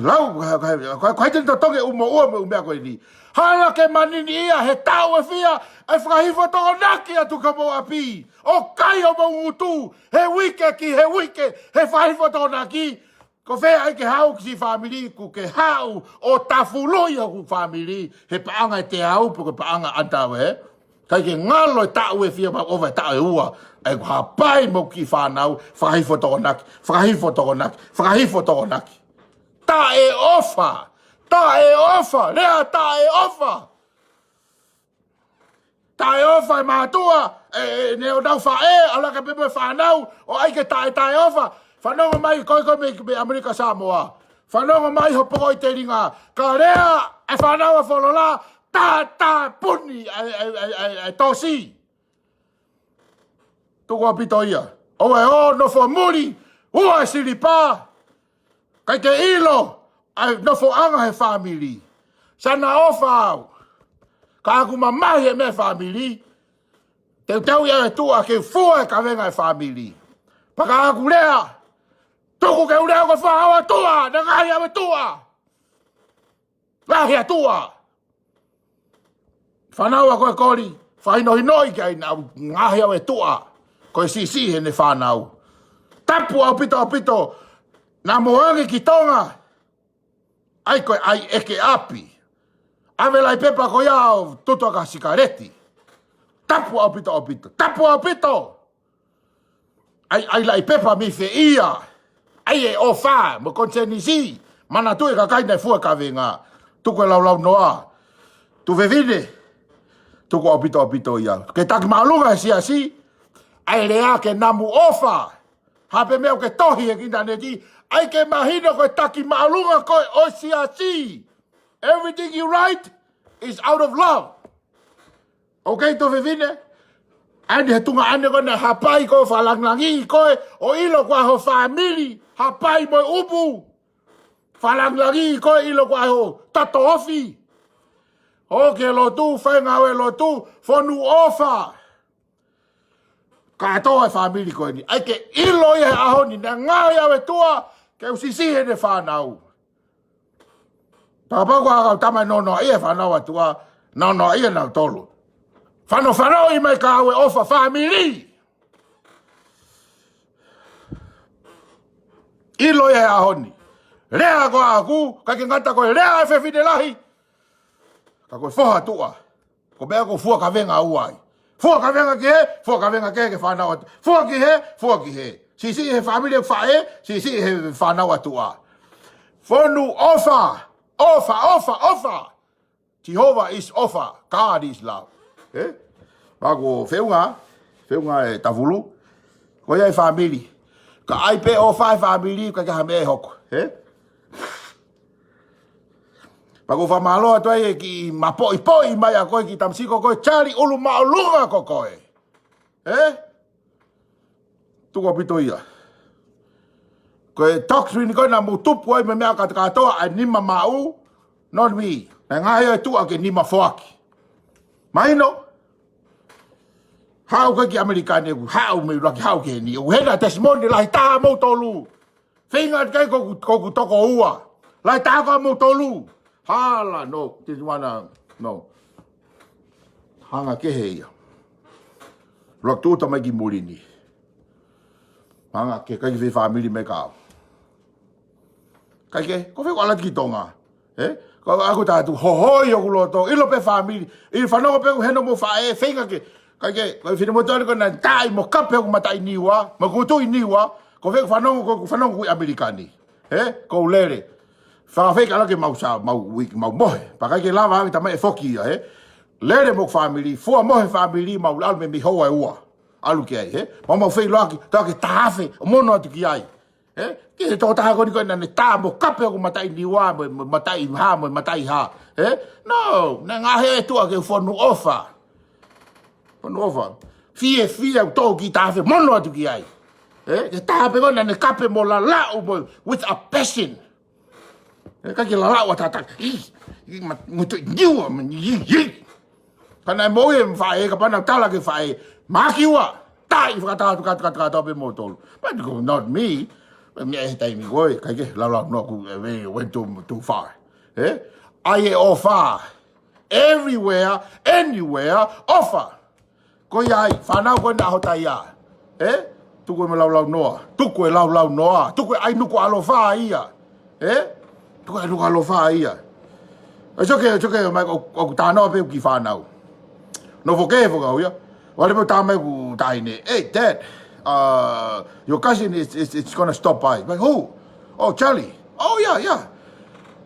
Lau, ka, ka, ka, ka, ka, totongi ʻumoʻua mo e ʻū meʻa ko eni. Hala ke manini ia he taʻu ʻe fiha, ʻe fakahifo tokonaki atu ki homou ʻapi. ʻO kai homou ngutu, he uike ki he uike, he fakahifo tokonaki. Ko fē ai ke haʻu ki siʻi fāmili, ʻoku ke haʻu ʻo tafuluʻi hoku fāmili, he paʻanga ʻe teau pe ko e paʻanga ʻanitau ē. ʻIkai ke ngalo e taʻu ʻe fiha pea ʻova e taʻu ʻe ua, ʻa ʻeku hapai mo e kiʻi fānau, fakahifo tokonaki, fakahifo tokonaki, fakahifo tokonaki. Taʻeʻofa, taʻeʻofa, lea taʻeʻofa. Taʻeʻofa e mātuʻa, ē, ē, ne ʻo nau faʻē, ʻalu hake pē mo e fānau, ʻo ʻai ke taʻe, taʻeʻofa. Fanongo mai koe, koe mei, mei ʻAmelika Samoa. Fanongo mai hoʻo poko ʻi he telinga. Ka lea e fānau ʻa Folola, tā, tāpuni ʻa e, ʻa e, ʻa e, ʻa e, ʻa e tosi. Tuku ʻaupito ia. ʻOua ʻe ō nofo muli, ua e silipa. ʻIkai ke ʻilo ʻa e nofoʻanga he fāmili. Sa na ʻofa au. Ka ʻoku mamahi e meʻa fāmili. Teuteu ia e tuʻa ke fua e kavenga e fāmili. Pea ka ʻoku lea, tuku ke u lea ko e fānau ʻa tuʻa, naʻe ngaohi au ʻe tuʻa. Lahi ʻa tuʻa. Fānau ʻa ko e koli, fakahinohinoʻi ki ai naʻa ku ngaohi au ʻe tuʻa. Ko e siʻisiʻi heʻene fānau. Tapu ʻaupito ʻaupito, naʻa mou ō ange ki Tonga. ʻAi ko e ʻai ʻeke ʻapi. ʻAve laʻi pepa ko ia ʻo tutu ʻaki ha sikaleti. Tapu ʻaupito ʻaupito. Tapu ʻaupito. ʻAi, ʻai laʻi pepa mei fē ia. ʻAi e ʻofa, mo e konisēnisi. Manatuʻi e kakai naʻe fua e kavenga. Tuku e laulau noa. Tuofefine. Tuku ʻaupito ʻaupito ia. Ke taki māʻolunga he siasi. ʻAi lea ke namu ʻofa. Hape meʻa ʻoku ke tohi he ʻinitaneti. ʻAi ke mahino ko e taki māʻolunga koe ʻo e siasi. Everything you write is out of love. Okay, tuofefine? ʻAi ni he tuongaʻane ko ena hapai ko e fakalāngilangiʻi koe, ʻo ʻilo ko e hā ho fāmili, hapai mo e ʻupu. Fakalāngilangiʻi koe, ʻilo ko e hā ho toto ofi. ʻOku ke lotu, fai ngāue lotu, fonu ʻofa. Kātoa e fāmili ko eni. ʻAi ke ʻilo ia he ʻaho ni, naʻe ngaohi au ʻe tuʻa, ke u siʻisiʻi heʻene fānau. Pea kapau ko e kau tama ʻe nonoʻia e fānau ʻa tuʻa, nonoʻia nautolu. Fanofanoʻi mai ka ʻoua ʻe ʻofa fāmili. ʻIlo ia he ʻaho ni. Lea ko ʻaku, ʻikai ke ngata ko e lea e fefine lahi. Ka ko e foha tuʻa. Ko e meʻa ko e fua kavenga ʻoku ʻi ai. Fua kavenga ki hē, fua kavenga ki he fānau ʻa tuʻa. Fua ki hē, fua ki hē. Siʻisiʻi he fāmili faʻē, siʻisiʻi he fānau ʻa tuʻa. Fonu ʻofa, ʻofa, ʻofa, ʻofa. Jehovah is ʻofa, God is love. Ē? Pea ko e feʻunga, feʻunga e tafulu. Ko ia e fāmili. Ka ʻai pē ʻofa e fāmili, ʻikai ke ha meʻa ʻe hoko. Ē? Pea ʻoku ou fakamālō atu ai e kiʻi mapoʻipoʻi mai ʻa koe kiʻi tamasiʻi ko koe Charlie ʻulu māʻolunga ko koe. Ē? Tuku ʻaupito ia. Ko e doctrine ko ē naʻa mou tupu ai mo e meʻa kātoa ʻa e nima maʻu, not me. Naʻe ngaohi au ʻe tuʻa ke nima foaki. Mahino? Haʻu koe ki ʻAmelika ni, ʻoku haʻu mei ʻUluaki haʻu ki heni. ʻOku hena testimony lahi taha moutolu. Feinga atu ki ai ko ʻeku, ko ʻeku toko ua. Lahi taha ko moutolu. Hala, no, this one, uh, no. Hanga kehe ia. ʻUluaki tūʻuta mai ki muli ni. Hanga kehe, ʻikai ke fai fāmili mai ka au. ʻIkai ke, ko fē ʻoku ʻalu atu ki Tonga. Ē? Ko ʻeku ʻatu hohoi ʻoku loto, ʻilo pē fāmili. ʻI fanongo pē ʻoku heno mo faʻē, feinga ke. ʻIkai ke, ko e finemotuʻa ni ko ena tai mo kape ʻoku mata ʻi Niua, mo kutu ʻi Niua, ko fē ʻoku fanongo, ko ʻeku fanongo ʻi ʻAmelika ni. Ē? Ko u lele. Fakafeʻiloaki ke mau sa, mau uike, mau mohe. Pea ʻikai ke lava ange tamai ʻe foki ia, ē? Lele mo fāmili, fua mohe fāmili, mau ʻalu mei, mei houa ʻe ua. ʻAlu ki ai, ē? Mau, mau feʻiloaki, tā ke tahafe, ʻo mono atu ki ai. Ē? Ki he tokotaha ko eni ko ē naʻa ne tā mo kape hoku mataʻi niua, mo, mo mataʻi hā, mo mataʻi hā. Ē? No, naʻe ngaohi ʻe he ʻOtua ke u fonu ʻofa. Fonu ʻofa. Fiefia ʻo tō ki tafe mono atu ki ai. Ē? Ke tā pē ko ē naʻa ne kape mo lalaʻu mo with a passion. Ē, ʻikai ke lalaʻu ʻataʻatā. Ī, ī, ma, ngutu, niua, ma, ī, ī. Ka naʻe moʻui e faʻē, kapau naʻa ku tala ki he faʻē, mahaki ua, tai, fakatātā, kātā, kātā, kātā pē moutolu. But not me. Meʻa he taimi ko ē, ʻikai ke, lau, lau, no, ku, eh, we went too, too far. Ē? ʻAi e ʻofa. Everywhere, anywhere, ʻofa. Ko ia ai, fānau ko ena ʻaho taia. Ē? Tuku e mo laulau noa. Tuku e laulau noa. Tuku e ʻai nuku ʻaloʻofa ia. Ē? Tuku e ʻai nuku ʻaloʻofa ia. It's okay, it's okay, mai, ʻo, ʻoku tānaki pē ki he fānau. Nofo kehe foki au ia. Vale pē tā mai ʻeku taʻahine. Hey, Dad, uh, your cousin is, is, is gonna stop by. Like, who? Oh, Charlie. Oh, yeah, yeah.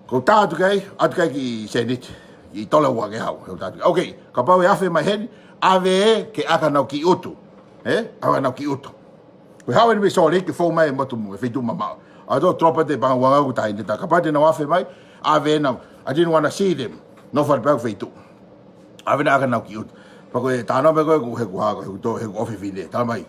Ko u tā atu ki ai, atu ki ai ki Seniti. ʻI Toleuake hau. Ko u tā atu ki ai. Okay, kapau ʻe afe mai heni, ʻave ē ke ʻaka ʻenau kiʻi ʻutu. Ē? ʻAve ʻenau kiʻi ʻutu. Ko e haʻu eni mei Salt Lake ke fou mai e motu mo e feituʻu mamaʻo. ʻA e tō tolopa te panga uanga ʻoku taʻahine tā. Kapau te nau afe mai, ʻave ʻenau. I didn't wanna see them. Nofo atu pē au feituʻu. ʻAve ʻenau ʻaka ʻenau kiʻi ʻutu. Pea ko e tānaki mai ko ē ʻeku, ʻeku hā, ʻeku tō, ʻeku ʻofefine. Tala mai.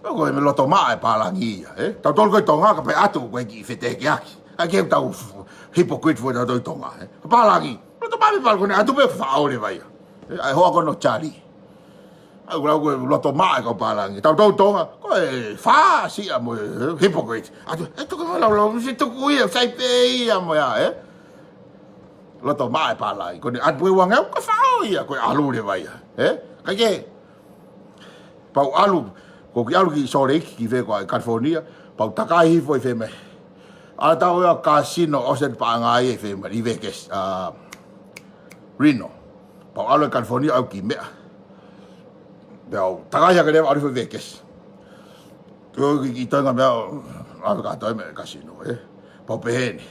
Pea ko e meʻa loto maʻa e pālangi ia, ē? Tautolu ko ē Tonga, kapau ʻe ʻatu ko e kiʻi fetekeaki. ʻAi ke tau f-, hypocrite foʻi tautolu Tonga, ē? Ka pālangi. Loto maʻa e pālangi ko eni ʻatu pē faʻo leva ia. Ē, ʻa e hoa ko ē ʻo Charlie. ʻAi, lau ko e loto maʻa e kau pālangi. Tautolu Tonga, ko e fāsiʻa mo e, ē, hypocrite. ʻAtu, ē, tuku mo laulau, si tuku ia, sai pē ia mo ia, ē? Loto maʻa e pālangi. Ko eni ʻatu pē uangeau, ko e faʻo ia, ko e ʻalu leva ia. Ē? Kae kehe. Pea u ʻalu, ko u kiʻi ʻalu ki Salt Lake, ki fē ko ā, California, pea u takai hifo ʻi fē mai. ʻAlu atu au ia kasino ʻosi atu paʻanga ai ʻi fē mai, ʻi Vegas, ā, Reno. Pea u ʻalu ʻi California au ki meʻa. Pea u takai hake leva ʻalu hifo ʻi Vegas. Ko e kiʻi, kiʻi toenga meʻa, ʻave kātoa meʻa kasino, ē. Pea u pehē ni.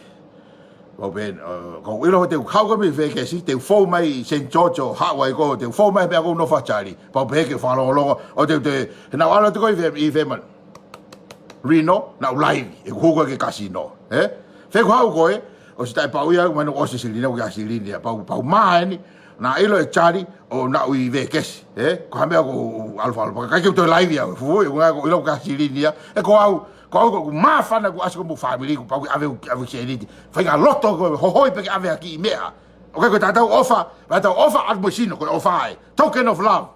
Pea u pehē ni, ē, ko u ʻilo te u haʻu ko ē mei Vegas, te u fou mai Saint George ʻo haʻu ai ko ē, te u fou mai pea ko u nofo ʻa Charlie. Pea u pehē ke fakalongolongo, ʻo te u te, he naʻa ku ʻalu atu ko ē ʻi fē, ʻi fē mai. Reno, naʻa ku laivi, ʻeku hū ko ē ki he kasino, ē? Fē ʻeku haʻu ko ē, ʻosi taʻepau ia, mahino ʻosi e silini, ʻoku ʻi ai e silini ia, pea u, pea u mā eni, naʻe ʻilo ʻe Charlie, ʻo naʻa ku ʻi Vegas, ē? Ko ha meʻa ko u ʻalu fakalongolongo, kae ʻikai ke u toe laivi au, fuʻu, ʻoku ngata ko u ʻilo ʻoku ʻi ai e silini ia, ē ko au, ko au ko ʻeku māfana kuo ʻasi ko ē mo e fāmili, kuo pau ke ʻave, ʻave e silini, faʻahinga loto ko e hohoi pē ke ʻave ha kiʻi meʻa. ʻOku ʻikai ko e taʻetau ʻofa, taʻetau ʻofa ʻatu mo e sino, ko e ʻofa ē. Token of love.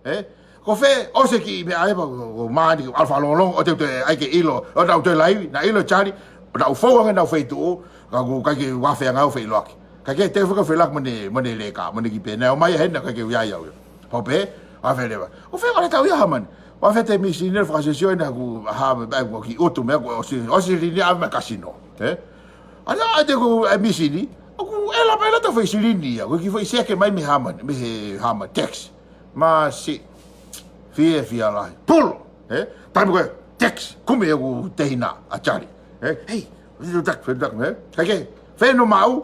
Ē? Ko fē, ʻosi e kiʻi meʻa ē, pea ko, ko u mā eni, ʻalu fakalongolongo, ʻo te u toe ʻai ke ʻilo, ʻo naʻa ku toe laivi, naʻe ʻilo ʻe Charlie, ʻo naʻa ku fou ange ʻenau feituʻu, ka ʻoku ʻikai ke u afe ange au feʻiloaki. Kae kehe te u faka feʻiloaki mo ʻene, mo ʻene leka, mo ʻene kiʻi pē, naʻe ō mai heni, kae ʻikai ke u ʻi ai au ia. Pea u pehē, afe leva. ʻO fē kala tau ia Hamani. Pea fē te misini ʻo fakasesio ʻena ʻoku hā mai, ʻoku kiʻi ʻutu meʻa, ʻoku ʻosi, ʻosi e silini ʻave mai kasino. Ē? ʻAlu atu ko e misini, ʻoku ʻela mai lata foʻi silini ia, ko e kiʻi foʻi seke mai mei Hamani, mei he Hamani, text. Masi. Fiefia lahi. Pulo. Ē? Taimi ko ē, text. Kumi ʻeku tehina ʻa Charlie. Ē? Hei, fetuʻutaki, fetuʻutaki, ē? Kae kehe, fē hono maʻu,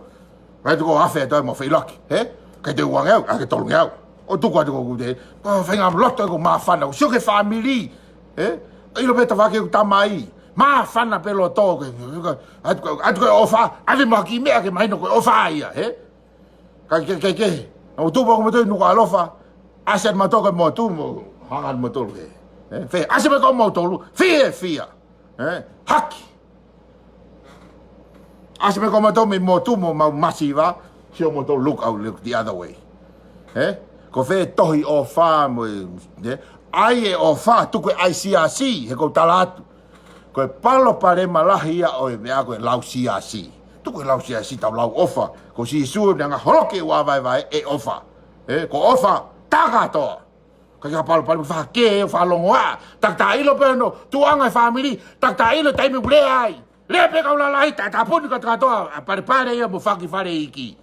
pea tuku ʻo afe atu ai mo feʻiloaki. Ē? Kae te uangeau, ʻa ke tolungeau. ʻO tuku atu ko ʻeku te, ko e faʻahinga loto ʻeku māfana, ʻo sio ki he fāmili. Ē? ʻIlo pē tafaʻaki ʻeku tamai. Māfana pē loto ke, ʻatu, ʻatu ko e ʻofa, ʻave mo ha kiʻi meʻa ke mahino ko e ʻofa ia, ē? Kae, kae, kae, kae. Naʻa ku tupu ʻo moutolu ʻi nuku ʻaloʻofa. ʻAsi atu mautolu ki he motu mo hanga atu mautolu ki hē. Ē, fē, ʻasi mai ko mautolu. Fiefia. Ē, haki. ʻAsi mai ko mautolu mei motu mo mau masiva. Sio mautolu look out, look the other way. Ē, ko fē tohi ʻofa mo e, ē, ʻai e ʻofa, tuku e ʻai siasi, he ʻoku ou tala atu. Ko e palopalema lahi ia ʻo e meʻa ko e lau siasi. Tuku e lau siasi tau lau ʻofa. Ko Sīsū naʻe ngaahi holoki ʻo e vaivai ʻe ʻofa. Ē, ko ʻofa, tā kātoa. Ka ʻi ai ha palopalema fakakē, fakalongoaʻa. Takitaha ʻilo pē hono tuʻunga e fāmili. Takitaha ʻilo taimi ʻoku lea ai. Lea pē kau lalahi, tā, tāpuni kātoa, ʻa palepale ia mo faki fale iiki.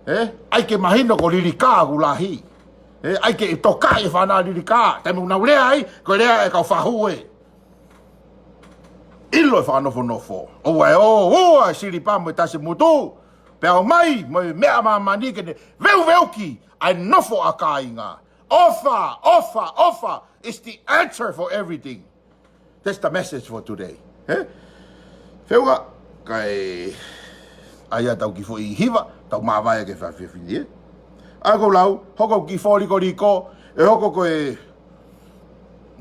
Ē, ʻai ke mahino ko Lilikaa ʻoku lahi. Ē, ʻai ke tokaʻi e fānau Lilikaa. Taimi ʻoku nau lea ai, ko e lea e kau fahu ē. ʻIlo e fakanofonofo. ʻOua ʻe ō, ʻoua e silipa mo e tasi mutu. Pea ō mai, mo e meʻa māmani ke ne veuveuki ʻa e nofo ʻa kāinga. ʻOfa, ʻofa, ʻofa is the answer for everything. That's the message for today. He? Feʻunga, kae ʻai ʻetau kiʻi foʻi hiva, tau māvae ki he efiafi ni, ē? ʻA ia ko e lau, hoko ki he fōlikoliko, ʻe hoko ko e,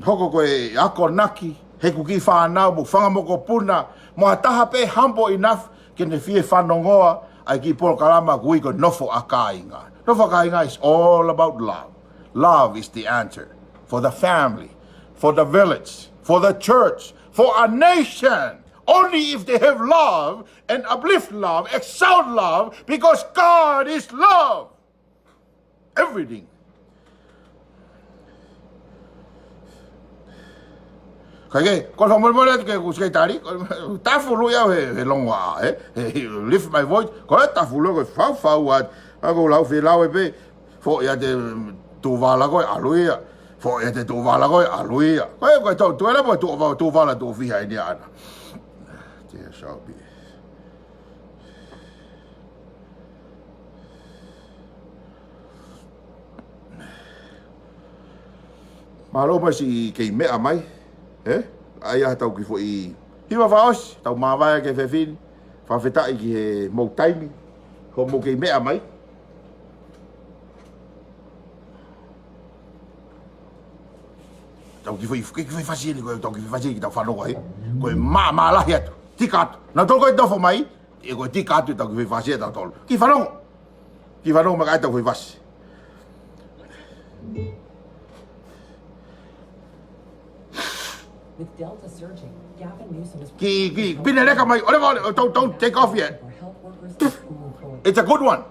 hoko ko e akonaki, he ʻoku kiʻi fānau, mo e fanga mokopuna, mo ha taha pē humble enough, ke ne fie fanongoa, ʻa e kiʻi polokalama ʻoku ui ko e Nofo ʻa Kāinga. Nofo ʻa Kāinga is all about love. Love is the answer for the family, for the village, for the church, for a nation. Only if they have love and uplift love, exalt love, because God is love. Everything. Kae kehe, ko e fakamolemole atu ki he sekelitali, ko e tafu loi au he, he longoaʻa, ē? He, he lift my voice, ko e tafu loi ko e faufau atu, ʻa ia ko e lau fie lau ē pē, foʻi ʻiate tuʻuvala ko ē ʻalu ia, foʻi ʻiate tuʻuvala ko ē ʻalu ia. Ko e, ko e tau, tuʻu ē la mo e tuʻuvala, tuʻuvala tuʻo fiha ʻi ni ana. Dear shall be. Mālō mai siʻi kei meʻa mai, ē? ʻA ia ʻetau kiʻi foʻi hiva fakaʻosi, tau māvae ki he efiafi ni, fakafetaʻi ki he mou taimi, hoʻomou kei meʻa mai. Tau kiʻi foʻi, kiʻi foʻi fasi eni, ko ʻetau kiʻi foʻi fasi eni, ke tau fanongo ai. Ko e mā, mālahi atu, tika atu. Naʻa tau ko e nofo mai, ē ko e tika atu ʻetau kiʻi foʻi fasi ʻe tautolu. Kiʻi fanongo. Kiʻi fanongo mai ki heʻetau foʻi fasi. With Delta surging, Gavin Newsom is Kiʻi, kiʻi, pine leka mai, ʻoleva, ʻoleva, don't, don't take off yet. For health workers and school employees. It's a good one.